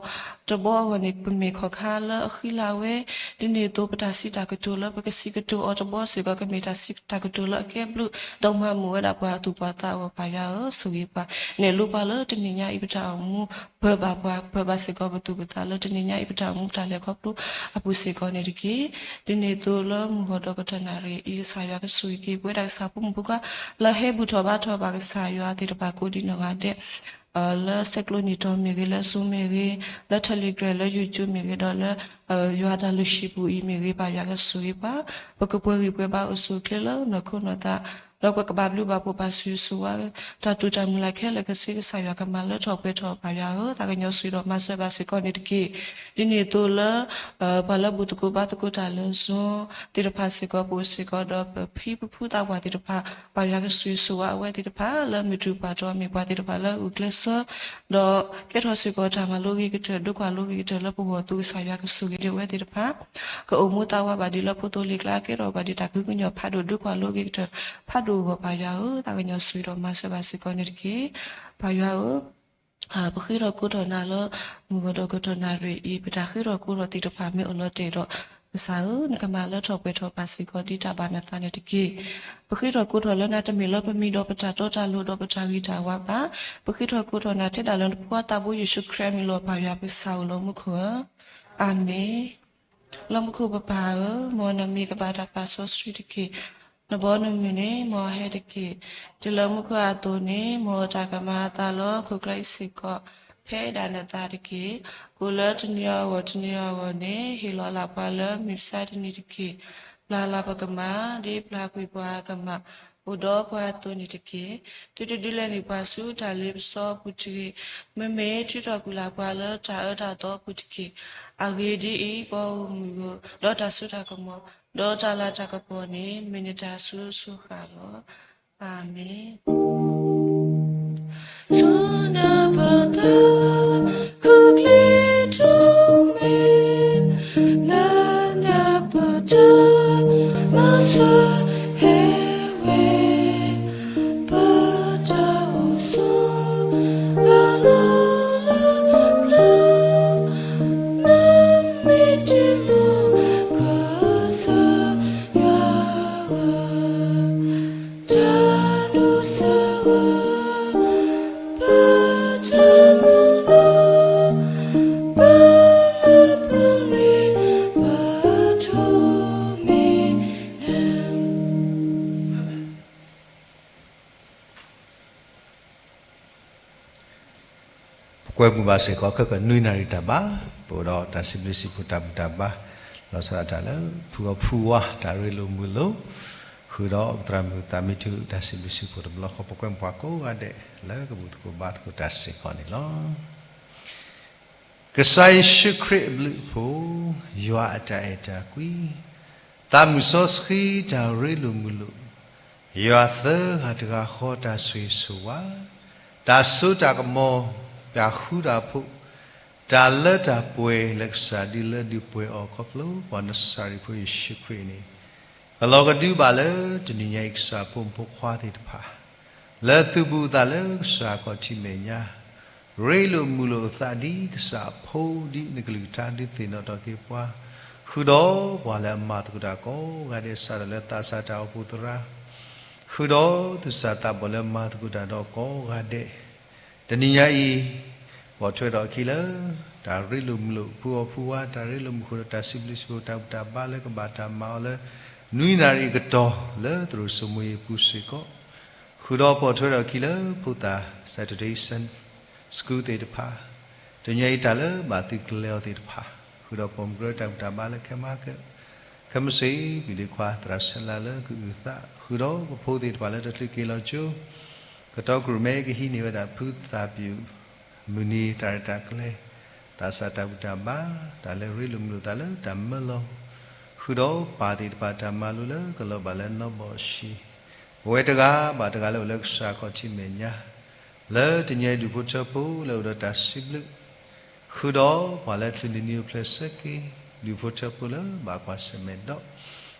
တဘီအဂီၢ်န့ၣ် ပမ့ၢ်ခီၣ်ခါလၢအဃံလၤဝဲ, ဒ်န့ၣ်အသိးပတၢ်စံးတၢ်ကတိၤလၢပကစံးကတိၤအီၤတဘီစ့ၢ်ကီး ကမ့ၢ်တၢ်စံးတၢ်ကတိၤလၢအကဲဘျုး ဒီးမၤမုာ်ဝဲဒၣ်ပှၤအသူၣ်ပှၤသးအဂီၢ် ပၢ်ယွၤဧၢ, ဆိၣ်ဂ့ၤပှၤ, နဲၣ်လိပှၤလၢတနံၤညါအံၤပတၢ်အိၣ်မူ ပၢၤဘၣ်ပှၤ, ပၢၤဘၣ်စ့ၢ်ကီးပသူၣ်ပသးလၢတနံၤညါအံၤပတၢ်အိၣ်မူပတၢ်လဲၤခီဖျိအပူၤစ့ၢ်ကီးန့ၣ်တက့ၢ်. ဒ်န့ၣ်အသိးလၢမုၢ်ဂီၤဒီးကတၢၢ်နၣ်ရံၣ်အံၤ ကစၢ်ယွၤကဆိၣ်ဂ့ၤက့ၤ ပဝဲဒၣ်ကစၢ်ဖိမုၣ်ဖိခွါ လၢဟဲဘူၣ်ထီၣ်ဘါထီၣ်ဘၣ်ကစၢ်ယွၤသ့ၣ်တဖၣ်ကိးဒံနီၢ်ဂၤဒဲး လၢဆဲးကျိးနံၣ်တီၤမ့ၢ်ဂ့ၤ, လၢ Zoom မ့ၢ်ဂ့ၤ, လၢ Telegram လၢ YouTube မ့ၢ်ဂ့ၤ, ဒီးလၢ ယွၤတၢ်လုၢ်ဟံၣ်ပူၤအံၤမ့ၢ်ဂ့ၤ, ပၢ်ယွၤကဆိၣ်ဂ့ၤပှၤ, ပကပှဲၤဂံၢ်ပှဲၤဘါအိၣ်ဆူၣ်အိၣ်ချ့လၢနီၢ်ခိနီၢ်သး ဒီးပကဘၣ်ဘျုးဘၣ်ဖှိၣ်ဘၣ်ဆိၣ်ဂ့ၤဆိၣ်ဝါ တၢ်တိာ်တၢ်မုၢ်လၢ်ခဲလၢာ်ကဆှီ ကစၢ်ယွၤကမၤလၢထီၣ်ပှဲၤထီၣ်ပၢ်ယွၤဧၢ, သးကညီၤဆိၣ်ဂ့ၤဒီးမၤစၢၤဘၣ်စ့ၢ်ကီးန့ၣ်တက့ၢ်. ဒ်န့ၣ်အသိးလၢ ပှၤလၢဘူၣ်သကိးဘါသကိးတၢ်လၢ Zoom သ့ၣ်တဖၣ်စ့ၢ်ကီး ပအိၣ်စ့ၢ်ကီးဒီးပဖံပဖုသးပှၢ်သ့ၣ်တဖၣ် ပၢ်ယွၤကဆိၣ်ဂ့ၤဆိၣ်ဝါအဝဲသ့ၣ်တဖၣ် လၢမုၢ်တူၢ်ပှၤတီၤ မ့ၢ်ပှၤသ့ၣ်တဖၣ်လၢအဂုာ်ကျဲးစၢး ဒီးကဲထီၣ်စ့ၢ်ကီးတၢ်မၤလိဂ့ၤကတၢၢ် ဒိကွၢ်လိဂ့ၤကတၢၢ်လၢပဂီၢ်အသိး ကစၢ်ယွၤကဆိၣ်ဂ့ၤဒံးအဝဲသ့ၣ်တဖၣ် ကအိၣ်မူသးဝးဘၣ်ဒံးလၢဖိသိလ့ၣ်ကျါ ကဲထီၣ်ဘၣ်ဒံးတၢ်ကဟုကညီၢ်ဖးဒိၣ် ဒိကွၢ်လိဂ့ၤကတၢၢ် ဖးဒိၣ်အဂီၢ် ပၢ်ယွၤဧၢ, သးကညီၤဆိၣ်ဂ့ၤဒီးမၤစၢၤဘၣ်စ့ၢ်ကီးန့ၣ်တက့ၢ်. ပၢ်ယွၤဧၢ ပဃ့ထီၣ်ကိးထီၣ်နၤလၢ မုၢ်ဂီၤဒီးကတီၢ်နၣ်ရံၣ်အံၤ ပတၢ်ဃ့ထီၣ်ကိးထီၣ်သ့ၣ်တဖၣ်မ့ၢ်အိၣ်လီၤတဲာ်ဒီး ကစၢ်ဧၢ နကမၤလၢထီၣ်ပှဲၤထီၣ်ပၢ်စ့ၢ်ကီးဒ်တၢ်ဘၣ်နသးန့ၣ်တက့ၢ်. ပဃ့ထီၣ်ကိးထီၣ်လၢနၤတမ့ၢ်လၢပမံၤဒီးပတၢ်တီတၢ်လိၤဒီးပတၢ်ဂ့ၤတၢ်ဝါဘၣ်. ပဃ့ထီၣ်ကိးထီၣ်နၤထဲဒၣ်လၢနဖိခွါသးဘိယ့ၣ်ၡူးခရံာ်အမံၤလီၤ ပၢ်ယွၤပကစၢ်ဧၢ လီၤမူခိၣ်ဧၢ, အၤမ့ၣ်. လီၤမူခိၣ်ပပၢ်ဧၢ, မ်နမံၤကဘၣ်တၢ်ပာ်စီဆှံတက့ၢ်. နဘီနမုၢ်န့ၣ် မ်အဟဲတက့ၢ်. တုၤလၢမူခိၣ်အသိးန့ၣ် မ်တၢ်ကမၤအသးလၢဟီၣ်ခိၣ်ချၢအံၤစ့ၢ်ကီး ဖဲဒၣ်နသးတက့ၢ်. ကိၣ်လၢတနံၤအဂီၢ်တနံၤအဂီၢ်န့ၣ် ဟ့ၣ်လီၤလၢ်ပှၤလၢမုၢ်မဆါတနံၤတက့ၢ်. ပျၢ်လၢ်ပကမၢ် ဒ်ပျၢ်ကွံာ်ပှၤအကမၢ် အိၣ်ဒီးပှၤအသိးန့ၣ်တက့ၢ်. သုတဒုးလဲန့ၢ်ပှၤဆူတၢ်လ့ပစီအပူၤတဂ့ၤ. မ့မ့ၢ်ထုးထီၣ်ကွံာ်လၢ်ပှၤလၢတၢ်အၢတၢ်သီအပူၤတက့ၢ်. အဂ့ၢ်ဒ်အံၤ, ပှၤဂီၢ်မုၢ်ဧၢ, ဒီးတၢ်စိတၢ်ကမီၤ ဒီးတၢ်လၤတၢ်ကပီၤန့ၣ် မ့ၢ်နတၢ်ဆိၣ်ဂ့ၤဆိၣ်ဃၣ်လီၤ. အၤမ့ၣ်. ဆူနပသး ခုၣ်ချ့ထီၣ်မ့ၢ် လၢနပတၢ်မၤစၢၤဟဲဝဲ ပတၢ်အိၣ်ဆိး အလီၢ်လၢပျၢၤ နမ့ၢ်တ့လီၤ ကစၢ်ယွၤဧၢ, တၢ်ဒိၣ်စၢၤဂၢၢ် ပတၢ်မုၢ်လၢ် ပလၢပလ့ၤ ပထိၣ်မ့ၢ်နၤ. ပကွဲမုာ်ဘၣ်စ့ၢ်ကီး ခဲကနွံနၣ်ရံၣ်တၢ်ဘါ, ပအိၣ်ဒီးတၢ်စံးဘျုးစံးဖှိၣ်တၢ်ဘူၣ်တၢ်ဘါ, လီၤဆီဒၣ်တၢ်လၢ ဖုအီၣ်ဖုဝါ တၢ်ရ့လိာ်မုာ်လိာ်, ဃုာ်ဒီးပသရၣ်မုၣ်သးမံထူ တၢ်စံးဘျုးစံးဖှိၣ်တဘျီဃီ ပကွဲမုာ်ပှၤကိးဂၤဒဲး လၢကဘူၣ်သကိးဘါသကိးတၢ်စ့ၢ်ကီးန့ၣ်လီၤ. ကစၢ်ယ့ၣ်ၡူးခရံာ်အဘျုးအဖှိၣ်, ယွၤအတၢ်အဲၣ်တၢ်ကွံ, သးမုၢ်စီဆှံတၢ်ရ့လိာ်မုာ်လိာ်, ယွၤသၢဂၤတဂၤဃီတၢ်ဆိၣ်ဂ့ၤဆိၣ်ဝါ, တၢ်စိတၢ်ကမီၤ, တၢ်ဃူတၢ်ဖိး, တၢ်လၢတၢ်ပှဲၤလၢကစၢ်ဒုးလၢဒုးပှဲၤအီၤခီဖျိ ပှၤနစၤရ့းဖိယ့ၣ်ၡူးခရံာ်န့ၣ် ကလီၤကဒုဘၣ်လၢတနံၤညါအံၤကစၢ်ဖိမုၣ်ဖိခွါသ့ၣ်တဖၣ် လၢသုဘူးသးလၢကစၢ်ခီၣ်ထံးမဲာ်ညါ, ရ့လိာ်မုာ်လိာ်အသးဒ်ကစၢ်အဖိဒ်နကလုၢ်ကထါဒုးသ့ၣ်နီၣ်ထီၣ်က့ၤပှၤ, ဃုာ်ဒီးပှၤလၢအမၤသကိးတၢ်ကိးဂၤဒဲး စးထီၣ်လၢသးစၢ်တၢ်အိၣ်ဖှိၣ်သရၣ် ဃုာ်ဒီးသူၣ်စၢ်သးဘီၣ်လၢမၤသကိးတၢ်ဒီးကိးဂၤဒဲး, တနံၤညါအံၤ ပိာ်ထွဲထီၣ်အခံလၢ တၢ်ရ့လိာ်မုာ်လိာ်ဖုအီၣ်ဖုဝါ တၢ်ရ့လိာ်မုာ်ဃုာ်ဒီးတၢ်စံးဘျုးစံးဖှိၣ်တၢ်ဘူၣ်တၢ်ဘါလၢကဘၣ်တၢ်မၤအီၤလၢ နွံနၣ်ရံၣ်အကတီၢ်လၢသရိာ်စိမိၤအံၤအပူၤစ့ၢ်ကီး, ဃုာ်ဒီးပိာ်ထွဲထီၣ်အခံလၢဖိသၣ် Saturday School သ့ၣ်တဖၣ်, တနံၤညါအံၤတၢ်လၢဘၣ်သုးကျဲၤအီၤသ့ၣ်တဖၣ်, ဃုာ်ဒီးပိာ်မုၣ်ကရၢတၢ်ဘူၣ်တၢ်ဘါလၢခဲမၤကၢ ခဲမုၢ်ဆ့ၣ် ပျံၤဒ့ခွါသရၣ်ဆဲးလၤလၢကအုၣ်အသး, ဃုာ်ဒီးပဖိသ့ၣ်တဖၣ်လၢတချုးက့ၤလီၤကၠိ, ကတီၢ်ကရူၢ်မဲကဟံးန့ၢ်ဝဲဒၣ်ဖုသၣ်ပျုၢ် မုၢ်နံၤတၢ်ရဲၣ်တၢ်ကျဲၤ, သးစၢ်တၢ်ဘူၣ်တၢ်ဘါ, တၢ်လၢရ့လိာ်မုာ်လိာ်သးလၢတၢ်မၢလီၤ, ဃုာ်ဒီးပၢ်သ့ၣ်တဖၣ်တၢ်မၤလိလၢကလီၤဘၣ်လၢနီၢ်ဘီၣ်အဆံး, ပဝဲတဂၤဘၣ်တဂၤလၢအိၣ်လၢကစၢ်ခီၣ်ထံးမဲာ်ညါ, လၢတနံၤအံၤဒူၣ်ဖိထၢဖိလၢအိၣ်ဒီးတၢ်စံးဘျုး ဃုာ်ဒီးပှၤလၢချုးနံၤနံၤအိၣ်ဖျဲၣ်ဆၢက့ၤ ဒူၣ်ဖိထၢဖိလၢဘၣ်ကွၢ်ဆၢၣ်မဲာ်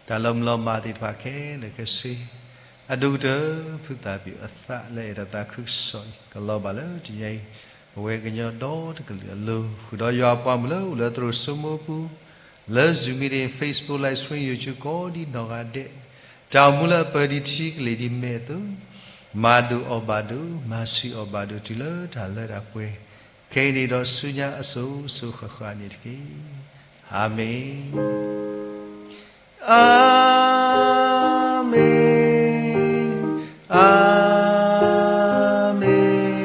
ဒီး တၢ်လီၤမုၢ်လီၤမၢ်သ့ၣ်တဖၣ်ခဲလၢာ်ခဲဆ့, အဒိၣ်ကတၢၢ် ဖုသၣ်ပျုၢ်အသးလၢအဲၣ်တၢ်သးခုကစီၣ်အံၤ ကလီၤဘၣ်လၢတနံၤအံၤ ပဝဲကညီဒီတကလုာ်အလိၤ ဃုာ်ဒီးယွၤအပှၤမုၣ်လၢအိၣ်လၢသရိာ်စိမိၤအပူၤ လၢ Zoom meeting, Facebook live stream, YouTube ကိးဒံနီၢ်ဂၤဒဲး, တၢ်အိၣ်မူလၢအပၢၤဒံးထံကလ့ၢ်ဒံးမဲာ်အသိး, မၤဒိၣ်အီၣ်ဘၣ်ဒိၣ်, မၤဆံးအီၣ်ဘၣ်ဒိၣ်တုၤလၢတၢ်လၢတၢ်ပှဲၤ, ခဲအံၤန့ၣ်ဒီးဆူညါအစိၤစိၤဃၣ်ဃၣ်န့ၣ်တက့ၢ်. အၤမ့ၣ်. အၤမ့ၣ်, အၤမ့ၣ်,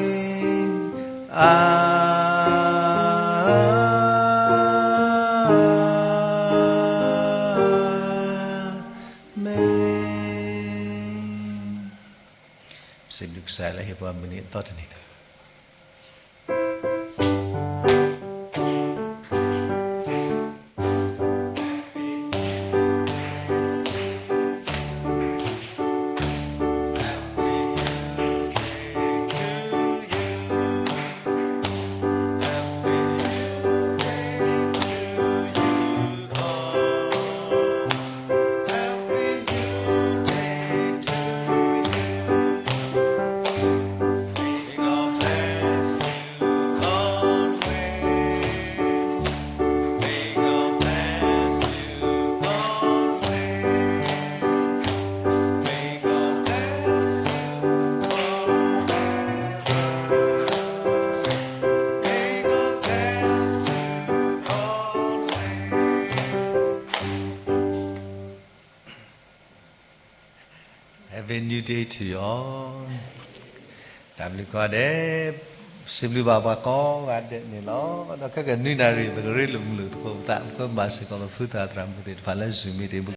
အၤမ့ၣ်. စံးဘျုးကစၢ်လၢဟ့ၣ်ပှၤမုၢ်နံၤအသီတနံၤန့ၣ် Happy New Day to you all. တၢ်ဘျုးကိးဂၤဒဲး, စံးဘျုးဘၣ်ပှၤကိးဂၤဒဲးန့ၣ်လီၤ. ဒီးခဲကနွံနၣ်ရံၣ် ပကရ့လိာ်မုာ်လိာ်သကိးပသး ပကမၤစ့ၢ်ကီးပဖုသရၣ်သရၣ်မုၣ်သ့ၣ်တဖၣ်လၢ Zoom meeting ပူၤ